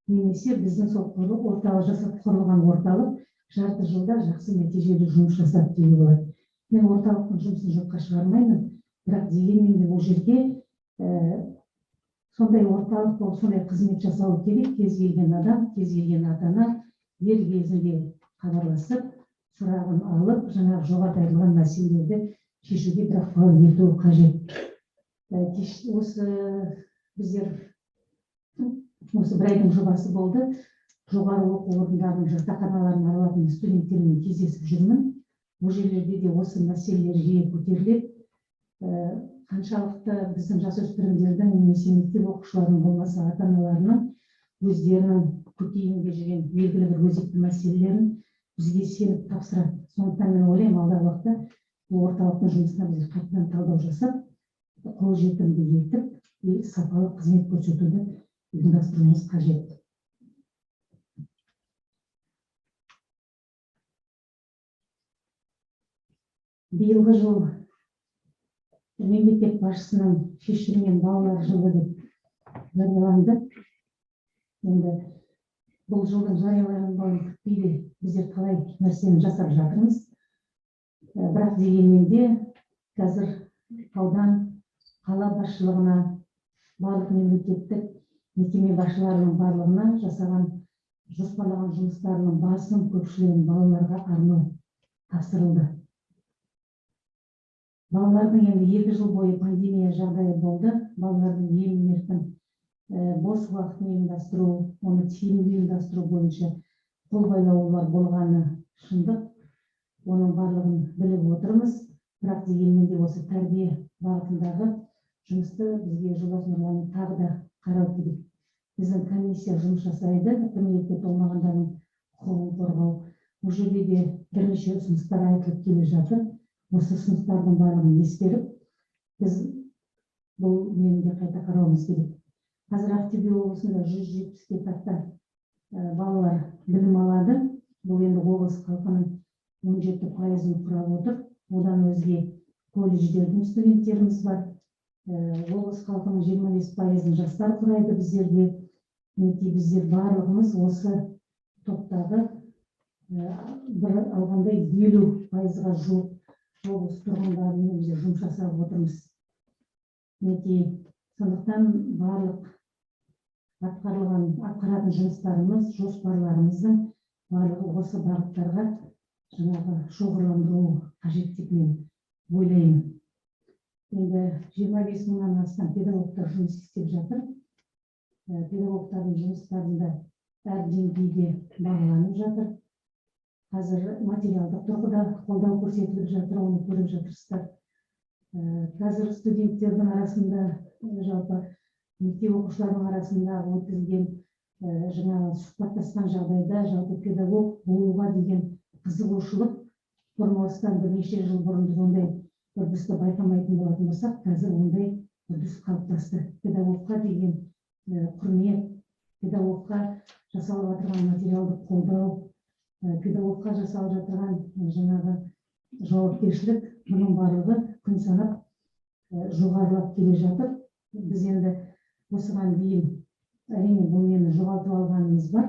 немесе біздің сол орталық жасап құрылған орталық жарты жылда жақсы нәтижелі жұмыс жасады деуге болады. Мен орталықтың жұмысын жоққа шығармаймын, бірақ дегенмен де ол жерге сондай орталық болып, сондай қызмет жасау керек. Кез келген адам, кез келген ата-ана дер кезінде хабарласып, сұрағын алып, жаңағы жоғарыда айтылған мәселелерді шешуге бір ықпал ету қажет. Осы біздер осы бір айдың жобасы болды. Жоғары оқу орындарының жатақханаларын аралап студенттермен кездесіп жүрмін. Бұл жерлерде де осы мәселелер жиі көтеріледі. Қаншалықты біздің жасөспірімдердің немесе мектеп оқушыларының болмаса ата-аналарының өздерінің көкейінде жүрген белгілі бір өзекті мәселелерін бізге сеніп тапсырады. Сондықтан мен ойлаймын, алдағы уақытта бұл орталықтың жұмысына біз қайтадан талдау жасап, қолжетімді етіп, сапалы қызмет көрсетуді ұйымдастыруымыз қажет. Биылғы жыл мемлекет басшысының шешімімен балалар жылы деп жарияланды. Енді бұл жылдың жарияланбауын күтпей де біздер талай нәрсені жасап жатырмыз. Бірақ дегенмен де қазір аудан, қала басшылығына, барлық мемлекеттік мекеме басшыларының барлығына жасаған, жоспарлаған жұмыстарының басым көпшілігін балаларға арнау тапсырылды. Балалардың енді 2 жыл бойы пандемия жағдайы болды. Балалардың емін-еркін бос уақытын ұйымдастыру, оны тиімді ұйымдастыру бойынша қол байлаулар болғаны шындық. Оның барлығын біліп отырмыз. Бірақ дегенмен де осы тәрбие бағытындағы жұмысты бізге Жолдас Нұрланұлы тағы да қарау керек. Біздің комиссия жұмыс жасайды, кәмелетке толмағандардың құқығын қорғау. Бұл жерде де бірнеше ұсыныстар айтылып келе жатыр. Осы ұсыныстардың барлығын ескеріп, біз бұл нені де қайта қарауымыз керек. Қазір Ақтөбе облысында 170-ке тарта балалар білім алады. Бұл енді облыс халқының 17%-ын құрап отыр. Одан өзге колледждердің студенттеріміз бар. Облыс халқының 25%-ын жастар құрайды біздерде. Мінекей, біздер барлығымыз осы топтағы бір алғанда 50%-ға жуық облыс тұрғындарымен біздер жұмыс жасап отырмыз. Мінекей, сондықтан барлық атқарылған, атқаратын жұмыстарымыз, жоспарларымыздың барлығы осы бағыттарға жаңағы шоғырландыру қажет деп мен ойлаймын. Енді 25 мыңнан астам педагогтар жұмыс істеп жатыр. Педагогтардың жұмыстарында әр деңгейде бағаланып жатыр. Қазір материалдық тұрғыда қолдау көрсетіліп жатыр, оны көріп жатырсыздар. Қазір студенттердің арасында, жалпы мектеп оқушыларының арасында өткізілген жаңағы сұхбаттасқан жағдайда жалпы педагог болуға деген қызығушылық бұрын, осыдан бірнеше жыл бұрын біз ондай үрдісті байқамайтын болатын болсақ, қазір ондай үрдіс қалыптасты. Педагогқа деген құрмет, педагогқа жасалып жатырған материалдық қолдау, педагогқа жасалып жатырған жаңағы жауапкершілік, бұның барлығы күн санап жоғарылап келе жатыр. Біз енді осыған дейін, әрине, бұл нені жоғалтып алғанымыз бар,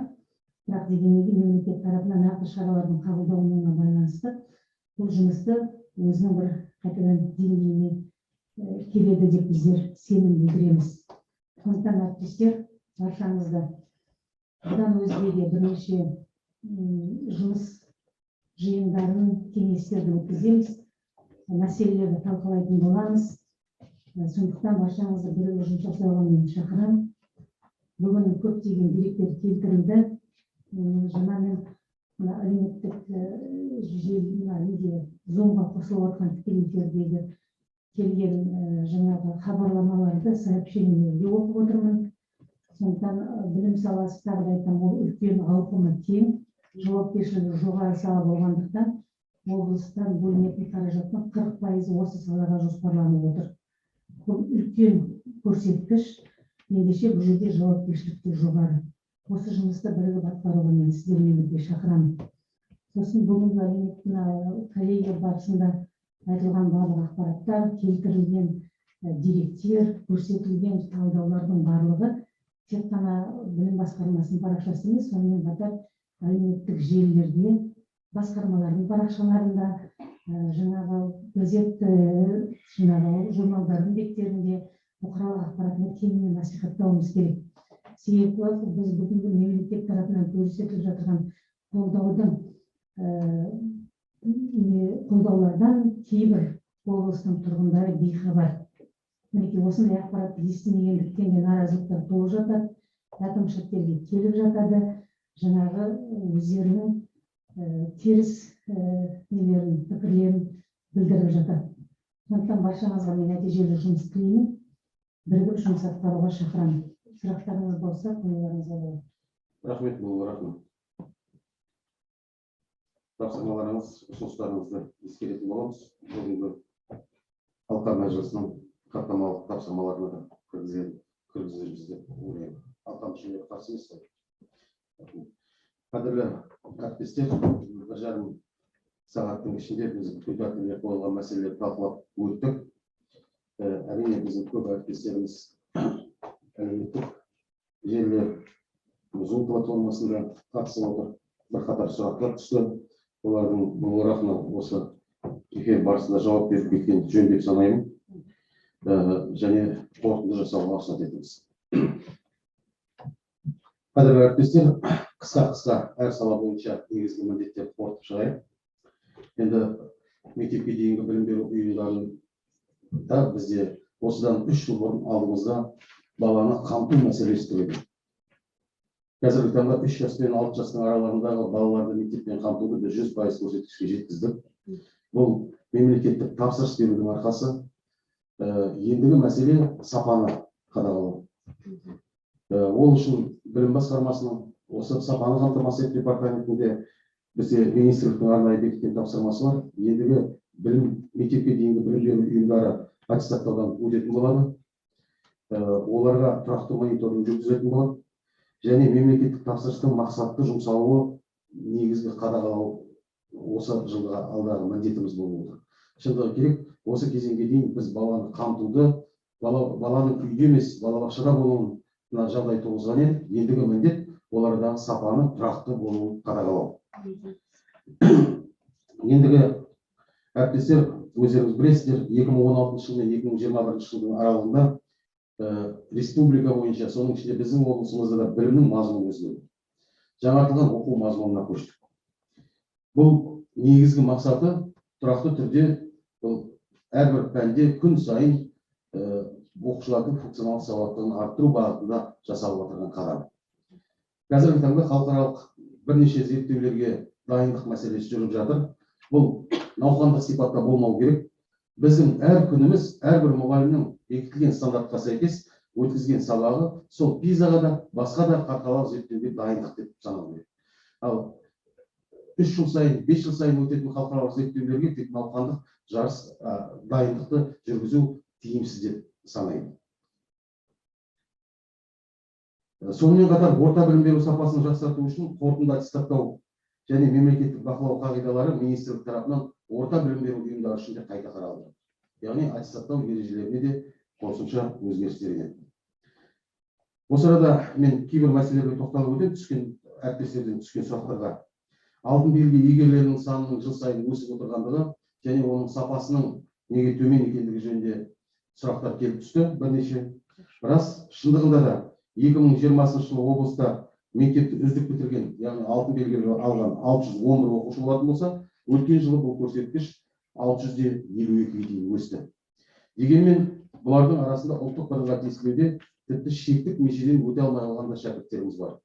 бірақ дегенмен де мемлекет тарапынан нақты шаралардың қабылдануына байланысты бұл жұмысты өзінің бір қайтадан деңгейіне келеді деп біздер сенім білдіреміз. Сондықтан, әріптестер, баршаңызды, бұдан өзге де бірнеше жұмыс жиындарын, кеңестерді өткіземіз, мәселелерді талқылайтын боламыз. Сондықтан баршаңызды бірігіп жұмыс жасауға мен шақырамын. Бүгін көптеген деректер келтірілді. Жаңа мен мына әлеуметтік желі, мына неге, зумға қосылып отқан тікелей эфирдегі келген жаңағы хабарламаларды, сообщениелерді оқып отырмын. Сондықтан білім саласы, тағы да айтамын, ол үлкен, ауқымы кең, жауапкершілігі жоғары сала болғандықтан, облыстан бөлінетін қаражаттың 40%-ы осы салаға жоспарланып отыр. Бұл үлкен көрсеткіш. Ендеше бұл жерде жауапкершілік те жоғары. Осы жұмысты бірігіп атқаруға мен сіздермен бірге шақырамын. Сосын бүгінгі әлеуметтік мына коллегия барысында айтылған барлық ақпараттар, келтірілген деректер, көрсетілген талдаулардың барлығы тек қана білім басқармасының парақшасы емес, сонымен қатар әлеуметтік желілерде, басқармалардың парақшаларында, жаңағы газет, жаңағы журналдардың беттерінде, бұқаралық ақпаратында кеңінен насихаттауымыз керек. Себебі біз бүгінгі мемлекет тарапынан көрсетіліп жатырған қолдаудың қолдаулардан кейбір облыстың тұрғындары бейхабар. Мінекей, осындай ақпаратты естімегендіктен де наразылықтар туып жатады, әкімшіліктерге келіп жатады, жаңағы өздерінің теріс нелерін, пікірлерін білдіріп жатады. Сондықтан баршаңызға мен нәтижелі жұмыс тілеймін, бірігіп жұмыс атқаруға шақырамын. Сұрақтарыңыз болса, қоюларыңызға болады. Рахмет, бұл рахмет. Тапсырмаларыңыз, ұсыныстарыңызды ескеретін боламыз. Бүгінгі алқа мәжілісінің хаттамалық тапсырмаларына да кіргіземіз деп ойлаймын. Алқа мүшелері қарсы емес қой? Рахмет. Қадірлі әріптестер, 1,5 сағаттың ішінде біз күн тәртібіне қойылған мәселелерді талқылап өттік. Әрине, біздің көп әріптестеріміз әлеуметтік желілер, Zoom платформасында қатысып отыр. Бірқатар сұрақтар түсті. Олардың бұларына осы эфир барысында жауап беріп кеткен жөн деп санаймын. Және қорытынды жасауға рұқсат етіңіз. Қадірлі әріптестер, қысқа-қысқа әр сала бойынша негізгі міндеттерді қорытып шығайық. Енді мектепке дейінгі білім беру ұйымдарында бізде осыдан 3 жыл бұрын алдымызда баланы қамту мәселесі тұр еді. Қазіргі таңда 3 жас пен 6 жастың аралығындағы балаларды мектеппен қамтуды біз 100% көрсеткішке жеткіздік. Бұл мемлекеттік тапсырыс берудің арқасы. Ендігі мәселе сапаны қадағалау. Ол үшін білім басқармасының осы сапаны қамтамасыз ету департаментінде бізде министрліктің арнайы бекіткен тапсырмасы бар. Ендігі білім, мектепке дейінгі білім беру ұйымдары аттестаттаудан өтетін болады. Оларға тұрақты мониторинг жүргізілетін болады және мемлекеттік тапсырыстың мақсатты жұмсалуы негізгі қадағалау осы жылға алдағы міндетіміз болып отыр. Шындығы керек, осы кезеңге дейін біз баланы қамтуды, баланың үйде емес, балабақшада болуына жағдай туғызған едік. Ендігі міндет олардағы сапаны тұрақты болуын қадағалау. Ендігі, әріптестер, өздеріңіз білесіздер, 2016 жыл мен 2021 жылдың аралығында республика бойынша, соның ішінде біздің облысымызда да білімнің мазмұны өзгерді. Жаңартылған оқу мазмұнына көштік. Бұл негізгі мақсаты тұрақты түрде бұл әрбір пәнде күн сайын оқушылардың функционалдық сауаттылығын арттыру бағытында жасалып отырған қадам. Қазіргі таңда халықаралық бірнеше зерттеулерге дайындық мәселесі жүріп жатыр. Бұл науқандық сипатта болмау керек. Біздің әр күніміз, әрбір мұғалімнің бекітілген стандартқа сәйкес өткізген сабағы сол ПИЗаға да, басқа да халықаралық зерттеуге дайындық деп санау керек. Ал 3 жыл сайын, 5 жыл сайын өтетін халықаралық зерттеулерге тек науқандық жарыс дайындықты жүргізу тиімсіз деп санаймын. Сонымен қатар орта білім беру сапасын жақсарту үшін қорытынды аттестаттау және мемлекеттік бақылау қағидалары министрлік тарапынан орта білім беру ұйымдары үшін де қайта қаралды. Яғни аттестаттау ережелеріне де қосымша өзгерістер енеді. Осы арада мен кейбір мәселелерге тоқталып өтемін, түскен әріптестерден түскен сұрақтарға. Алтын белгі иегерлерінің санының жыл сайын өсіп отырғандығы және оның сапасының неге төмен екендігі жөнінде сұрақтар келіп түсті бірнеше. Рас, шындығында да 2020 жылы облыста мектепті үздік бітірген, яғни алтын белгі алған 611 оқушы болатын болса, өткен жылы бұл көрсеткіш 652-ге дейін өсті. Дегенмен бұлардың арасында ұлттық бірыңғай тестілеуде тіпті шектік межеден өте алмай қалған да шәкірттеріміз бар.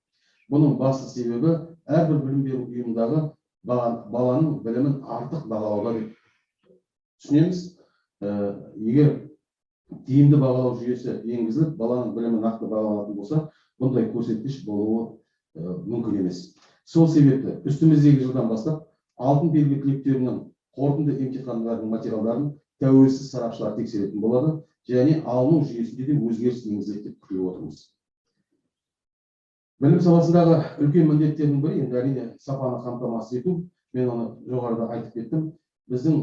Бұның басты себебі әрбір білім беру ұйымындағы баланың білімін артық бағалауда деп түсінеміз. Егер тиімді бағалау жүйесі енгізіліп, баланың білімі нақты бағаланатын болса, бұндай көрсеткіш болуы мүмкін емес. Сол себепті үстіміздегі жылдан бастап алтын белгі түлектерінің қорытынды емтихандарының материалдарын тәуелсіз сарапшылар тексеретін болады және алыну жүйесінде де өзгеріс енгізіледі деп күтіп отырмыз. Білім саласындағы үлкен міндеттердің бірі енді әрине сапаны қамтамасыз ету. Мен оны жоғарыда айтып кеттім. Біздің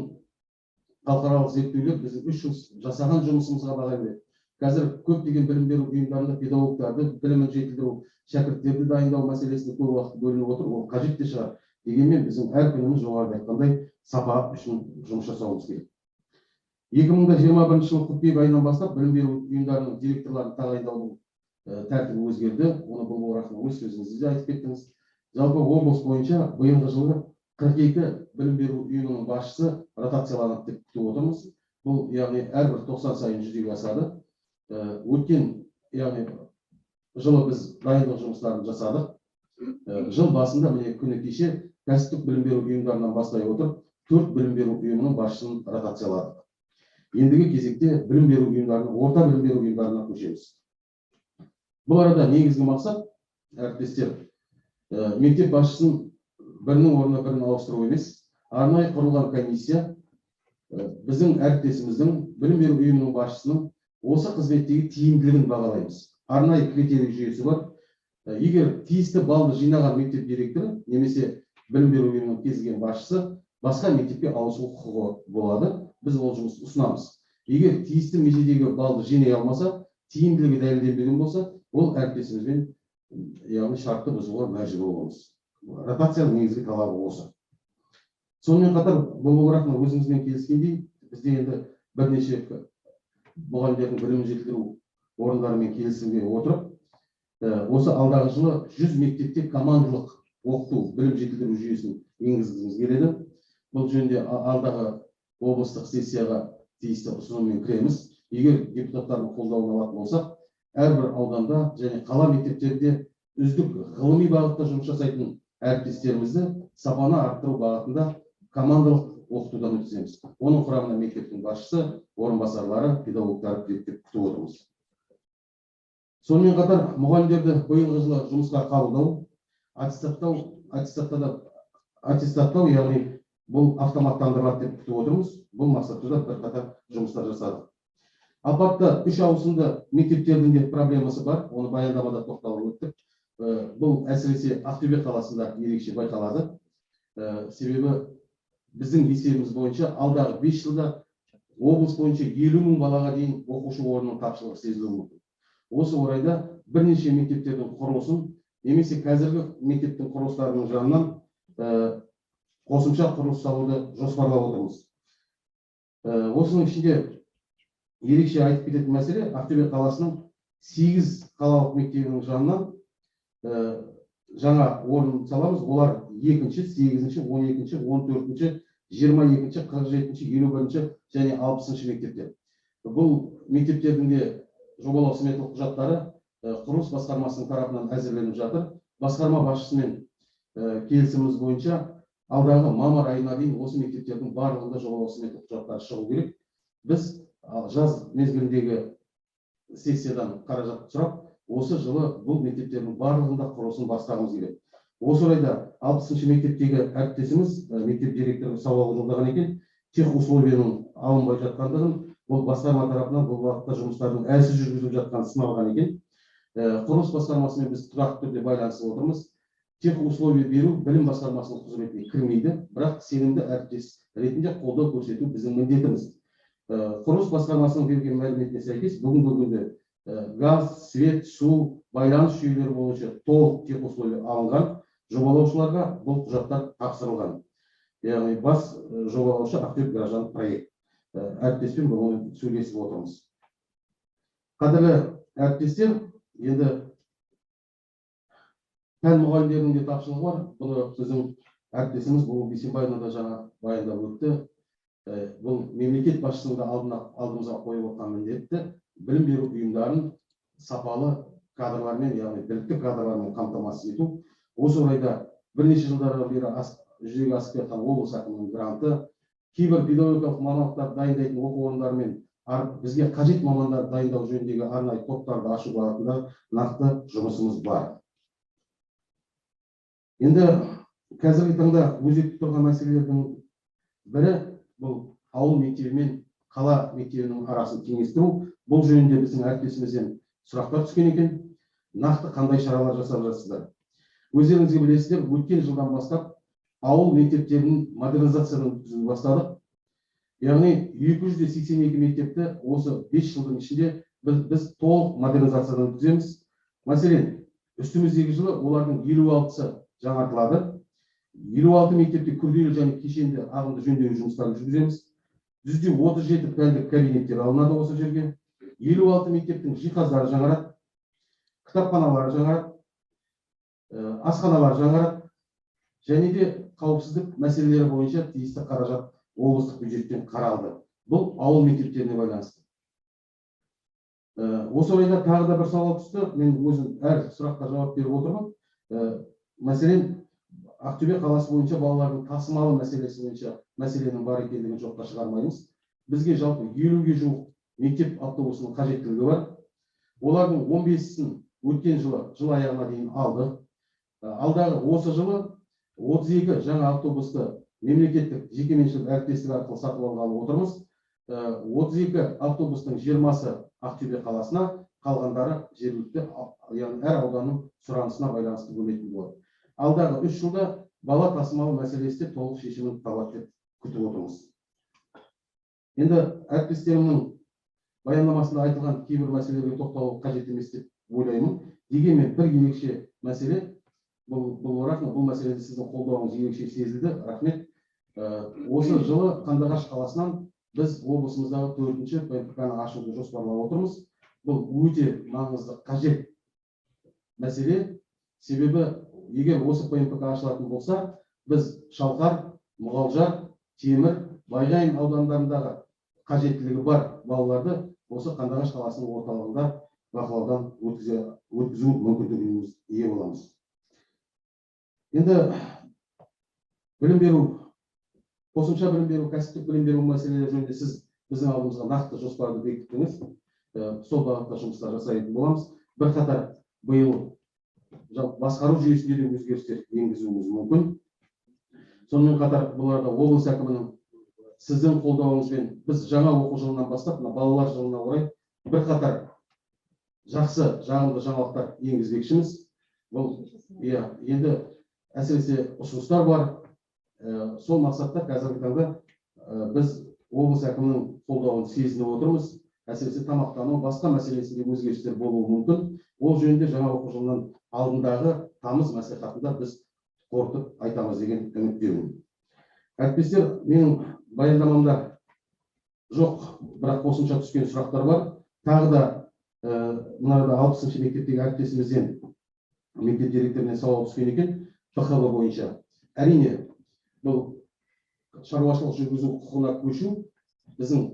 халықаралық зерттеулер біздің 3 жыл жасаған жұмысымызға баға береді. Қазір көптеген білім беру ұйымдарында педагогтарды білімін жетілдіру, шәкірттерді дайындау мәселесіне көп уақыт бөлініп отыр. Ол қажет те шығар. Дегенмен біздің әр күніміз жоғарыда айтқандай сапа үшін жұмыс жасауымыз керек. 2021 жылы қыркүйек айынан бастап білім беру ұйымдарының директорларын тағайындаудың тәртібі өзгерді. Оны Бұлбұл Рахымова өз сөзіңізде де айтып кеттіңіз. Жалпы облыс бойынша биылғы жылы 42 білім беру ұйымының басшысы ротацияланады деп күтіп отырмыз. Бұл яғни әрбір 90 сайын жүзеге асады. Өткен яғни жылы біз дайындық жұмыстарын жасадық. Жыл басында міне күні кеше кәсіптік білім беру ұйымдарынан бастай отырып 4 білім беру ұйымының басшысын ротацияладық. Ендігі кезекте білім беру ұйымдарының, орта білім беру ұйымдарына көшеміз. Бұл арада негізгі мақсат, әріптестер, мектеп басшысын бірінің орнына бірін ауыстыру емес, арнайы құрылған комиссия біздің әріптесіміздің, білім беру ұйымының басшысының осы қызметтегі тиімділігін бағалаймыз. Арнайы критерий жүйесі бар. Егер тиісті балды жинаған мектеп директоры немесе білім беру ұйымының кез келген басшысы басқа мектепке ауысу құқығы болады. Біз ол жұмысты ұсынамыз. Егер тиісті межедегі балды жинай алмаса, тиімділігі дәлелденбеген болса, ол әріптесімізбен яғни шартты бұзуға мәжбүр боламыз. Ротацияның негізгі талабы осы. Сонымен қатар Бұлбұл Рахымова өзіңізбен келіскендей, бізде енді бірнеше мұғалімдердің білімін жетілдіру орындарымен келісімге отырып, осы алдағы жылы 100 мектепте командалық оқыту білім жетілдіру жүйесін енгізгіміз келеді. Бұл жөнінде алдағы облыстық сессияға тиісті ұсыныммен кіреміз. Егер депутаттардың қолдауын алатын болсақ, әрбір ауданда және қала мектептерінде үздік ғылыми бағытта жұмыс жасайтын әріптестерімізді сапаны арттыру бағытында командалық оқытудан өткіземіз. Оның құрамына мектептің басшысы, орынбасарлары, педагогтары кіреді деп күтіп отырмыз. Сонымен қатар мұғалімдерді биылғы жылы жұмысқа қабылдау, аттестаттау, яғни бұл автоматтандырылады деп күтіп отырмыз. Бұл мақсатта да бірқатар жұмыстар жасадық. Апатты үш ауысымды мектептердің де проблемасы бар, оны баяндамада тоқталып өттік. Бұл әсіресе Ақтөбе қаласында ерекше байқалады. Себебі біздің есебіміз бойынша алдағы 5 жылда облыс бойынша 50 мың балаға дейін оқушы орнының тапшылығы сезілуі мүмкін. Осы орайда бірнеше мектептердің құрылысын немесе қазіргі мектептің құрылыстарының жанынан қосымша құрылыс салуды жоспарлап отырмыз. Осының ішінде ерекше айтып кететін мәселе, Ақтөбе қаласының 8 қалалық мектебінің жанынан жаңа орын саламыз. Олар 2-ші, 8-ші, 12-ші, 14-ші, 22-ші, 47-ші, 51-ші және 60-шы мектептер. Бұл мектептердің де жобалау сметалық құжаттары құрылыс басқармасының тарапынан әзірленіп жатыр. Басқарма басшысымен келісіміміз бойынша алдағы мамыр айына дейін осы мектептердің барлығында жобалау сметалық құжаттары шығу керек. Біз жаз мезгіліндегі сессиядан қаражат сұрап, осы жылы бұл мектептердің барлығында құрылысын бастағымыз келеді. Осы орайда 60-шы мектептегі әріптесіміз, мектеп директоры сауал жолдаған екен, техусловияның алынбай жатқандығын, бұл басқарма тарапынан бұл бағытта жұмыстардың әлсіз жүргізіліп жатқанын сыналған екен. Құрылыс басқармасымен біз тұрақты түрде байланысып отырмыз. Техусловия беру білім басқармасының құзыретіне кірмейді, бірақ сенімді әріптес ретінде қолдау көрсету біздің міндетіміз. Құрылыс басқармасының берген мәліметіне сәйкес, бүгінгі күнде газ, свет, су, байланыс жүйелері бойынша толық техусловия алынған, жобалаушыларға бұл құжаттар тапсырылған. Яғни бас жобалаушы Ақтөбе граждан проект. Әріптеспен бүгін сөйлесіп отырмыз. Қадірлі әріптестер, енді пән мұғалімдерінің де тапшылығы бар. Бұны біздің әріптесіміз Бұлбұл Бейсенбаевна да жаңа баяндап өтті. Бұл мемлекет басшысының да алдымызға қойып отқан міндетті білім беру ұйымдарын сапалы кадрлармен, яғни білікті кадрлармен қамтамасыз ету. Осы орайда бірнеше жылдардан бері жүзеге асып келе жатқан облыс әкімінің гранты, кейбір педагогикалық мамандықтарды дайындайтын оқу орындарымен бізге қажет мамандарды дайындау жөніндегі арнайы топтарды ашу бағытында нақты жұмысымыз бар. Енді қазіргі таңда өзекті тұрған мәселелердің бірі бұл ауыл мектебі мен қала мектебінің арасын теңестіру. Бұл жөнінде біздің әріптесімізден сұрақтар түскен екен. Нақты қандай шаралар жасап жатсыздар? Өздеріңізге білесіздер, өткен жылдан бастап ауыл мектептерін модернизациядан өткізу бастадық. Яғни 282 мектепті осы 5 жылдың ішінде біз толық модернизациядан өткіземіз. Мәселен, үстіміздегі жылы олардың 56-сы жаңартылады. 56 мектепте күрделі және кешенді ағымды жөндеу жұмыстарын жүргіземіз. 137 пәндік кабинеттер алынады осы жерге. 56 мектептің жиһаздары жаңарады, кітапханалары жаңарады, асханалар жаңарады және де қауіпсіздік мәселелері бойынша тиісті қаражат облыстық бюджеттен қаралды. Бұл ауыл мектептеріне байланысты. Осы орайда тағы да бір сауал түсті. Мен өзім әр сұраққа жауап беріп отырмын. Мәселен, Ақтөбе қаласы бойынша балалардың тасымалы мәселесі бойынша мәселенің бар екендігін жоққа шығармаймыз. Бізге жалпы 50-ге жуық мектеп автобусының қажеттілігі бар. Олардың 15-ін өткен жылы жыл аяғына дейін алдық. Алдағы осы жылы 32 жаңа автобусты мемлекеттік жекеменшік әріптестік арқылы сатып алғалы отырмыз. 32 автобустың 20-сы Ақтөбе қаласына, қалғандары жергілікті, яғни әр ауданның сұранысына байланысты бөлінетін болады. Алдағы 3 жылда бала тасымалы мәселесі де толық шешімін табады деп күтіп отырмыз. Енді әріптестерімнің баяндамасында айтылған кейбір мәселелерге тоқталу қажет емес деп ойлаймын. Дегенмен бір ерекше мәселе, бұл рахмет, бұл мәселеде сіздің қолдауыңыз ерекше сезілді, рахмет. Осы жылы Қандыағаш қаласынан біз облысымыздағы 4-ші ПМПК-ны ашуды жоспарлап отырмыз. Бұл өте маңызды, қажет мәселе. Себебі егер осы ПМПК ашылатын болса, біз Шалқар, Мұғалжар, Темір, Байғайын аудандарындағы қажеттілігі бар балаларды осы Қандыағаш қаласының орталығында бақылаудан өткізу мүмкіндігіміз ие боламыз. Енді білім беру, қосымша білім беру, кәсіптік білім беру мәселелері жөнінде сіз біздің алдымызға нақты жоспарды бекіттіңіз. Сол бағытта жұмыстар жасайтын боламыз. Бірқатар биыл жалпы басқару жүйесінде де өзгерістер енгізуіміз мүмкін. Сонымен қатар бұл арада облыс әкімінің Сіздің қолдауыңызбен біз жаңа оқу жылынан бастап мына балалар жылына орай бірқатар жақсы, жағымды жаңалықтар енгізбекшіміз. Бұл, иә, енді әсіресе ұсыныстар бар. Сол мақсатта қазіргі таңда біз облыс әкімінің қолдауын сезініп отырмыз. Әсіресе тамақтану, басқа мәселесінде өзгерістер болуы мүмкін. Ол жөнінде жаңа оқу жылының алдындағы тамыз мәслихатында біз қорытып айтамыз деген үміттемін. Әріптестер, менің баяндамамда жоқ, бірақ қосымша түскен сұрақтар бар. Тағы да мына 60-шы мектептегі әріптесімізден, мектеп директорынан сауал түскен екен ПХВ бойынша. Әрине, бұл шаруашылық жүргізу құқығына көшу біздің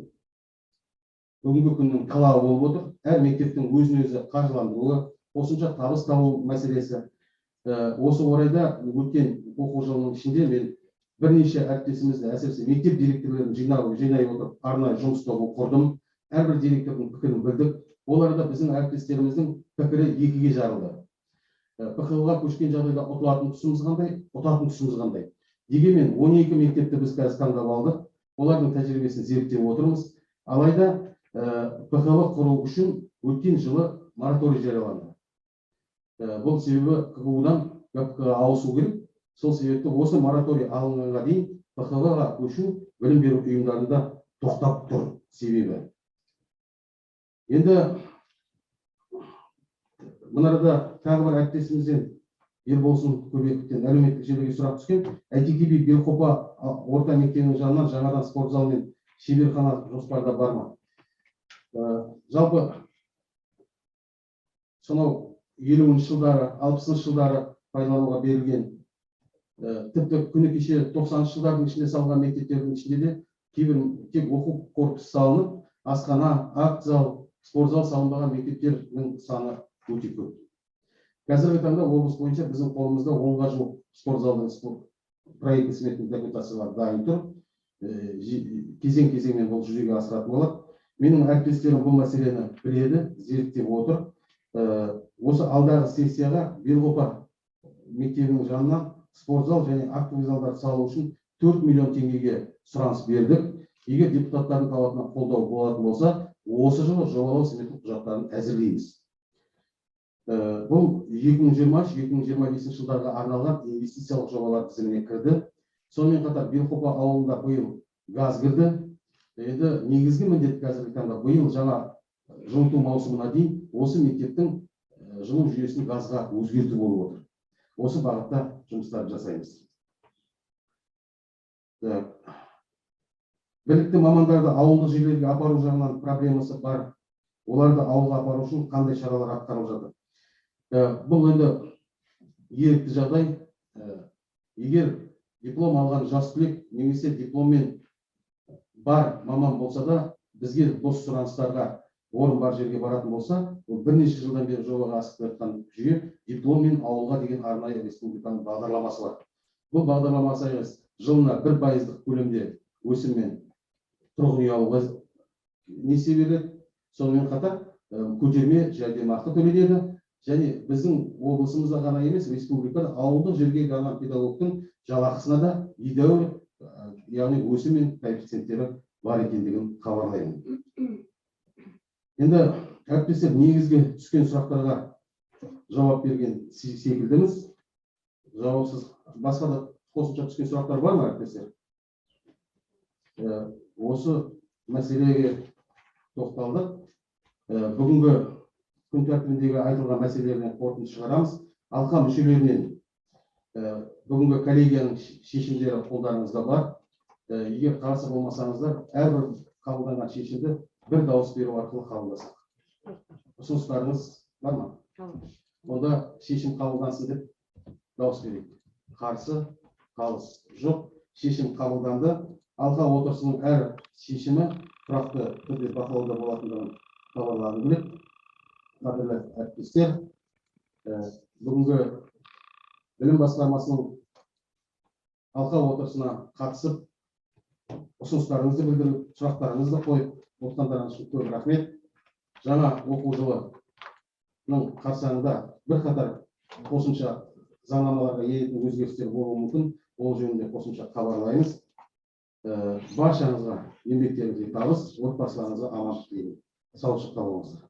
бүгінгі күннің талабы болып отыр. Әр мектептің өзін өзі қаржыландыруы, қосымша табыс табу мәселесі. Осы орайда өткен оқу жылының ішінде мен бірнеше әріптесімізді, әсіресе мектеп директорлерін жинай отырып, арнайы жұмыс тобын құрдым. Әрбір директордың пікірін білдік. Оларда біздің әріптестеріміздің пікірі екіге жарылды. ПХВ-ға көшкен жағдайда ұтылатын тұсымыз қандай, ұтатын тұсымыз қандай? Дегенмен 12 мектепті біз қазір таңдап алдық, олардың тәжірибесін зерттеп отырмыз. Алайда ПХВ құру үшін өткен жылы мораторий жарияланды. Бұл себебі КГУ-дан ГПК-ға ауысу керек. Сол себепті осы мораторий алынғанға дейін ПХВ-ға көшу білім беру ұйымдарында тоқтап тұр себебі. Енді мына арада тағы бір әріптесімізден, Ерболсын Көбековтен, әлеуметтік желіге сұрақ түскен. Әйтеке би Белқопа орта мектебінің жанынан жаңадан спорт зал мен шеберхана жоспарда бар ма? Жалпы сонау 50-жылдары, 60-жылдары пайдалануға берілген, тіпті күні кеше 90-жылдардың ішінде салынған мектептердің ішінде де кейбір тек оқу корпусы салынып, асхана, акт зал, спорт зал салынбаған мектептердің саны өте көп. Қазіргі таңда облыс бойынша біздің қолымызда 10-ға жуық спорт залдың спорт проектный сметный документациялары дайын тұр. Кезең кезеңмен бұл жүзеге асыратын болады. Менің әріптестерім бұл мәселені біледі, зерттеп отыр. Осы алдағы сессияға Белқопа мектебінің жанынан спорт зал және актовый залдарды салу үшін 4 миллион теңгеге сұраныс бердік. Егер депутаттардың талабына қолдау болатын болса, осы жылы жобалау сметалық құжаттарын әзірлейміз. Бұл 2023-2025 жылдарға арналған инвестициялық жобалар тізіміне кірді. Сонымен қатар Белқопа ауылында биыл газ кірді. Енді негізгі міндет қазіргі таңда биыл жаңа жылыту маусымына дейін осы мектептің жылу жүйесін газға өзгерту болып отыр. Осы бағытта жұмыстар жасаймыз. Так. Білікті мамандарды ауылдық жерлерге апару жағынан проблемасы бар. Оларды ауылға апару үшін қандай шаралар атқарылып жатыр? Бұл енді ерікті жағдай. Егер диплом алған жас түлек немесе дипломмен бар маман болса да, бізге бос сұраныстарға орын бар жерге баратын болса, ол бірнеше жылдан бері жобаға асып жатқан жүйе, дипломмен ауылға деген арнайы республиканың бағдарламасы бар. Бұл бағдарламасы сәйкес жылына 1%-дық көлемде өсіммен тұрғын үй алуға несие беріледі. Сонымен қатар көтерме жәрдемақы төленеді. Және біздің облысымызда ғана емес, республикада ауылдық жерге барған педагогтың жалақысына да едәуір, яғни өсім мен коэффициенттері бар екендігін хабарлаймын. Енді, әріптестер, негізгі түскен сұрақтарға жауап берген секілдіміз. Жауапсыз басқа да қосымша түскен сұрақтар бар ма, әріптестер? Осы мәселеге тоқталдық. Бүгінгі күн тәртібіндегі айтылған мәселелерден қорытынды шығарамыз. Алқа мүшелерінен бүгінгі коллегияның шешімдері қолдарыңызда бар. Егер қарсы болмасаңыздар, әрбір қабылданған шешімді бір дауыс беру арқылы қабылдасақ. Ұсыныстарыңыз бар ма? Онда шешім қабылдансын деп дауыс берейік. Қарсы, қалыс жоқ. Шешім қабылданды. Алқа отырысының әр шешімі тұрақты түрде бақылауда болатындығын хабарлағым келеді. Қадірлі әріптестер, бүгінгі білім басқармасының алқа отырысына қатысып, ұсыныстарыңызды білдіріп, сұрақтарыңызды қойып отқандарыңыз үшін көп рахмет. Жаңа оқу жылының қарсаңында бірқатар қосымша заңнамаларға енетін өзгерістер болуы мүмкін. Ол жөнінде қосымша хабарлаймыз. Баршаңызға еңбектеріңізге табыс, отбасыларыңызға амандық тілеймін. Сау болыңыздар.